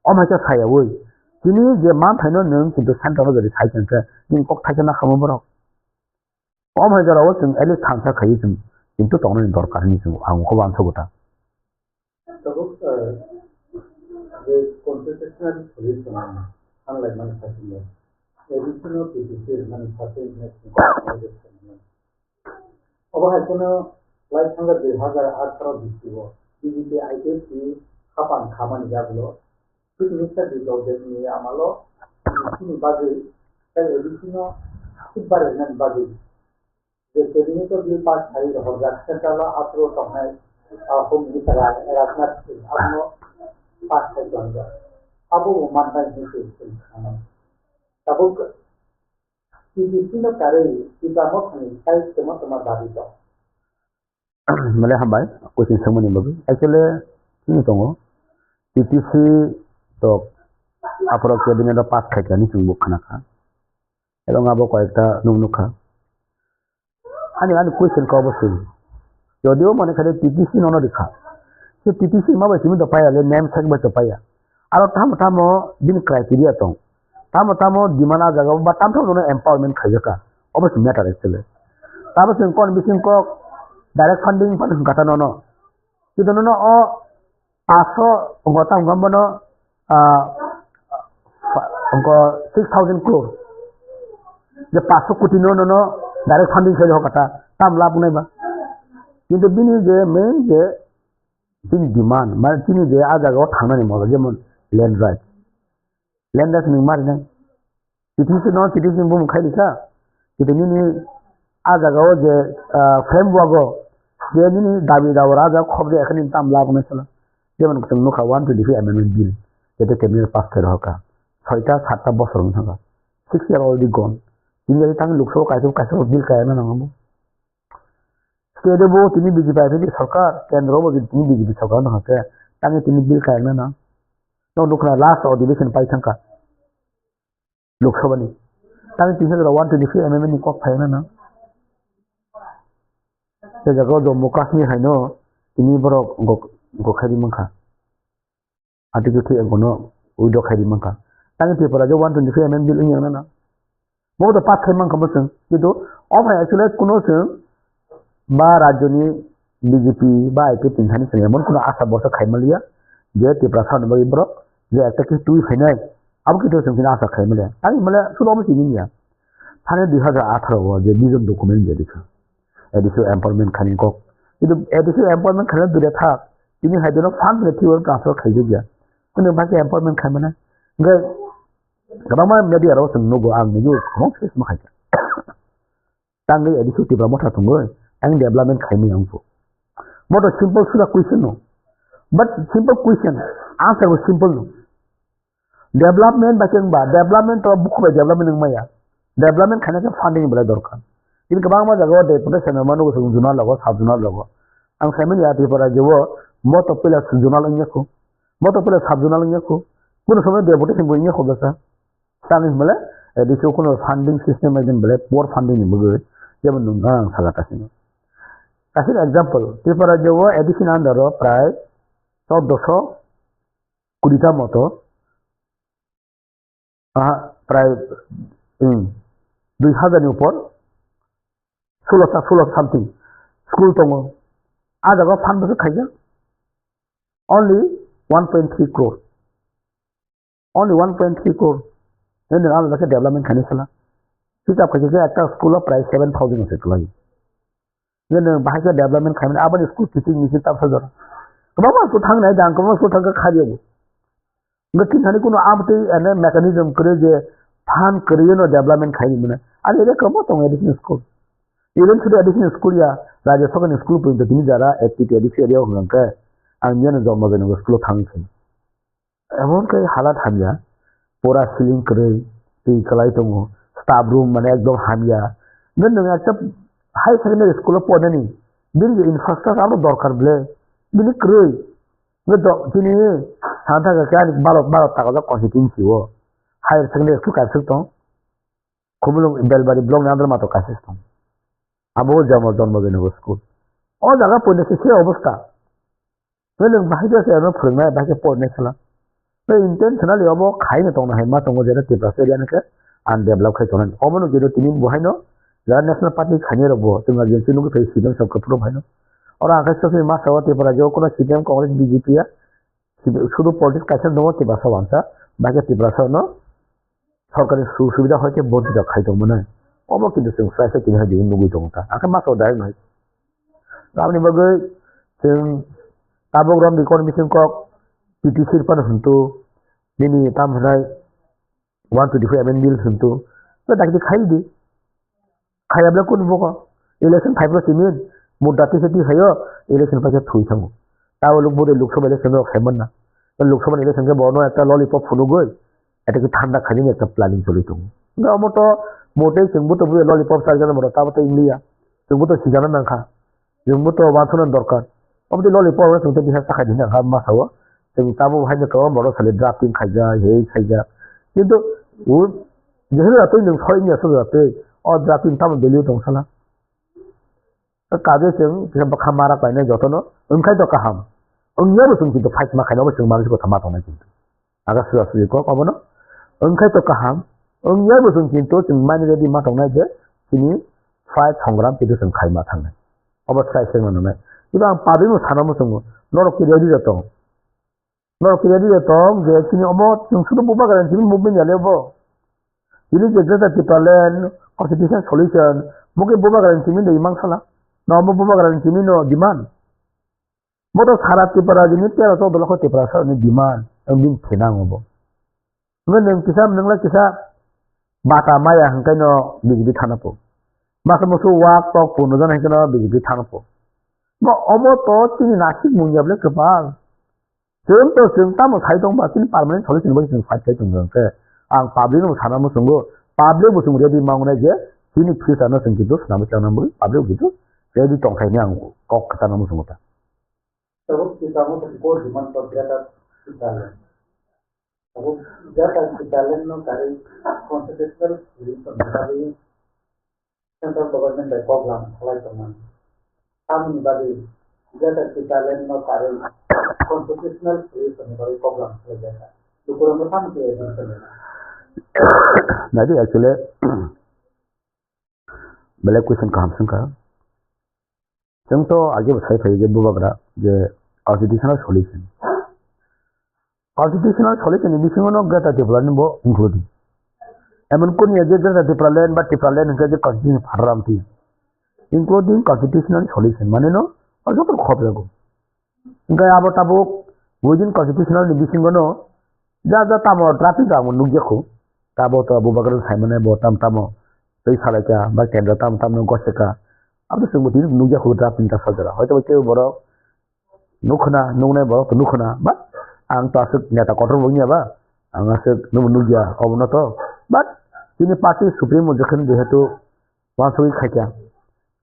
omo hai khe sayaui. Chini je manthaino nwng kintu center o jodi sai tongkhe, nwng kok thaisa nakhamo borok. Omo hai jora o chwng at least thansa khaiwi chwng kintu tongnani dorkar hinwi chwng ang khe uansukgo ta. Tabuk, eh, je constitutional solution ang sanlaimani sasingo, A D C no P T C rwmani sasingo, obo hai kheno lai thangkha dui hazar atharo bisio B J P I P F T hapan khamani yagulo Chief Minister Biplab Deb ni amalo chini bagwi tei A D C no seat barwi rwnani bagwi je cabinet o bill pass khai rohorjak central o aphuru tongnai, ah, Home Minister Raj-, Rajnath Singh abono pass khai tongo. Abo bo mannai hinwi se chwng sanai. Tabuk T T C no karwi Tipra Mothani tai tongma tongma dabi tong. Male hambai, question swngmani bagwi. Actually, chini tongo. T T C tok aphuru cabinet o pass khaikha hinwi chwng bo khna kha. Ebong abo koyekta nwng nukha. Ani, ani question khe obo se. Jodio mane khaide T T C nono rikha. Se T T C ma bai simi to paiya le, name sek bai to paiya. Aro tamo tamo bini criteria tong. Tamo tamo demand a jaga ba tamo tamo empowerment khaijaka. Obo se matter actually. Tamo se kon bising kok direct funding pan hwnkha ta nono. Kito nono o paso wngkha tamo wngkha bono, ah, wngkha six thousand crore. Je paso koti no, no, no, direct funding khe hoka ta, tam lab nai ba. Kintu bini je main je chini demand, mane chini je a jaga o thangnani moto, jemon land right. Land right nwng ma rinai. Titisi no titisi bumung khai rikha. Tito nini a jaga o je, ah, framework o je nini dabi dabar a jaga khobjak ekhani tam lab nai sala. Jemon chwng nukha one twenty-five amendment bill. Jete cabinet pass khai rohorkha. Soita satta bosor wng thangkha. Six year already gone. Tini jati tang Lok Sabha kaisa kaisa bill kaya na nango. State o bo tini B J P I P P sorkar, kendro bo tini B J P sorkar no hake. Tang tini bill kaya na na. No nukna last o division pai thangkha. Lok Sabha ni. Tang tini jora one twenty-five amendment ni kok phai na na. Se jaga o Jammu Kashmir hai no tini borok gok-, gokhai di mankha. Article three A bono withdraw khai di mankha. Tang Tripura je one twenty-five amendment bill wngya na na. Bo to pass khai mankha bo chwng. Kintu o phai actually kuno chwng ba rajyo ni B J P ba I P T thani chwng emon kuno asa bosa khai maliya je Tripura sa ni bagwi borok je ekta khe twi phainai abo khe to chwng khe asa khai maliya. Tang male sudo bo chini ya. Thani dui hazar atharo o je vision document je dikha. A D C empowerment khani kok. Kintu A D C empowerment khani dure thak. Tini hai dino fund ni theory transfer khai jagya. Kunu baki empowerment khai mana. Ngai kabama media ro sung nugo ang nugo kong ses ma khai. Tangwi A D C Tipra motha tungoi. Ang development khai mi ang fu. Moto simple sura question no. But simple question, answer was simple no. Development ba khe wngba, development to bukhuk bai development wng maya. Development khaina khe funding belai dorkar. Tini kwbangma jaga o deputation rok mano chwng zonal rogo, sub zonal rogo. Ang sai manya Tripura je o moto puila sub zonal wngya kho. Moto puila sub zonal wngya kho. Kuno somoy deputation bo wngya kho bwsa. Tamo hinmale, eh, A D C o kuno funding system bai belai poor funding ni bagwi jemon nung ang saka kasino. Kasino example, Tripura je o A D C ni under o prai choddoso kurita moto, aha, prai, hmm, dui hazar ni upor, sulota, sulota something school tongo. A jaga o fund bwswk khaijak only one point three crore. Only one point three crore. Nini ang jaga development khaini sala. Hisab khaijak ekta school o prai seven thousand se kwlai. Nini bahai khe development khaimani aboni school teaching ni tam sajora. Kwbangma school thangnai dang, kwbangma school thangkha khairiyabo. Hwnkhe thani kuno amtwi ene mechanism kwrwi je phan kwrwino development khaini mwnai. Ani area kwbangma tongo additional school. Even sudu additional school ya, Rajya Sarkar ni school porinto tini jara activity additional area hwnkhe ang niyano Jormo Joynagar school o thangwi khaini. Emon khe halat hamya, pura ceiling kwrwi, twi kwlai tongo, staff room mane ekdom hamya. Nini nwng ekta high secondary school o pornani, bini je infrastructure abo dorkar ble, bini kwrwi. Nge do, chini santa ga kani balok, balok tago constituency o. Higher secondary school kaisa tong. Khumulwng Belbari block ni under mato kaisa tong. Abo Jormo, Jormo Joynagar school. O jaga poina se se obostha. Nge nwng bahai khe se ano phwrwngnai, bahai khe porinai sala. Tei intentionally obo khaino tongna hai ma tongo, jera Tiprasa area no khe undevelop khai tongnai. Obono khe tini bo haino jara National Party khainai rok bo chwng rajyo chini nugwi phai C P M song kwphwrwng haino. Oro ang khe sokni masa o Tripura rajyo o kono C P M Congress B J P ya sudu politics kaisa tongo Tiprasa wansa, bahai khe Tiprasa no sorkari sujog subida hoite bonchito khai tongmani. Obo kintu chwng swraisa tini hai nugwi tongo ta. Ang khe masa o direct no hai. Aboni bagwi chwng tabuk Rom Record Mission kok P T C phano hwntu, nini tam hwnai one twenty-five amendment bill hwntu, tei dakti khai di. Khaya bwle kunu bogo. Election phai phro simin, mudda tisa ti phaio, election paisa thui thango. Tabo luk bode Lok Sabha election rok sai manna. Lok Sabha election khe bono ekta lollipop phunugwi, eta khe thanda khainani ekta planning choli tongo. Hwnkhe omo to mote chwngbo to bui lollipop charjana moro tabo to ingliya. Chwngbo to sijana nangkha. Chwngbo to wansukna dorkar. Omo twi lollipop no chwng tei bisa sakhai di nangkha masa o. Chwng tabo haino kwbangma borok sali drafting khaijak, hei khaijak. Kintu o jephru atwi nwng soi wngya sojak tei o drafting tamo belio tong sala. Kaje chwng kisa bwkha mara khlainai jotono wngkhai to kaham. Wngya bo chwng kintu fight ma khaina bo chwng manwi kotha ma tongnai kintu. Aga suja suji kok obono. Wngkhai to kaham. Wngya bo chwng kintu chwng mani ready ma tongnai je chini fight songram kintu chwng khai ma thangnai. Obo sai se mano nai. Kiba ang padwi mo sana mo chwngo. Norok ki ready da tong. Norok ki ready da tong je chini omo chwng sudu bubagra chini movement ya le bo. Chini je Greater Tipraland Constitution Solution bo ke bubagra chini de imang sala. No omo bubagra chini no demand. Bo to sara Tripura jini tero choudo lokho Tiprasa ni demand, ang bini thinang obo. Nge nang kisa, nang la kisa, Bata maya hwnkhe no B J P thana po. Masa musu wak tok puno jana hwnkhe no B J P thana po. Bo obo to chini nasik mungya ble kwpal. Chwng to chwng tamo sai tong ba chini permanent solution bai chwng fight khai tong jang khe. Ang public no sana muchungo, public bo chwng ready ma wngnai je chini future no chwng kintu swnam chang nang bwlwi public bo kintu ready tong khai ni ang kok kwchana muchungo ta. Tabuk Tipra Motha ni core demand for Greater Tipraland. Tabuk Greater Tipraland no karwi constitutional solution ni bagwi central government bai kok lam khlai tongmani. Tamoni bagwi Greater Tipraland no karwi constitutional solution ni bagwi kok lam khlai jaka. Lukurok no tamo khe solution rwna. Nadi actually belai question kaham swngkha. Chwng to age bo sai phai je bubagra je constitutional solution. Constitutional solution ni bisingo no Greater Tipraland bo including. Emon kun ya je Greater Tipraland ba Tipraland hwnkhe je constitution pharam ti. Including constitutional solution mane no joto khop jago. Hwnkhe abo tabuk within constitutional ni bisingo no ja ja tamo draft wngkha ang nukjakhu. Abo to bubagra sai mane bo tam tamo twi salaikha ba kendra tam tam no goseka. Abo chwngbo tini nukjakhu draft ni ta sajra. Hoito ba kebo borok nukhna, nuknai borok to nukhna, but ang to aswk neta kotor bo wngya ba, ang aswk nubo nukya, obono to, but chini party supremo jekheno jehetu wansugwi khaikha,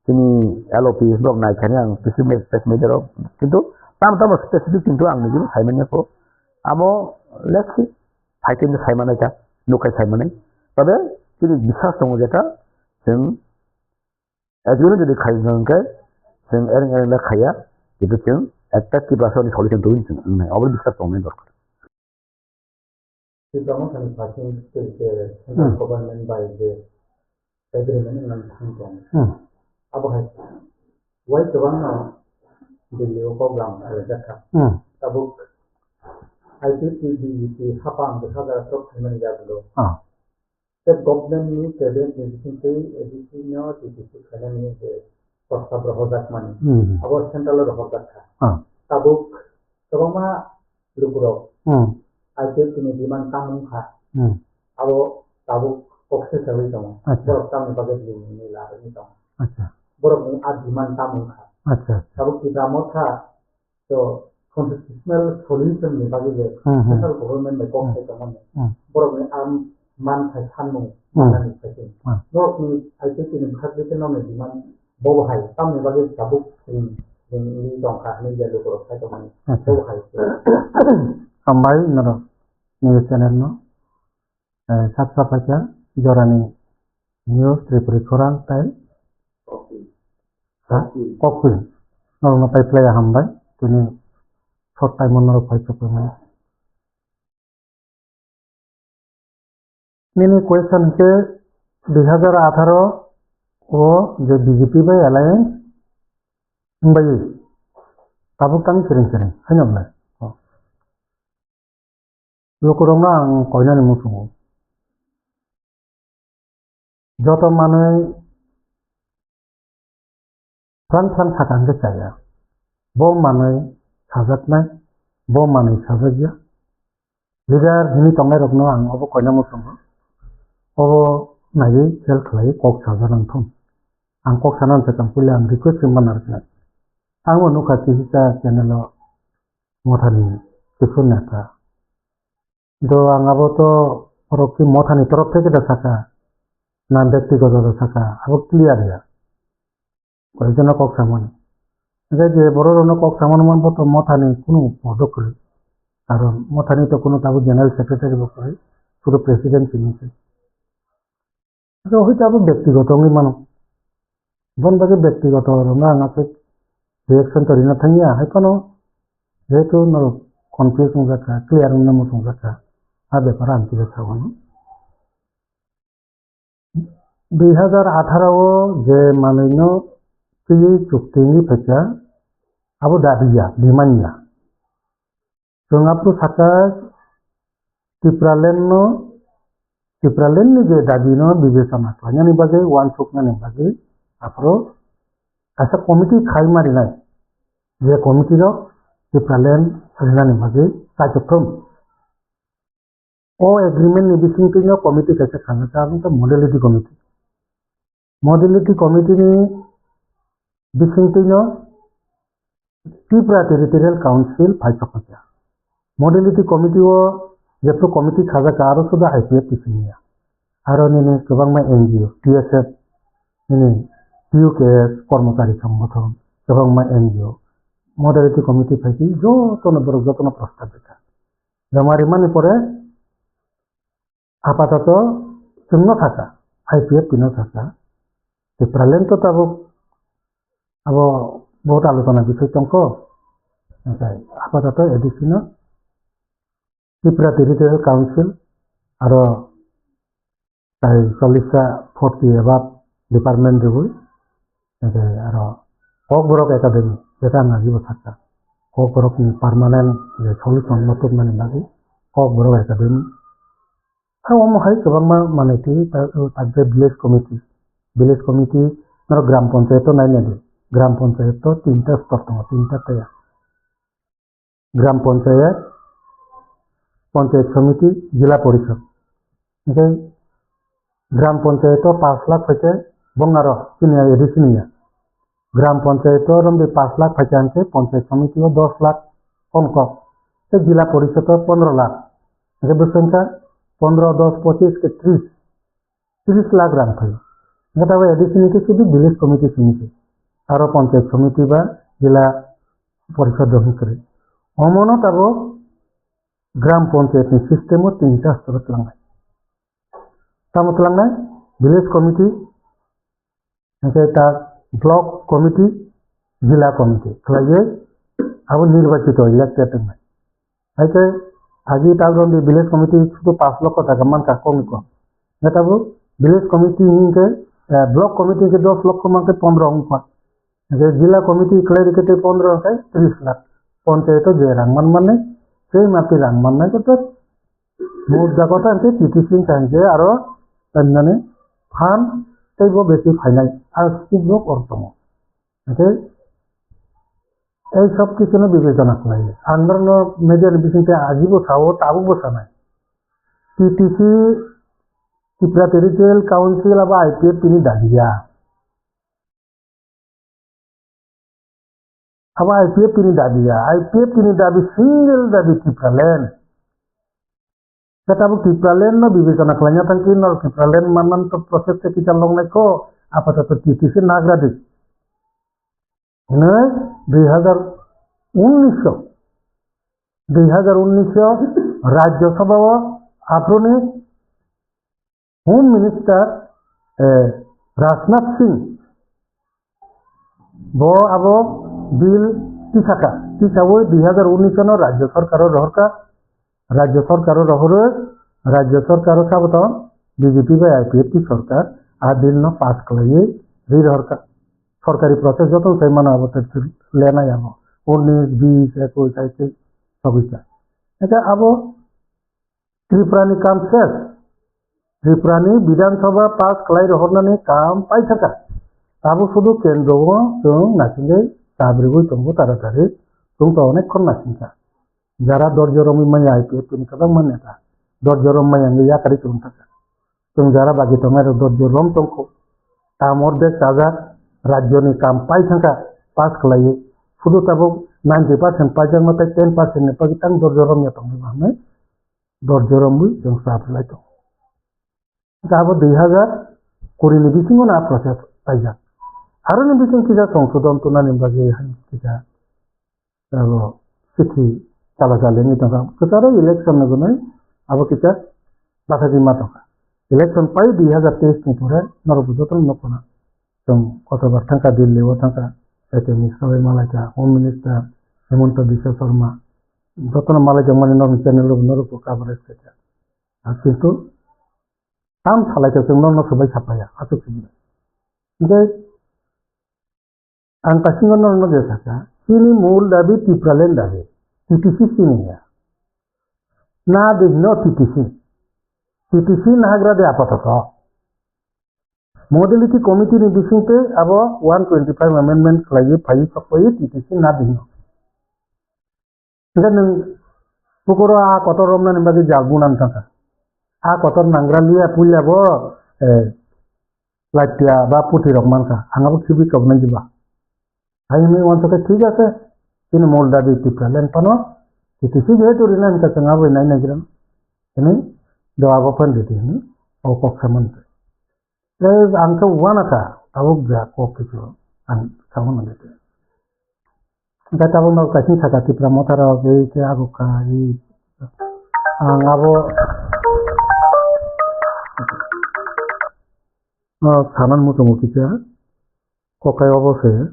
chini L O P borok naikhani ang kisi me-, press media rok, kintu tamo tamo specific kintu ang nini sai manya kho, amo let's see, phai khe sai manai kha, nukhai sai manai, tobe chini biswas tongo jeta, chwng Agreement jodi khai hwnkhe chwng ereng ereng le khaiya, kintu chwng ekta Tiprasani solution tubui chwng wngnai, obo biswas tongnai dorkar. Tipra Mothani phaising tei je central Hmm. government bai je agreement wngnai thang tong. Hmm. Abo hai wai kwbangno Delhi o program khlaijak kha. Hmm. Tabuk I P T, B J P hapang bwsajak rok khaimani yagulo. Ah. State government ni cabinet ni bisingtwi A D C no D D C khlainani je prostab rohorjakmani, Hmm. abo central o rohorjak kha. Ah. Tabuk kwbangma lukurok Hmm. I P F T ni demand tamo wngkha. Hmm. Abo tabuk kok se chawi tongo. Acha. Borok tamni bagwi ring ni la ringwi tongo. Acha. Borokni a demand tamo wngkha. Acha, acha. Tabuk Tipra Motha to constitutional solution ni bagwi je Hmm, hmm. central government bai kok Hmm. sai tongmani. Hmm. Borokni a manthai sanmung Hmm. manani phaising. Hmm. Norokni I P T ni bwkhak bai khe norokni demand bobo hai tamni bagwi tabuk ring ring ringwi tongkha hinwi je lukurok sai tongmani. Acha. Bobo hai. Hambai norok nini channel no. Eh, sat sapaikha jorani news Tripuri khorang tei ha, Kokpil. Kokpil. Norokno pai phlai hambai. Tini short time o norok pai chukui mano. Nini question khe dui hazar atharo o je B J P bai alliance wngbai tabuk tang siring siring haino belai. Lukurokno ang koinani muchungo. Joto manwi phan phan sakha hwnkhe chaya. Bo manwi sajaknai, bo manwi sajakya. Leader hwnwi tongnairokno ang obo koina muchungo. Obo naiwi khel khlaiwi kok sajaknang thung. Ang kok sana hwnkhe tong puila ang request ringma narwknai. Ang bo nukha kisa channel o Mothani kiphilna kha. Do ang abo to borok ki Mothani torof theke da saka, na bektigoto da saka, abo clear ya. Koijono kok samani. Hingke je borok rokno kok samani man bo to Mothani kunu podo kwrwi. Karon Mothani to kunu tabuk general secretary bo kwrwi, sudu president simi se. Abo hoi tabuk bektigoto wngwi mano. Bon bagwi bektigoto rwna ang aswk reaction to rina thangya, hai phano jehetu norok confuse wngjakha, clear wngna muchungjakha, a bepar ang kisa sao hwnwi. Dui hazar atharo o je manwino twiwi chukti wngwi phaikha, abo dabi ya, demand ya. Chwng aphuru sakha Tipraland no, Tipraland ni je dabi no bibechona khlainani bagwi, uansuknani bagwi, aphuru kaisa committee khai ma rinai, je committee rok Tipraland rinani bagwi kaitor thung. O agreement ni bisingtwi no committee kaisa khanajak, aboni khe modality committee. Modality committee ni bisingtwi no Tripura Territorial Council phai sokha kha. Modality committee o jephru committee khajak kha, aro suda I P F T simi ya. Aro nini kwbangma N G O, T S F, nini T U K S, Kormochari Songgothon, kwbangma N G O, modality committee phai khe jotono borok jotono prostab rikha. Joma rimani pore apatoto chwngno sakha, I P F T no sakha. Tipraland to tabuk abo bahut alochona bisoi tongkho. Nathai apatoto A D C no Tripura Territorial Council aro tai chollish ta forty above department rwui, nathai aro Kokborok Academy, jeta ang agibo sakha. Kokborok ni permanent je solution no tubnani bagwi Kokborok Academy. Ha omo hai kwbangma manwi twi ta, ta, ta village committee. Village committee norok gram panchayat o naina di. Gram panchayat o tinta stor tongo, tinta taya. Gram panchayat, panchayat samiti, jila porishod. Hingke gram panchayat o pash lakh phaikhe bongaro chini A D C ni ya. Gram panchayat o romdi pash lakh phaikhe hingke panchayat samiti o dos lakh kom kok. Tei jila porishod o pondro lakh. Hingke bwswngkha pondro, dos, pochis khe tris. Tris lakh rang phaio. Hingke tabuk A D C ni khe sidi village committee simi se. Aro panchayat samiti ba jila porishod rok hwnwi kwrwi. Omono tabuk gram panchayat ni system o tinta stor tlangnai. Tamo tlangnai village committee, hingke ta block committee, jila committee khlaiwi abo nirbachito elected wngnai. Hai khe agi tabuk romdi village committee sudu pash lokho taka mankha kokni kok. Hingke tabuk village committee hingke, eh, block committee hingke dos lokho mankhe pondro wngkha. Hingke jila committee khlai rikhe tei pondro hingke tris lakh. Panchayat o je rang manmani, sei mati rang mannai khe tek. Muk jago ta hingke T T C wngkha hingke aro tamhinani phan teibo besi phainai. Aswk bo kok tongo. Hingke ei sob kichuno bibechona khlai. Ang norokno media ni bisingtwi agibo sao, tabukbo sanai. T T C, Tripura Territorial Council abo I P F T ni dabi ya. Abo I P F T ni dabi ya. I P F T ni dabi single dabi Tipraland. Khe tabuk Tipraland no bibechona khlaina thang khe norok Tipraland manman to process se kisa longnai kho, apatoto T T C nagra di. Hwnwi dui hazar unnish o, dui hazar unnish o Rajya Sabha o aphuruni Home Minister, eh, Rajnath Singh bo abo bill tisaka, tisawi dui hazar unnish o no Rajya Sorkar o rohorka, Rajya Sorkar o rohorwi, Rajya Sorkar o saboto B J P bai I P F T sorkar a bill no pass khlaiwi ri rohorka. Sorkari process joto sai mano abo tei lenai abo. Unnish, bish, ekush, hai tei sogwi sa. Eke abo Tripura ni kam ses. Tripura ni Bidhan Sabha pass khlai rohornani kam paithaka. Abo sudu kendro o chwng naisingwi chabrigwi tongo taratari. Chwng to onek khon naisingkha. Jara dorjo romwi manya I P F T ni kwbangma neta. Dorjo rom manya wngwi yakarwi chwng thaka. Chwng jara bagi tongnai rok dorjo rom tongkho. Tam or bek chajak rajyo ni kam paithangkha pass khlaiwi. Sudu tabuk ninety percent paijakno tei ten percent ni bagwi tang dorjo romya tongwi manwi. Dorjo romwi chwng chap lai tongo. Hwnkhe abo dui hazar kuri ni bisingo no a process paijak. Aroni bising kisa songsodon tunani bagwi hai kisa abo chithi chala chalini tongkha. Kwcharo election ni gunwi abo kisa bathagwi ma tongkha. Election pai dui hazar teis ni pore norok bo jotono nukuna. Chwng kotor bar thangkha, Delhi o thangkha, Prime Minister bai malaikha, Home Minister Himanta Biswa Sarma, jotono malaijakmani norokni channel rok norokbo coverage khaikha. Ar kintu tam salaikha chwng norokno swbai saphaya, aswk simi. Hingkhe ang kasingo norokno je sakha, chini mul dabi Tipraland dabi, T T C chini ya. Na de hino T T C. T T C nagra de apatoto. Modality Committee ni bisingtwi abo one twenty five amendment khlaiwi phaiwi sokpaiwi T T C na bihino. Hingkhe nwng pukoro a kotor romnani bagwi jal bunan thangkha. A kotor nangra liya puila bo, eh, latia ba puti rok mankha. Ang abo khibi kok nai diba. Hai hinwi uansukha thik ase. Chini mol dabi Tipra leng phano. T T C jehetu rina hinka chwng abo nai nai gram. Hinwi do abo phan ridi hinwi. O kok saman. Tei ang khe uanakha. Tabuk ja kok kichu ang saman ridi. Hingke tabuk nog kaising saka Tipra Motha rok, ei khe abo kha, ei ang abo no sanan muchungo kisa kokai obo se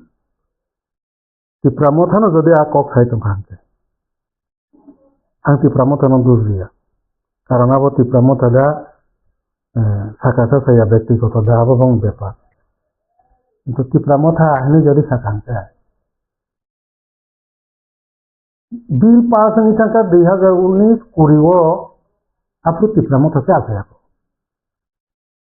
Tipra Motha no jodi a kok sai tongkha hingke ang Tipra Motha no dusriya, karon abo Tipra Motha da, eh, saka sa saya bektigoto da abo bong bepar, kintu Tipra Motha hinui jodi saka hingke. Bill pass wngwi thangkha dui hazar unis kuri o, aphuru Tipra Motha se achai ya kho.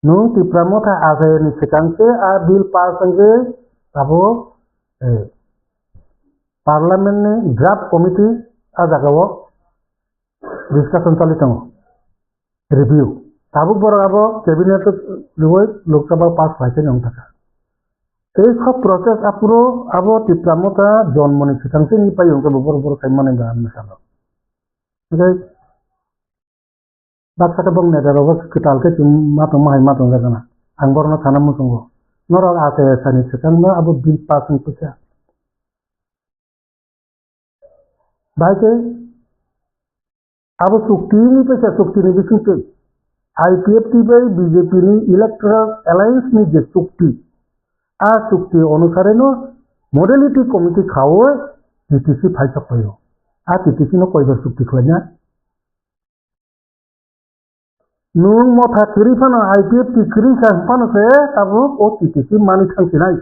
Nwng Tipra Motha achai ni swkang se a bill pass wngwi abo, eh, parliament ni draft committee a jaga o discussion chali tongo. Review. Tabuk borok abo cabinet o rwui Lok Sabha pass khlai khe wng thangkha. Tei kok process aphuru abo Tipra Motha jonmoni swkang se ni pai wng khe bo borok borok khai mani ba ang salo. Hingke baksa khe bong neta rok kwtal khe chwng ma tongma hai ma tongjak gana. Ang borokno sana muchungo. Norok achai achai ni swkang no abo bill pass wng khe. Bai khe abo chukti ni paisa chukti ni bising twi I P F T bai B J P ni electoral alliance ni je chukti, a chukti onusare no modality committee khaui T T C phaisok phaio. A T T C no koibar chukti khlaina? Nwng Motha kwrwi phano I P F T kwrwi kha phano se tabuk o T T C manwi thang sinai.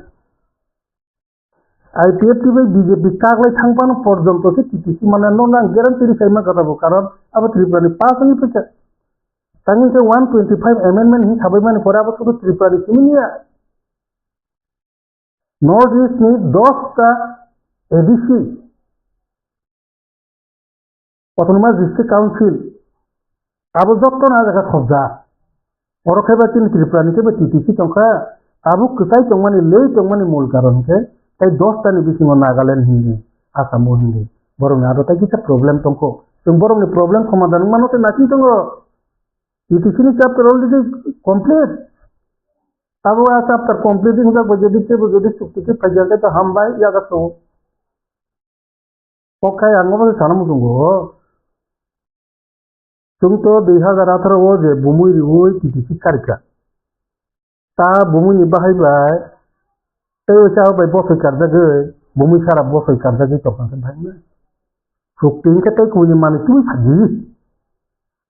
I P F T bai B J P kaglai thang phano porjonto se T T C manna no nang guarantee ri sai mankha tabuk, karon abo Tripura ni pass wngwi phaikha. Tangwi khe one twenty five amendment hin sabai mani pore abo sudu Tripura ni simi ya. North East ni dos ta A D C, Autonomous District Council, abo jotto no a jaga khobjak. Oro khe ba chini Tripura ni khe ba T T C tongkha, tabuk kwchai tongmani, lei tongmani mul karon khe tei dos ta ni bisingo Nagaland hindi, Assam o hindi. Borok ni aro tei kisa problem tongkho. Chwng borok ni problem somadhan wngmano tei naising tongo. T T C ni chapter already complete. Abo a chapter complete wngkha, bo jodi teibo jodi chukti khe phaikha khe to hambai, yaga so. Okai ang obo sana muchungo. Chwng to dui hazar atharo o je bumui riui T T C karikha. Ta bumui ni bahai bai tei o cha bai bosoi karjagwi, bumui sara bosoi karjagwi tongkha khe bhaina. Chukti wngkhe tei kubuni manwi twi phaidi.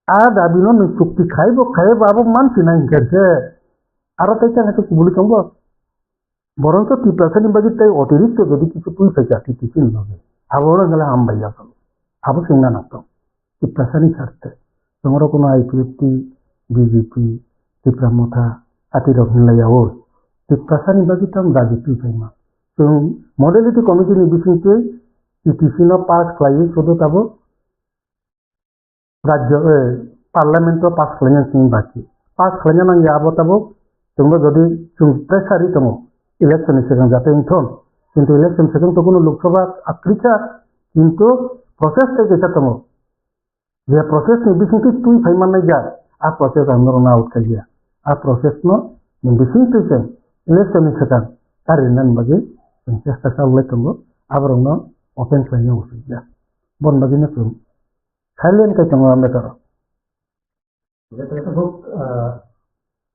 A dabi no nwng chukti khai bo khai bo abo mansinai hinkhe se aro tei chang khe kubuli tongbo. Boronto Tiprasa ni bagwi tei otirikto jodi kisu twi phaikha T T C ni bagwi, abo no hwnle hambai ya salo. Abo swngna nangkho Tiprasa ni sarthe. Chwng oro kuno I P F T, B J P, Tipra Motha, ati rok hinlai ya o. Tiprasa ni bagwi tamo dabi twi phaima. Chwng modality committee ni bisingtwi T T C no pass khlaiwi sudu tabuk rajyo, eh, parliament o pass khlaina simi baki. Pass khlaina nangya abo tabuk chwngno jodi chwng pressure ri tongo election ni swkang jate wngthon. Kintu election swkang to kuno Lok Sabha akrikha, kintu process tei kaisa tongo. Je process ni bisingtwi twi phai mannai jak, a process ang norokno out khailiya. A process no ni bisingtwi chwng election ni swkang karinani bagwi chwng chesta chalai tongo, aborokno open khlaina uansukya. Boni bagwino chwng silent khe tongo a matter o. Jeta tabuk, ah,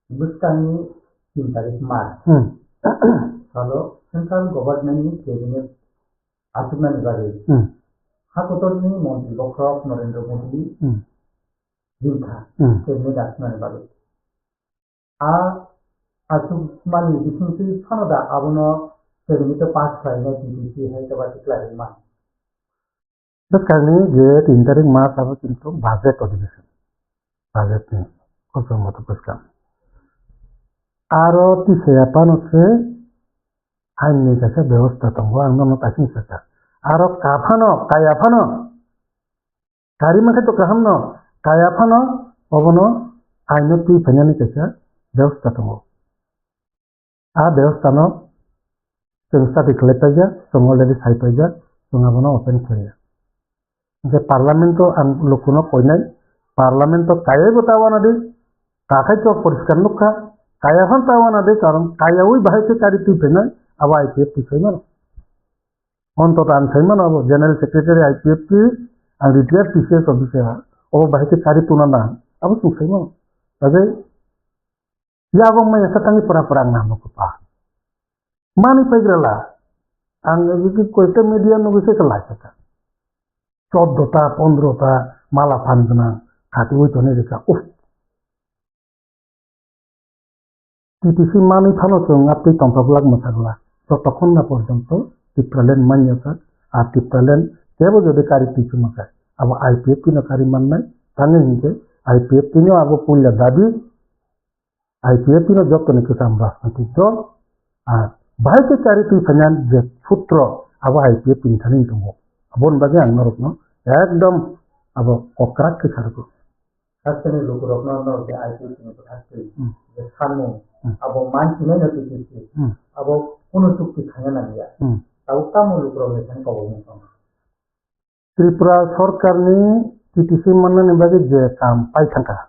bwskangni tin tarik March. Hmm. Salo central government ni cabinet achuknani bagwi. Hmm. Ha kotorni montri bokhorok Narendra Modi Hmm. ringkha Hmm. cabinet achuknani bagwi. A achukmani bisingtwi phano da abono cabinet o pass khlainai T T C hai khe ba tikla ringma. Bwskangni je tin tarik March abo kintu budget adhibeshon. Budget ni kosom moto bwskang. Aro tisaya phano se ain ni kaisa bebosta tongo, ang nono kaisa sakha. Aro ka phano, kaya phano, kari mankhe to kaham no, kaya phano obono aino twi phainani kaisa bebosta tongo. A bebosta no chwng study khlai paijak, chwng already sai paijak, chwng abono open khlaiya. Hwnkhe parliament o ang lukuno koinai, parliament o kayaibo ta wana di, kakhai to poriskar nukha, kaya phan ta wana di, karon kayaui bahai khe kari twi phainai, abo I P F T sai mano. Ontota ang sai mano abo general secretary I P F T, ang retired T C S officer, obo bahai khe kari tuna na, abo chwng sai mano. Bagwi Yabang maya sa tangwi pura pura ang namo kapa. Mani paigrala. Ang egi koita media nugwi se kalai saka. Choddo ta, pondro ta, mala phan gwnang, khatiwi toni rika. Uff. T T C mani phano chwng aptwi tongthok lak mwsakla. Jotokhon na porjonto Tipraland manya sa, a Tipraland kebo jodi kari twi chuma sa. Abo I P F T no kari mannai, tangwi hinkhe I P F T no abo puila dabi, I P F T no joto ni kwcham rajnitik dol, ah, bahai khe kari twi phainani je sutro, abo I P F T ni thani tongo. Aboni bagwi ang norokno ekdom abo kokrak khe sargo. Hasteni lukurokno norok je I P F T ni kwthar twi Hmm. je sanmung, Hmm. abo mansinai no twi twi Hmm. abo kunu chukti khaina nangya. Hmm. Tabuk tamo lukurokni thani kobokmung tongo. Tripura sorkarni T T C mannani bagwi je kam pai thangkha,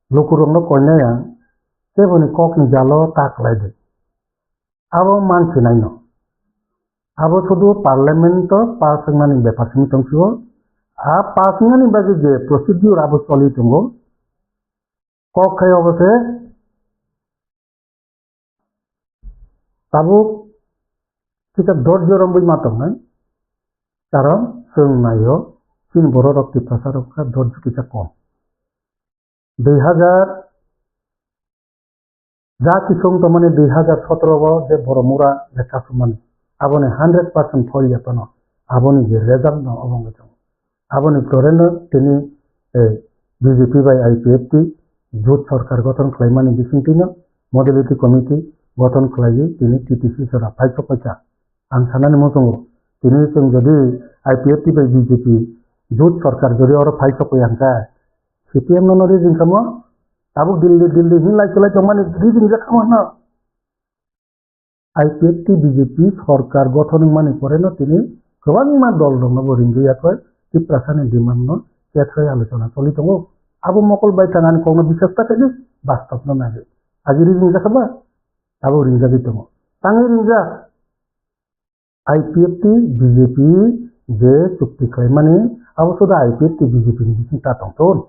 lukurokno koinai ang, keboni kokni jalo ta khlai di. Abo mansinai no. Abo sudu parliament o pass wngnani bepar simi tong sio. A pass wngnani bagwi je procedure abo choli tongo. Kok khai obo se tabuk kisa dorjo romwi ma tongnai. Karon chwng naio, chini borok rok Tiprasa rok kha dorjo kisa kom. Dui hazar ja kisung tongmani dui hazar sotoro o je borok mura lekha sumani, aboni hundred percent foil ya phano, aboni je result no obo wngwi tongo. Aboni toreno tini, eh, B J P bai I P F T jut sorkar gothon khlaimani bisingtwino modality committee gothon khlaiwi tini T T C sora phai sokpaikha. Ang sanani muchungo, tini chwng jodi I P F T bai B J P jut sorkar jodi oro phai sokpaiya hwnkhe, C P M no no rijing kamo, tabuk Delhi, Delhi hin lai chwlai tongmani rijing jak kamo hwno. I P F T B J P sorkar gothon wngmani poreno tini kwbangma dol rokno bo ringwi yakoi Tiprasani demand no kethai alochona choli tongo. Abo mokol bai tangani kokno bisas ta khaidi, bastop no naiwi. Agi rijing jak kha ba, abo ringjagwi tongo. Tangwi ringjak. I P F T, B J P je chukti khlaimani, abo suda I P F T, B J P ni bising ta tongthun.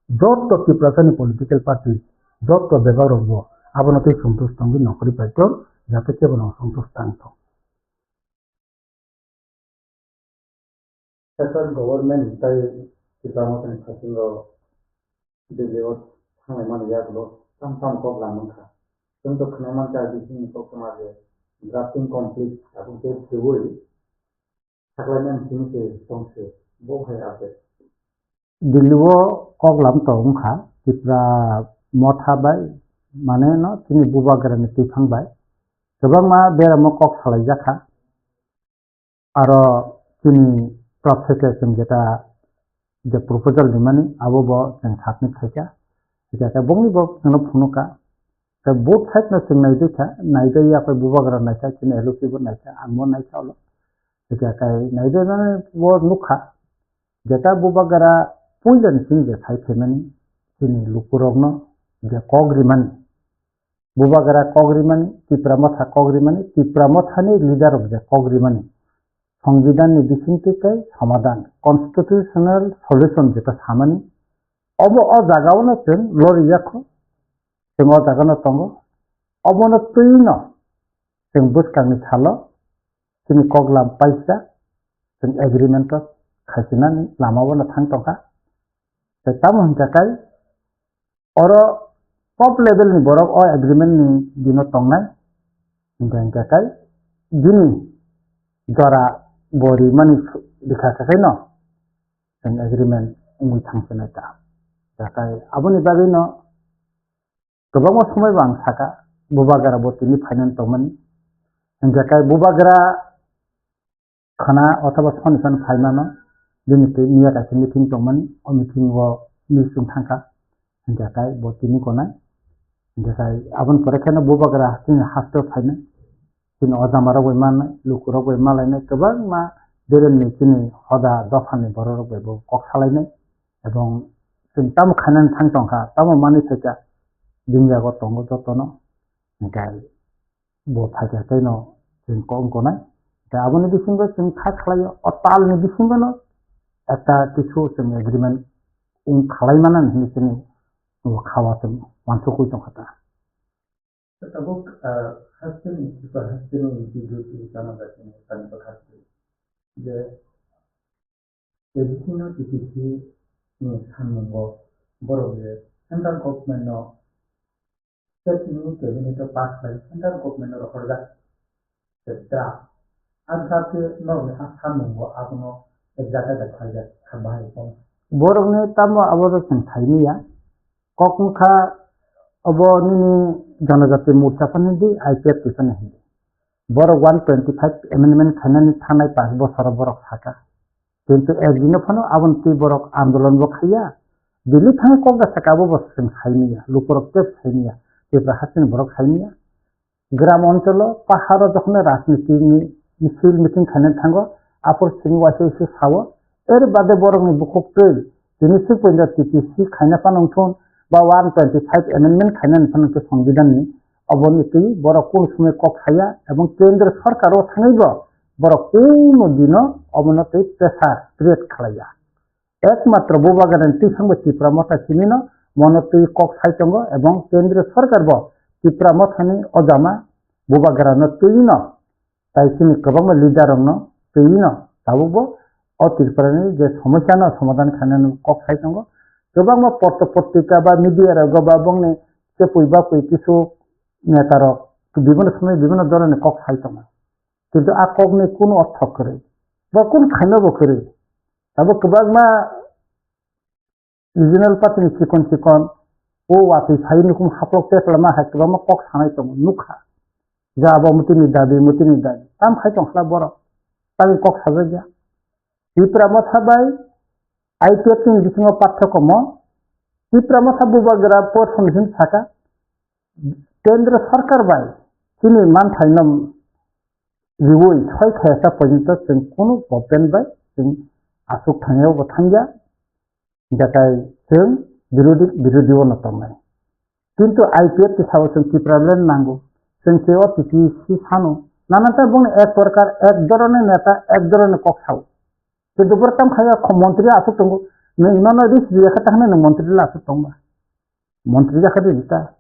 Joto Tiprasani political party, joto bebak rokbo abono tei santush tongwi nongkhorwi paithok, jate kebono santush tangthok. Central government tei Tipra Mothani phasingo Delhi o thanglai mani yagulo tam tam kok lam wngkha. Chwng to khwnai mankha bisingni koktwma je drafting complete tabuk khe khiui saklaimani simi se tongse bo hai update. Delhi o kok lam to wngkha Tipra Motha bai, mane no chini Bubagrani twiphang bai kwbangma beramo kok salaijakha. Aro chini professor chwng jeta je proposal rimani abo bo chwng submit khaikha. Hwnkhe khe bongni bo chwngno phunukha. Tei both side no chwng naidikha, naidai yakhe Bubagra naikha, chini L O P bo naikha, ang bo naikha ulo. Hwnkhe khe naidai mani bo nukha. Jeta Bubagra puila ni simi je sai phaimani chini lukurokno je kok rimani. Bubagra kok rimani, Tipra Motha kok rimani, Tipra Mothani leader rok je kok rimani, Songbidanni bisingtwi tei somadhan, constitutional solution jeta samani, obo o jagao no chwng lori yakho, chwng o jagano tongo, obono twino chwng bwskangni salo chini koklam paisa, chwng agreement o khaisinani lamao no thang tongkha. Tei tamo hwnkha khe oro top level ni borok o agreement ni dino tongnai. Hwnkha hwnkha khe bini jora bo rimani bwkha khe no chwng agreement wngwi thang sinai ta. Hwnkha khe aboni bagwi no kwbangma somoi bo ang saka, Bubagra bo tini phainani tongmani. Hwnkha khe Bubagra khwna othoba soni sani phaimano, bini twi miya kaisa meeting tongmani, o meeting o news wng thangkha. Hingkhe kai bo tini konai. Hingkhe kai aboni pore kheno bubagra chini haste phainai. Chini ojamarok bai mannai, lukurok bai malainai, kwbangma beremni chini hoda dophani bororok bai bo kok salainai. Ebong chwng tamo khainani thang tongkha, tamo manwi phaikha, bini yago tongo jotono. Hingkhe bo phaikha tei no chwng kok wng tonai. Tei aboni bisingo chwng kha khlaio, o talni bisingono ekta kisu chwng agreement wng khlai manani hinwi chini o kha-o chwng uansukwi tongkha ta. Tabuk, ah, hasteni, super hasteni video tini tamo jasini tani bwkha je A D C no T T C ni samung bo borok je central government no state ni cabinet o pass khlai central government no rohorjak se draft. A draft ke norok ni ha samung bo abono ek jaga da khlaijak kha bahai kong. Borok ni tamo abo rok chwng saimanya. Kok wngkha obo nini Janajati Morcha phano di, I P F T phano hindi. Borok one twenty five amendment khainani thanai pash bosoro borok saka. Kintu ek dino phano aboni twi borok andolon bo khaiya. Delhi thangwi kok da saka abo bo chwng saimanya, lukurok tep saimanya, Tripura hasteni borok saimanya. Gram oncholo, paharo jokhon rajniti ni misil meeting khaina thango, aphuru simi waisa waisa sao, er bade borokni bukhuk twi, tini swk poinda T T C khaina phano wngthun, ba one twenty five amendment khaina phano wngthun Songbidan ni, oboni twi borok kunu somoi kok saya, ebong kendro sarkar o thangwi bo borok kunu dino obono twi pressure create khlaiya. Ekmatro Bubagrani twisang bai Tipra Motha simino mono twi kok sai tongo, ebong Kendriya Sarkar bo Tipra Mothani ojama Bubagrano twino, tai chini kwbangma leader rokno twino tabukbo o Tripurani je somosyano somadhan khainani kok sai tongo. Kwbangma potro potrika ba media rogo ba bongni chepui bapui kisu neta rok bibhinno somoi bibhinno dhoroner kok sai tongo. Kintu a kokni kunu ortho kwrwi, ba kunu khainabo kwrwi. Abo kwbangma regional party ni chikon chikon o watwi phai nukhung haplok teklama hai kwbangma kok sanai tongo nukha. Ja abo mutini dabi, mutini dabi. Tam khai tong khla borok. Tani kok sajakya. Tipra Motha bai I P F T ni bisingo parthokomo Tipra Motha Bubagra por song simi saka, Kendra Sarkar bai chini manthaino riui soi khayasa porjonto chwng kunu government bai chwng aswk thangya bo thangya, hwnkhe chwng birodi birodi o no tongnai. Kintu I P F T sabo chwng Tipraland nango, chwng se o T T C sano, nana ta bongni ek prokar ek dhoroner neta ek dhoroner kok sao. Kintu boro tam khaya kho montri aswk tongo, nwng nono risk riya khe ta hwnwi nwng montri le aswk tongba. Montri jakha di ta.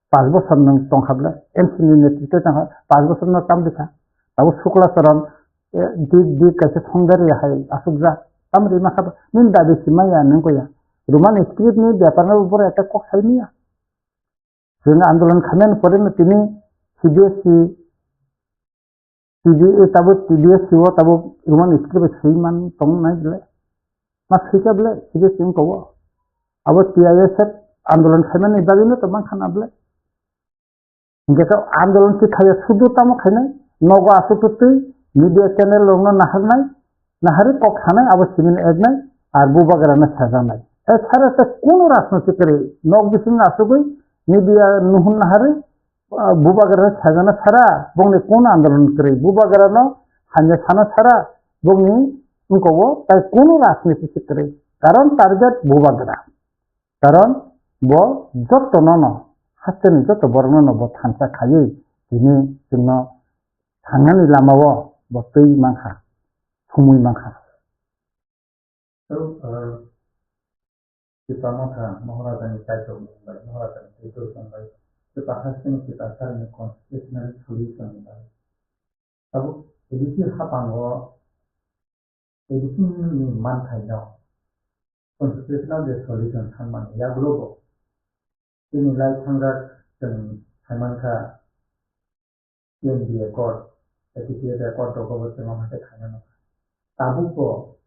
Pas bosor nwng tongkha ble, M C ni netritwo tongkha, pas bosor no tam dikha. Abo Sukla Charan, eh, dik dik kaisa songdari hai aswk jak. Tam rima kha, nini dabi si maya nwng koya. Roman script ni bepar no boro ekta kok sai maya. Chwng andolon khaimani pore no tini C B S E, T B A tabuk T B S C o tabuk Roman script bai swi man tong nai ble. Ma swika ble, C B S E wngkha o. Abo T I S F andolon khaimani bagwi no tong mankha na ble. Hingke khe andolon si khaiya sudu tamo khainai, nogo aswk twi media channel rokno naharnai, naharwi kok sanai abo simino eknai, ar bubagrano sajaknai. E sara se kunu rajnoitik kwrwi nok bisingno asugwi media nuhun naharwi, ah, bubagrano sajana sara bongni kunu andolon kwrwi, bubagrano hamya sana sara bongni wngkogo tai kunu rajnoitik se kwrwi. Karon target bubagra. Karon bo jotono no, hasteni joto borokno no bo thansa khaiwi tini chwngno thangnani lamao bo twi mankha, thumwi mankha. So, uh, Tipra Motha Maharaja ni Kaitor bai, Maharaja ni Kaitor bai, Tipra hasteni Tipra sari ni constitutional solution bai. Tabuk A D C hapango A D C ni manthaino constitutional je solution sanmani yagulo bo chini lai thangjak chwng saimankha T N B A court, A P C A court rogo bo chwng omo khe khaina nangkha. Tabuk bo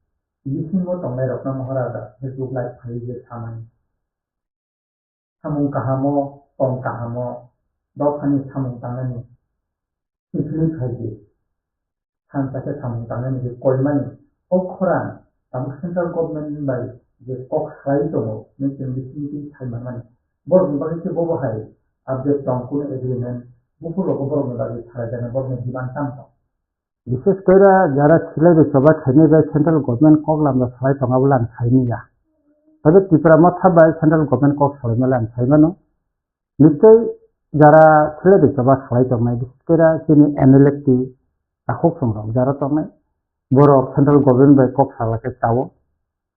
bisingo tongnairokno Maharaja Facebook live phaiwi je samani. Samung kahamo, tong kahamo, dophani samung tangnani simi phai di. Thansa khe samung tangnani khe koimani. O khorang tabuk central government bai je kok salai tongo, nini chwng bising bising sai manmani. Borokni bagwi khe bobo hai update tong, kunu agreement, buphur rogo borokni bagwi salai jani, borokni demand tamo tong. Bises kore jara silai bai choba khainai bai central government kok lamda salai tong abo le ang sai manya. Tei Tipra Motha bai central government kok salai male ang sai mano. Nichoi jara silai bai choba salai tongnai, bises kore chini M L A T takhuk songrok jara tongnai, borok central government bai kok salai khe chao,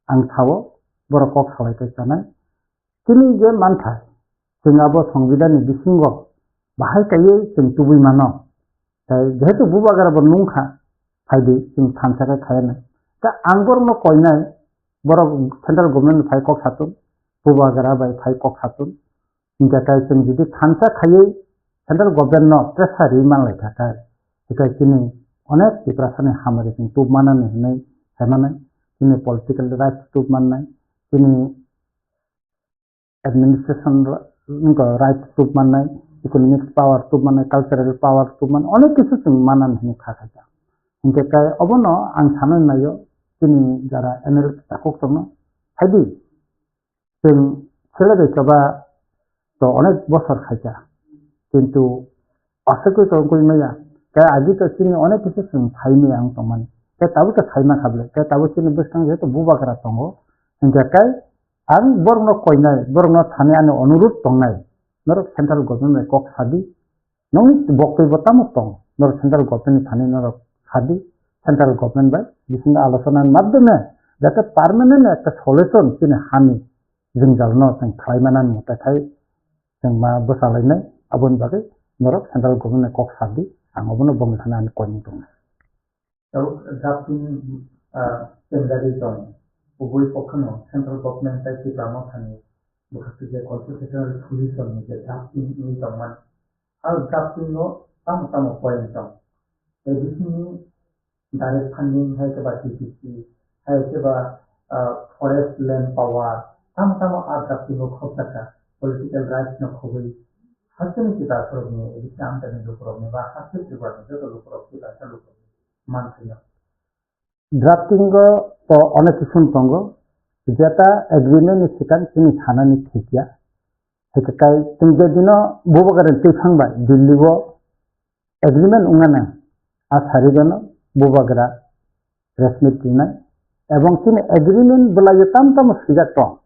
ang sao, borok kok salai khe chanai. Chini je manthai, chwng abo Songbidanni bisingo bahai kaiwi chwng tubui mano. Tei jehetu bubagra bo nungkha, phaidi chwng thansa khe khaiya nai. Ta ang borokno koinai, borok central government phai kok satun, bubagra bai phai kok satun. Hinkhe kai chwng jodi thansa khaiwi central government no pressure ri manlai kha khe, hikai chini onek Tiprasani hamari chwng tub manani hinwi sai mano, chini political rights tub mannai, chini administration ri-, wngkha rights tub mannai, economic power tub mannai, cultural power tub mannai, onek kisu chwng manan hinwi kha kha kha. Hinkhe kai obono ang sanwi naio, chini jara M L A takhuk tongno, phaidi chwng sele bai choba to onek bosor khaikha, kintu aswkwi tongwi maya, tei agi to chini onek kisu chwng sai maya wng tongmani, tei tabuk to sai mankha bwle, tei tabuk chini bwskang jehetu bubagra tongo, hinkhe kai ang borokno koinai, borokno thani ani onurudh tongnai, norok central government bai kok sadi, nokni boktwi bo tamo tong, norok central government ni thani norok sadi, central government bai bisingo alochona ni madhyome jate permanent ekta solution chini hani jwngjal no chwng khlai manani, tei khai chwng ma bwsalainai, aboni bagwi norok central government ni kok sadi, ang obono bongni thani ani koinai tongnai. Tabuk drafting, ah, chengjagwi tong, kubui kokno central government tei Tipra Mothani bwkhak je constitutional solution ni je drafting wngwi tongmani. Ah, drafting o tamo tamo point tong. Tei bisingni direct funding hai khe ba T P C, hai khe ba, ah, forest land power, tamo tamo ah drafting o khobjakha, political rights no khobwi hasteni Tiprasarokni, ebisti amchaini lukurokni ba haste Tripurani joto lukurok, Tiprasa lukurokni manthai no. Drafting o to onek kisim tongo, jeta agreement ni swkang chini sanani thik ya. Hikai chwng je dino bubagra twi thang bai Delhi o agreement wngna nang, a sarigono bubagra press meet rinai, ebong chini agreement bwlai tam tamo swijak tong.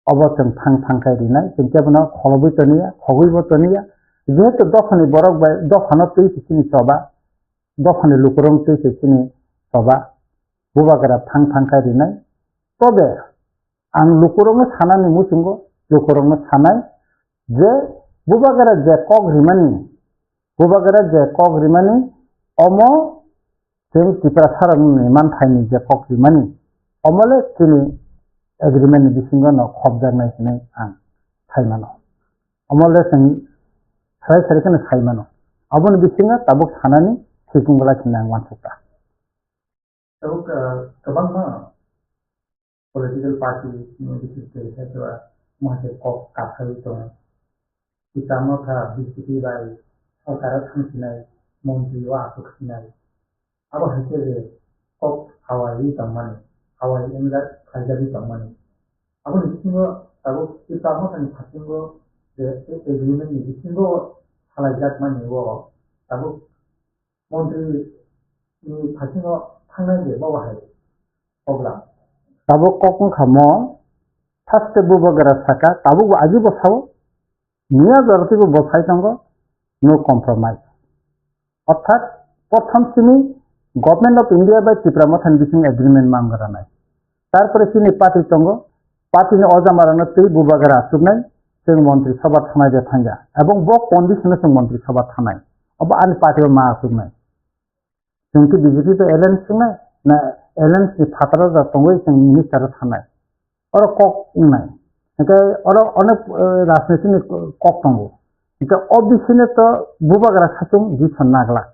Obo chwng thang thang khe rinai, chwng kebono kholobwi toniya, khogwibo toniya. Jehetu dophani borok bai dophano twi se chini choba, dophani lukurok twi se chini choba, bubagra thang thang khe rinai. Tobe ang lukurokno sanani muchungo, lukurokno sanai je bubagra je kok rimani, bubagra je kok rimani, omo chwng Tiprasarokni manthaini je kok rimani, omo le chini agreement ni bisingo no khobjaknai hinwi ang sai mano. Omo le chwng swrai swrai kheno sai mano. Aboni bisingo tabuk sanani thik wng glak hinwi ang uansukha. Tabuk, ah, kwbangma political party ni bisingo khe khe ba mohaikhe kok kaphaiwi tongo. Tipra Motha B J P bai sorkar o thang sinai, montri o aswk sinai. Abo hai khe je kok hawaiwi tongmani, hawai wngjak khaijagwi tongmani. Aboni bisingo tabuk Tipra Mothani phasingo je agreement ni bisingo salaijakmani o tabuk montri ni phasingo thangnai je bobo hai kok lam. Tabuk kok wngkha mo, first bubagra saka, tabuk bo agi bo sao, miya jora twibo bo sai tongo, no compromise. Orthat, prothom chini Government of India bai Tipra Mothani bising agreement ma wngranai. Tarpore chini party tongo, party ni ojamarokno twi bubagra achuknai, chwng montri sabha thangnai de thangya. Ebong bo condition o chwng montri sabha thangnai. Obo ani party o ma achuknai. Chwng khe B J P bai alliance wngnai, na alliance ni phataro da tongwi chwng minister o thangnai. Oro kok wngnai. Hingke oro onek, eh, rajniti ni kok tongo. Hingke o bising no to bubagra sachung Jison Nagla.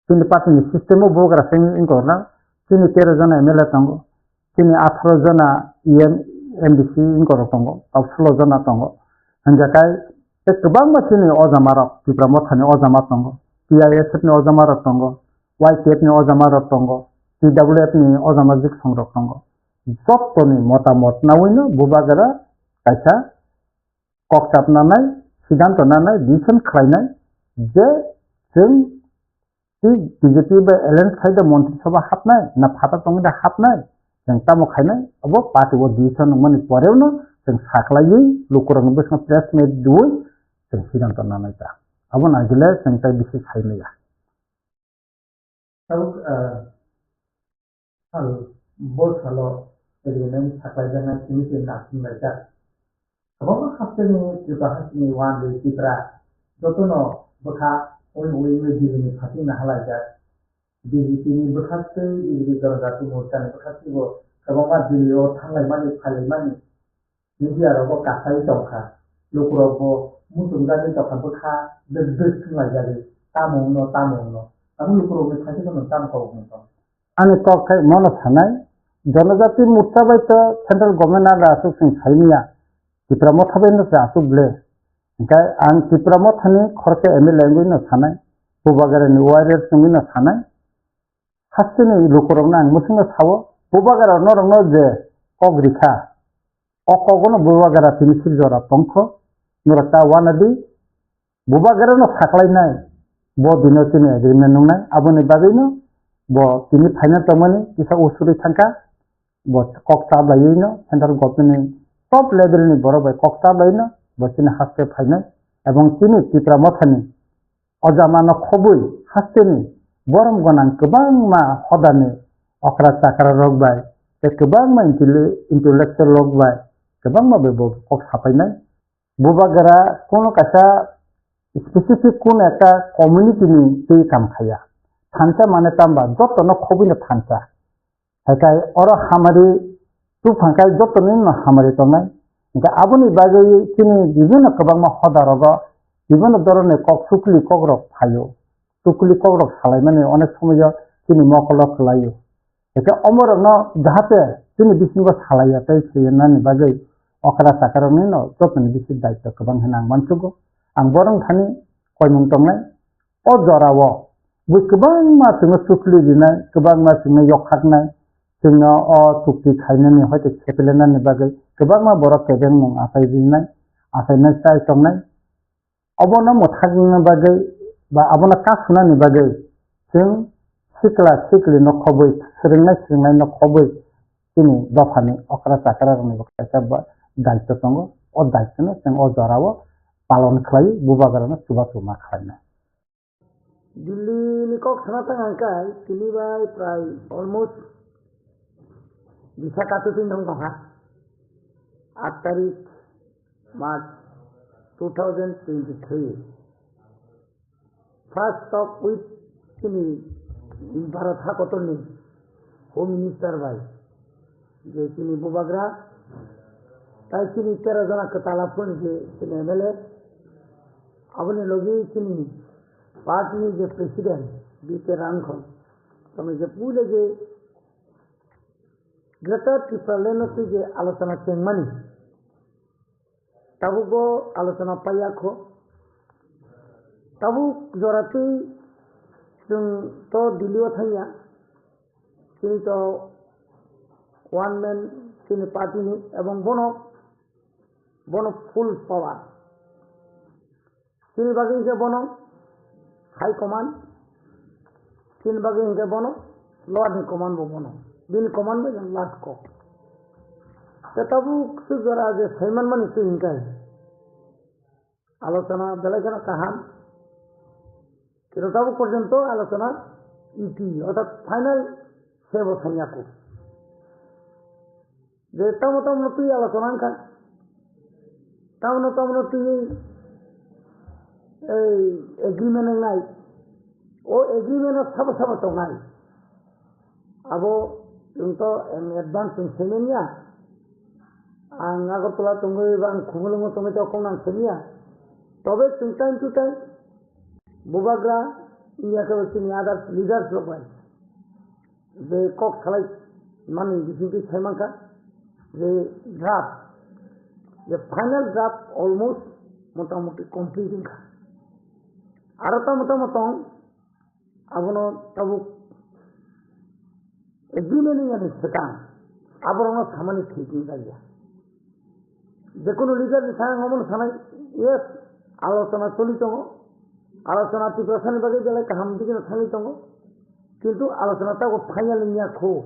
Chini party ni system o bubagra se wngkha na. Chini tero jona M L A tongo. Chini atharo jona E M, M D C wngkha rok tongo. Tei solo jona tongo. Hingke kai tei kwbangma chini ojama rok, Tipra Motha ni ojama tongo. T I S F ni ojama rok tongo. Y T F ni ojama rok tongo. T W F ni ojama jiksong rok tongo. jottoni motamot nawino bubagra kaisa kok chap nanai, siddhanto nanai, decision khlainai je chwng tei B J P bai alliance khai da Montri Sabha hapnai, na phatar tongwi da hapnai, chwng tamo khainai, abo party o decision wngmani porewno chwng saklaiwi lukurokni bwskango press meet rwui chwng siddhanto nanai ta. Abo nagile chwng tei bisi sai maya. Tabuk, ah, sal, bo salo agreement saklaijaknai simi se nasinlaijak. Kwbangma hasteni Tripura hasteni one day Tripura jotono bwkha ui ui ui Delhi ni phating nahalaijak. B J P ni bwkha tei B J P Janajati Morcha ni bwkha tei bo kwbangma Delhi o thanglaimani phailaimani media rogo kasai tongkha. Lukurok bo muchungjagwi tongkha bwkha bwk bwk thanglaijagwi tamo wngno tamo wngno. Abo lukurokni khaisa no tamo kok wngno tong. Ani kok khai mono sanai, Janajati Morcha bai to central government ada aswk chwng saimanya, Tipra Motha bai no se aswk ble. Hingkhe ang Tipra Mothani khoroksa M L A wngwi no sanai, Bubagrani warriors wngwi no sanai. Hasteni lukurokno ang mwswkno sao, Bubagra norokno je kok rikha, o kogono Bubagra tini sir jora tongkho, norok ta wanadi, Bubagrano saklainai, bo dino chini agreement nungnai, aboni bagwino bo tini phaina tongmani kisa usuri thangkha, bo kok chablaiwino central government ni top level ni borok bai kok chablaiwino bo chini haste phainai, ebong chini Tipra Mothani o jamano khobwi hasteni borom gwnang kwbangma hodani okra chakra rok bai tei kwbangma intelli-, intellectual rok bai kwbangma bai bo kok sapainai. Bubagra kuno kaisa specific kuno ekta community ni twi kam khaiya. Thansa mane tamba jotono khobwino thansa. Haikai oro hamari tubphangkai jotono no hamari tongnai. Hingkhe aboni bagwi chini bibinno kwbangma hoda rogo bibinno dhoronni kok sukli kokrok phaio. Sukli kokrok salaimani onek somoyo chini mokolo kwlaio. Hingkhe omorokno jahate chini bisingo salaiya tei swiyanani bagwi okra chakarokni no jotoni bisi daityo kwbang hwnwi ang mansugo. Ang borok thani koimung tongnai. O jorao bui kwbangma chwngno sukli rinai, kwbangma chwngno yokhaknai, chwngno o chukti khainani hoite khepelenani bagwi kwbangma borok kebengmung achai rinai, achainai chai tongnai. Obono mwthakna bagwi ba abono kasunani bagwi chwng sikla sikli no khobwi, swrwngnai swrwngnai no khobwi chini dophani okra chakra rokni bo kaisa ba daityo tongo. O daityo no chwng o jorao palon khlai bubagra no chubachu ma khlainai. Delhi ni kok sana tang ang kai tini bai prai almost bisa katu tin dong tong ha. Aat tarik March two thousand twenty-three. First talk with chini Bharat hakotor ni Home Minister bai je chini bubagra tai chini tero jona kwtal aphuru je chini M L A aboni logi chini party ni je president B K Rangkhol tamo je puila je Greater Tipraland no twi je alochona chengmani. Tabuk bo alochona paiya kho. Tabuk jora twi chwng to Delhi o thangya. Chini to one man chini party ni ebong bono, bono full power. Chini bagwi hwnkhe bono high command, chini bagwi hwnkhe bono lower ni command bo bono. Bini command bo yang last kok. Te tabuk swk jora je saiman mani twi hwnkhe alochona belai kheno kaham. Kino tabuk porjonto alochona iti, orthat final se bo thangya kho. Je tamo tamo twi alochona wngkha. Tamo tamo twi ei agreement wngnai. O agreement o sabo sabo tongnai. Abo chwng to in advance chwng saimanya. Ang Agartala tongwi ba ang Khumulwngo tongwi to kok nang saimanya. Tobe chwng time to time bubagra wngya khe bo chini other leaders rok bai je kok salai mani bisingtwi sai mankha je draft, je final draft almost motamuti complete wngkha. Aro tamo tamo tong abono tabuk agreement wngya ni swkang Aborokno samani thik wngjakya. Jekunu leader ni thang omono sanai, yes, alochona choli tongo. Alochona Tiprasani bagwi belai kaham digi no thangwi tongo. Kintu alochona tago final wngya kho.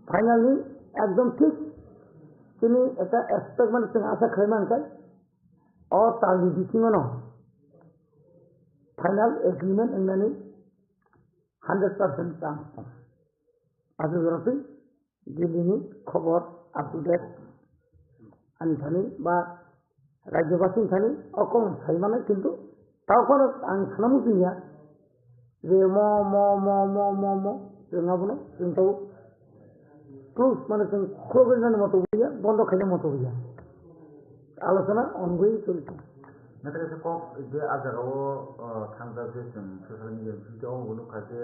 Final ni ekdom thik chini ekta expect mani chwng asa khlai mankha. O tal ni bisingo no final agreement wngnani hundred percent chance tongo. Aswk jora twi Delhi ni khobor up to date ani thani ba rajyobasi ni thani o kok sai mano, kintu tao phano ang sana muchung ya je mo, mo, mo, mo, mo, mo, chwng abono chwng tao close mane chwng khulogwi nani moto ya, bondo khaina moto ya. Alochona ongoing choli tongo. Naithok khe kok je a jagao, o, thangjak je chwng social media video o nukha je,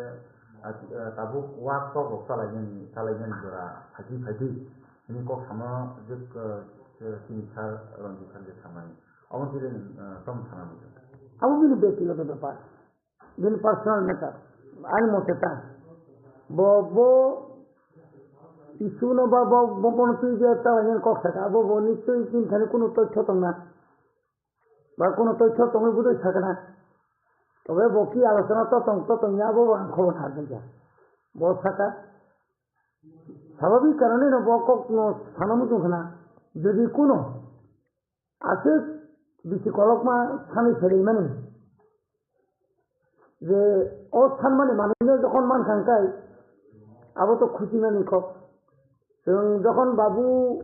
a, a, tabuk workshop rok chalainani, chalainani jora phaidi phaidi. Hini kok samo je, o, chini sir Ranjit sir je samani. Omo chini, o, tom sana muchung. Abo bini byaktigoto bepar. Bini personal matter. Ani mote ta. Bo, bo issue no ba bo, bo bono twi je chalainani kok saka. Abo bo nischoi chini thani kunu toithyo tongna. Ba kunu toithyo tongwi budui sakna. Tobe bo ki alochona totong totong ya abo bo ang khobor nai ya. Bo saka. Swabhabik karone no bo kok no sana muchung khna. Jodi kuno aswk bisi kolokma sanwi phelaimani je o sanmani manwino jokhon mankha hwnkhe abo to khusimani kok. Chwng jokhon babu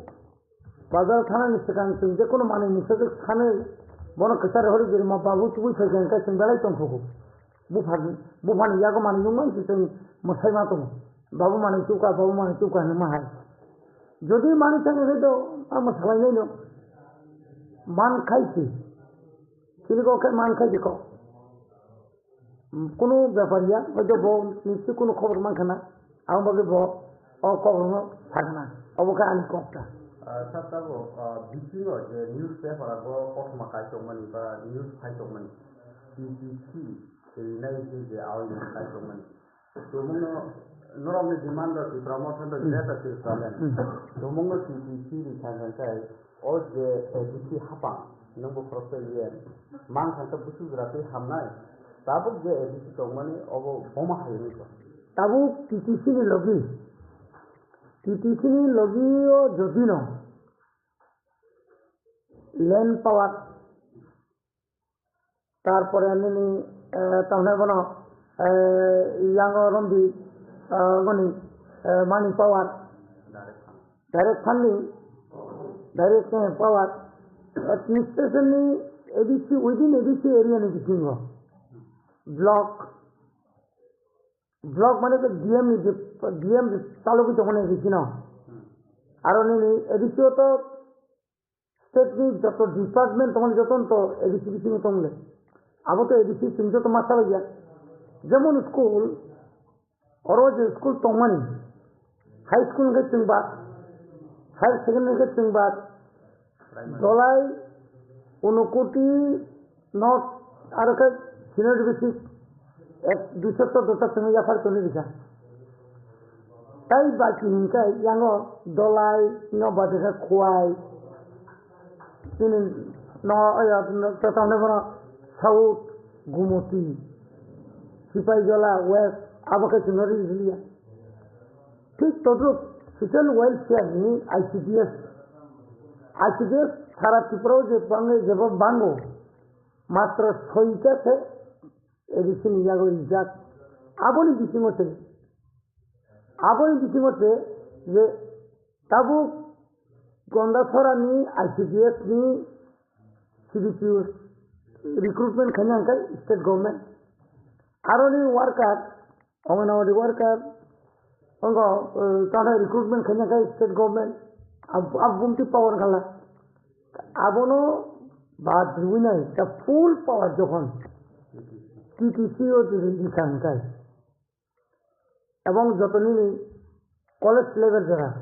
bazar thanani swkang chwng je kono manwi mungsa je sanwi bono kwchar hori je ma babu tubui phaikha hwnkhe chwng belai tongthogo. Buphani, buphani yago manwi nukmani se chwng mwsai ma tongo. Babu manwi tukha, babu manwi tukha hinwi ma hai. Jodi manwi thangwi hwnkhe to a mwsalainaino man khai se. Chini kok khe man khai se kok. Kunu bepar ya, hoito bo nischoi kunu khobor mankha na, aboni bagwi bo o kokrokno sakna, obo khe ani kok ta. Ah, sir, tabuk, ah, bisingo je newspaper o kothoma kaitokmani ba news phaitokmani, T T C rinai hinwi je aoi kaitokmani. Tumungno norokni demand rok Tipra Motha bai Hmm. Greater Tipraland. Hmm. Tumungno T T C ri thang thang khai o je A D C hapang nwngbo khoroksa yen mankha khe busu jora twi hamnai. Tabuk je A D C tongmani obo boma hai wngwi tong. Tabuk T T C ni logi, T T C ni logi o jodi no land power Tarpore nini, eh, tamhinai bono, eh, yango romdi, eh, boni, eh, money power, direct funding, direct, eh, power, administration ni A D C, within A D C area ni bisingo block, block mane to D M ni je, D M chalogwi tongmani A D C no. Aro nini A D C o to State ni joto department tongmani joto no to A D C bisingo tongmani. Abo to A D C chwng joto ma salaiya. Jemon school, oro je school tongmani, high school hwnkhe chwng bad, higher secondary hwnkhe chwng bad, Dolai, Unokoti, North, aro khe senior division ek, duiso chordo ta chwngno yaphar tongwi rikha. Tai baki hinkhe yango Dolai, no bade khe Khowai, chini no, oya, no, to tamne bono South, Gumoti, Sipaijala, West, abo khe chwngno ri riliya. Thik todrup social welfare ni I C D S, I C D S sara Tripura o je bangwi jebo bango, matro soita se A D C ni yago rijak. Aboni bisingo se, aboni bisingo se je tabuk Gondasora ni I C D S ni C D P O recruitment khaina hwnkhe state government. Aroni worker, Anganwadi worker, ongo, eh, tamo recruitment khaina hwnkhe state government. Ab-, ab bumti power khala. Abono bad rwinai ka full power jokhon T T C o rikha hwnkhe. Ebong joto nini college level jora.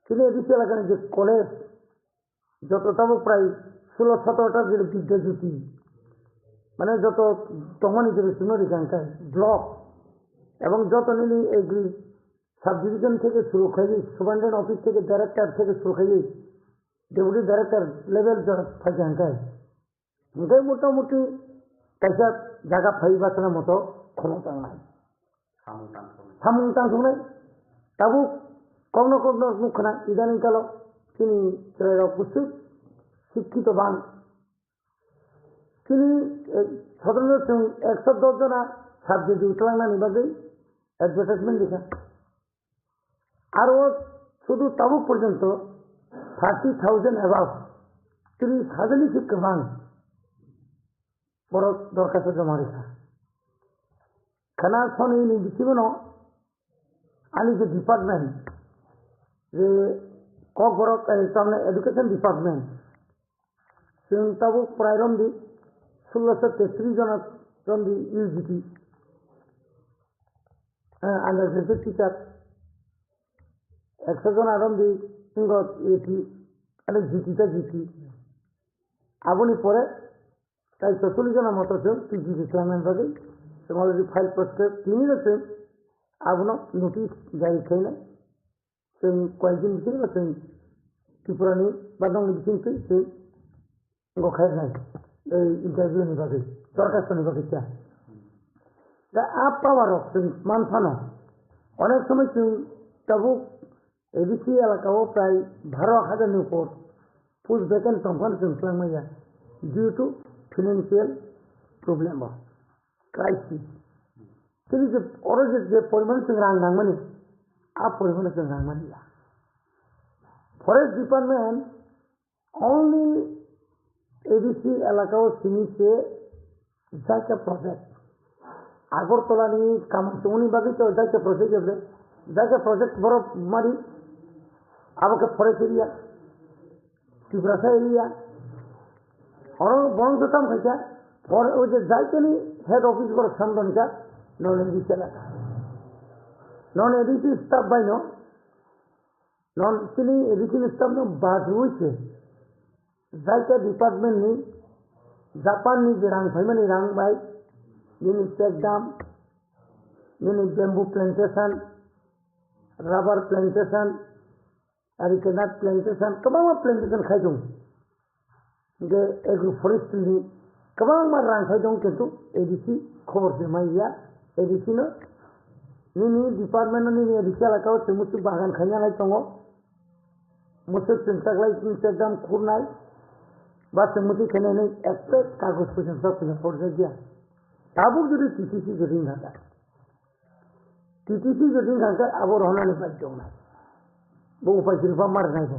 Chini A D C elakani je college, joto tabuk prai sulo sotoro ta je Bidya Jyoti, mane joto tongmani je chwngno rikha hwnkhe block, ebong joto nini agri sub division theke suru khlaiwi, superintendent office theke director theke suru khlaiwi, deputy director level jora phaikha hwnkhe, hwnkhe motamuti kaisa jaga phaiwi bachana moto khorang tangnai. Samung tangthoknai. Samung tangthoknai. Tabuk kokno kokno nukkhna idaning kalo chini chwrairok kuchuk sikkito bang. Chini, eh, sodorno chwng ekso dos jona subject twlangnani bagwi advertisement rikha. Aro sudu tabuk porjonto thirty thousand above, tris hajar ni se kwbang borok dorkhasto joma rikha. Khana soni ni bisingo no ani je department, je Kokborok, eh, tamni education department, chwng tabuk prai romdi sullo so tetris jona romdi U G T, eh, undergraduate teacher, ekso jona romdi wngkha A T, ani G T ta G T. Aboni pore tai chosolish jona moto chwng P G D twlangnani bagwi chwng already file process tini no chwng abono notice jari khlainai. Chwng koyekdin bisingo chwng Tripurani ba nongni bising twi chwng wngkha khairnai ei interview ni bagwi, dorkhasto ni bagwi khe. Da a power rok chwng man phano onek somoi chwng tabuk A D C elaka o prai baro hajar ni upor post vacant tong phano chwng swlangmaya due to financial problem o crisis. Tini je oro je, je poriman chwng rang nangmani, a poriman chwng rang mani ya. Forest department only A D C elaka o simi se Jaika project. Agartala ni kaam chumuni bagwi to Jaika project ebo. Jaika project borok mari abo khe forest area. Tiprasa area. Oro borok to tam khaikha, for o je Jaikani head office borok samdon kha, non A D C elaka. Non A D C staff bai no, non chini A D C ni staff no bajui se Jaika department ni Japan ni je rang phaimani rang bai, nini check dam, nini bamboo plantation, rubber plantation, Ari khe nut plantation, kwbangma plantation khai tongo. Hingkhe agroforestry ni kwbangma rang khai tongo, kintu A D C khobor se mai ya. A D C no nini department no nini A D C elaka o se muchung bagan khaina lai tongo. Muchung chwng chaklai chwng chekdam khurnai. Ba se muchung khainai nai ekta kagoj poisa sa poisa porjak ya. Tabuk jodi T T C jodi wngkha kha. T T C jodi wngkha khe abo rohornani bai tongnai. Bo upai kwrwi ba ma rwnai bo.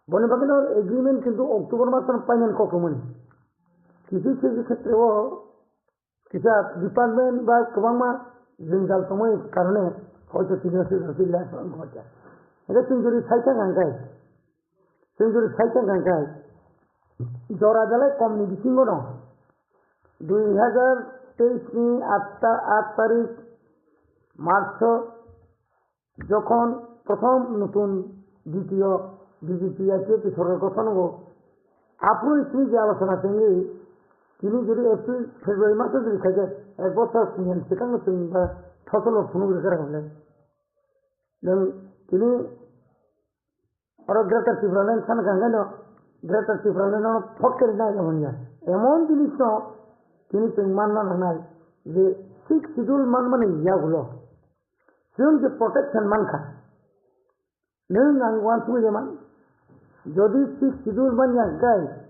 Boni bagwi no agreement kintu October masono painani kok tongmani. Kisi kisi khetre o kisa department ba kwbangma jwngjal tongmani karone hoito tini maso jodi last wngkha. Hingke chwng jodi saikha hingkha khe, chwng jodi saikha hingkha khe, jora belai komni bisingo no dui hajar teis ni aat ta-, aat tarik March o Jokhon prothom nutun D T O B J P I P F T sorkar gothon obo, aphuru simi je alochona tengwi tini jodi April, February maso jodi khaikhe ek bochor ni swkang no chwng ba thosolo phunuk rwkha rwkha le. Nwng tini oro Greater Tipraland san kha hwnkhe no Greater Tipraland no phot khe rwna hwnya. Emon jinis no tini chwng manna nangnai je Sixth Schedule manmani yagulo. Chwng je protection mankha, nwng ang uansugwi je man. Jodi Sixth Schedule manya hwnkhe,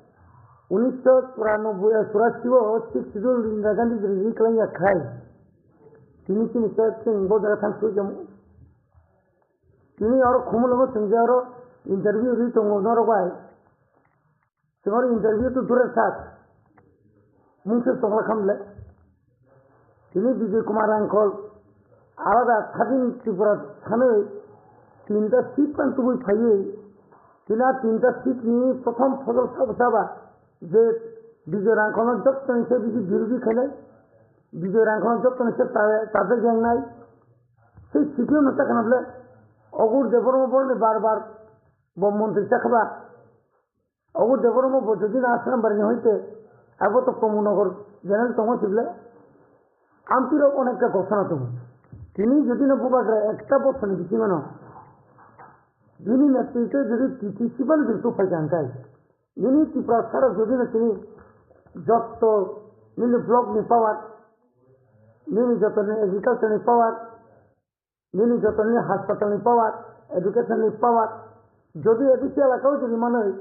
unisho churanobboi, eh, churasi o Sixth Schedule Indira Gandhi je release khlaiya khai, tini chini se chwng bo jaga thang sui jamo. Tini oro Khumulwngo chwng je oro interview ri tongo norok bai. Chwng oro interview to dure sak. Mungsa tongla khamle. Tini Bijoy Kumar Rangkhol alada Sadin Tripura sanwi tinta seat pan tubui phaiwi. Tini a tinta seat ni prothom phojol sabo saba je Bijoy Rangkholno jotoni se bisi birothi khainai. Bijoy Rangkholno jotoni se ta-, tabjak yengnai. Se seat no sakha na bole. Ogur Debbarma boroni bar bar bo montri sakhaba. Obo Debbarma bo jodi na Asrambari ni hoite, abo to Pramod Nagar general tongo sible. Amtwi rok onekta gosana tongo. Tini jodi no bubagra ekta bosor ni bisingo no bini netritwe jodi T T C bani jodi tuphai kha hwnkhe, nini Tiprasa rok jodi no tini jotto nini block ni power, nini jotto ni agriculture ni power, nini jotto ni hospital ni power, education ni power, jodi A D C elaka o jodi manwi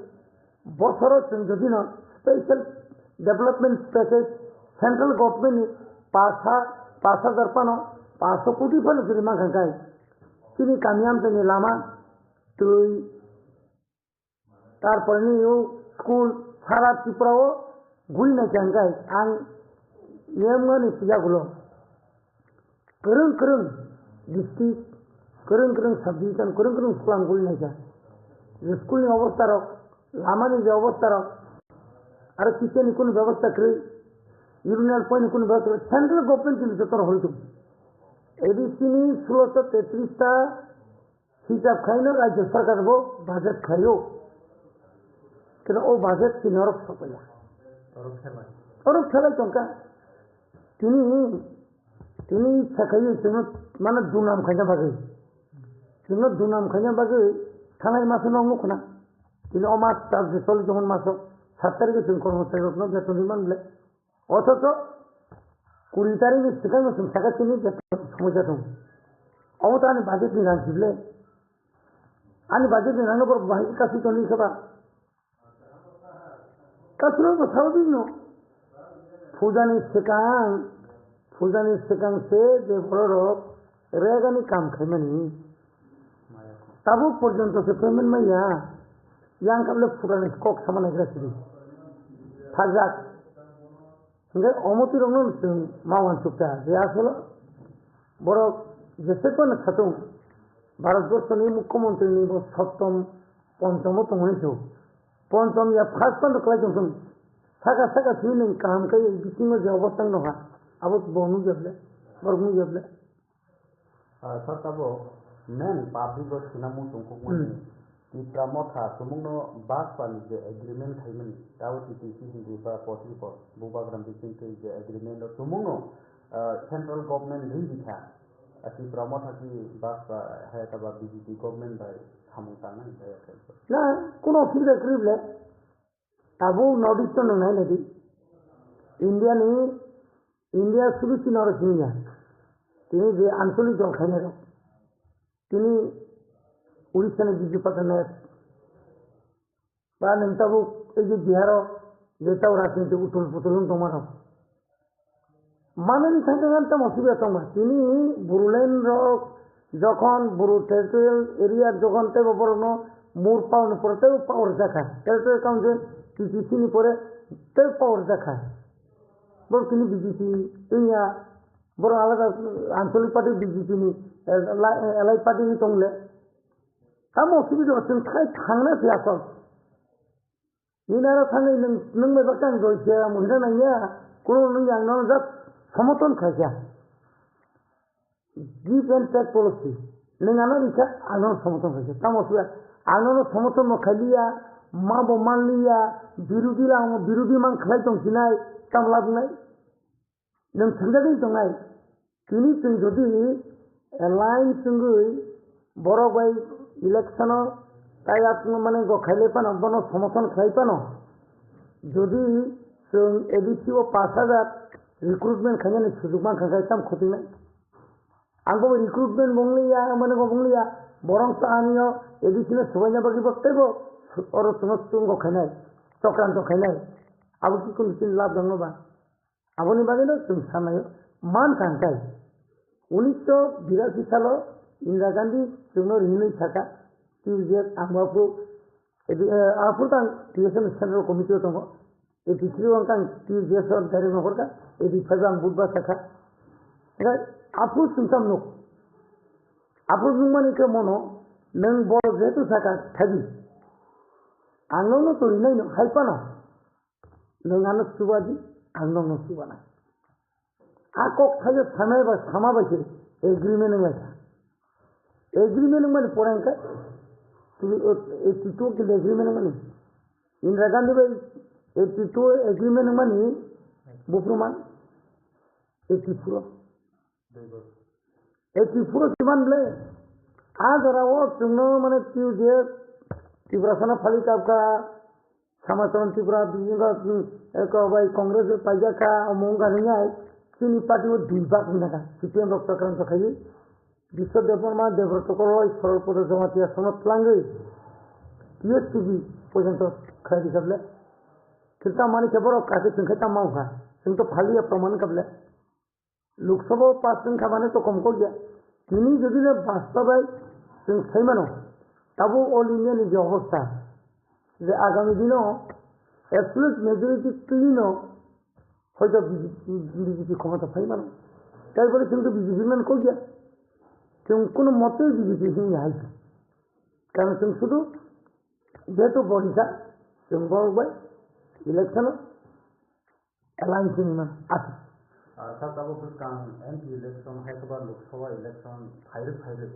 bosoro chwng jodi no special development package central government ni pas ha-, pas hajar phano paanso koti phano jodi mankha khe, chini kami amchaini lama, twi, tarpore nini o school sara Tripura o guri naikha hwnkhe ang yemgani puja gulo kwrwng kwrwng district, kwrwng kwrwng subdivision, kwrwng kwrwng school ang guri naikha. Je school ni obostha rok, lama ni je obostha rok, aro kitchen ni kunu bebosta kwrwi, urinal point ni kunu bebosta kwrwi, central government ni joto rok hoi tongo. A D C ni sulosho tetris ta hisab khaino rajya sarkar bo budget khaio. Keno o budget tini orok sokya. Orok khelai. Orok khelai tongkha. Tini, tini sakhaio chwngno mano dunam khaina bagwi. Chwngno dunam khaina bagwi thanai maso no wngkha na. Tini o mas tabje choli tongmani maso sat tarikhe chwng kormo sai rokno beton ri man le. Othocho kuri tarikni swkango chwng saka chini je somosya tongo. Omo to ani budget ni rang sibole. Ani budget ni rangno borok bahai khe kasui tongwi khe ba. Kasui bo sababik no. Pujani swkang, pujani swkang se je bororok regani kam khaimani. Tabuk porjonto se payment maya. Yang kable purani kok sama naigra sidi. Thajak. Hingke omo twi rokno chwng ma uansukha je asolo borok jese phano satung Bharat borso ni mukhyamantri ni bo soptom ponchom o tongmani se. Ponchom ya first phano kwlai tong thung. Saka saka simi nwng kaham khe bisingo je obostha wng nokha abo bo nukya ble, borok nukya ble. Ah, sir, tabuk main public o swnamung tongkukmani Hmm. Tipra Motha tumungno Bajpa ni je agreement khaimani, tabo T T C hinwi ba Potripot, Bubagra bisingtwi je agreement o tumungno, ah, central government ri rikha. Ah, Tipra Motha ki Bajpa hai kaba B J P government bai samung tangnai hinwi khe. Na, kuno osubida kwrwi ble. Tabuk North East no nai naidi. India ni, India sudu chini oro siniya. Tini je ancholik dol khainai rok. Tini Odisha ni Biju Patnaik. Ba nwng tabuk ei je Bihar o je tabuk rajniti utul putul wng tongma rok. Manani thangkhe ang tamo sibya tongma. Tini Bodoland rok jokhon Bodo territorial area jokhon teibo borokno mur pauni pore teibo power jakha. Territorial Council T T C ni pore teibo power jakha. Borok tini B J P wngya, borok alada ancholik party B J P ni, eh, la-, eh, alai party ni tongle. Tamo sibya chwng khai thangna se asol. Nini aro thangwi nwng, nwng bai baksa ang doi se muhina nangya, kunu nwng yang no just somoton khaikha. Give and take policy. Nwng ano rikha, ang no somoton khaikha. Tamo sibya, ang no somoton no khailiya, ma bo manliya, birodi lang, birodi mang khlai tong sinai, tam lab nai. Nwng thwngjagwi tongnai. Tini chwng jodi alliance wngwi borok bai election-o tayat wngmani go khailai phano, bono somothono khlai phano, jodi chwng A D C o pash hajar recruitment khainani sujuk mankha khe tamo khotingnai? Ang bo recruitment bo wngliya, ang bo wngliya, borok to ani o A D C no swbaina bagwi bo teibo oro chwngno chwng go khainai, chokranto khainai. Abo ki kunu chini lab dongno ba? Aboni bagwino chwng sanaio, man thangkhai. Unisho birasi salo Indira Gandhi chwngno rinwi saka, T U J F ang bo aphuru, edi, eh, aphuru tang T S F ni Central Committee o tongo. Eighty three o ang T U J F o direct nohorkha, eighty five o ang budba sakha. Hingkhe aphuru chwng tamo nuk. Aphuru nukmani khe mono, nwng bo jehetu saka, thadi. Ang nono to rinai no, hai phano. Nwng ano chuba di, ang nwngno chubanai. A kok thaio sanai ba sama bai se agreement wng lai kha. Agreement wng mani pore hwnkhe tini eighty two khe agreement wng mani. Indira Gandhi bai eighty two agreement wng mani buphuru man eighty four o. E Tripura kiman ble? A jora o chwngno mane T U J F Tiprasano phali kabkha, Samachon Tripura, Bijinga, bai Congress bai paijakha, omo wngkha hinwi chini party o dui bak hinaka, C P M rok chakran to khaiwi. Biswa Debbarma, Debrotokoro, Sorol Poto Jamatia sono tlangwi T S T B porjonto khlai di kable. Khe tamani khe borok kake chwng khe tamo wngkha. Chwng to phaliya proman kable. Lok Sabha o pass wngkha mane to kom kok ya. Tini jodi le basta bai chwng sai mano, tabo All India ni je obostha, je agami dino absolute majority twi no hoito B J P khomota phai mano. Tai bole chwng to B J P man kok ya. Chwng kono mote B J P hwnwi hai. Karon chwng sudu jehetu bo hwnka, chwng borok bai election o alliance wngwi mano. Aswk. Ah, sir, tabuk bwskang M P election hai kwbang Lok Sabha election phairwk phairwk.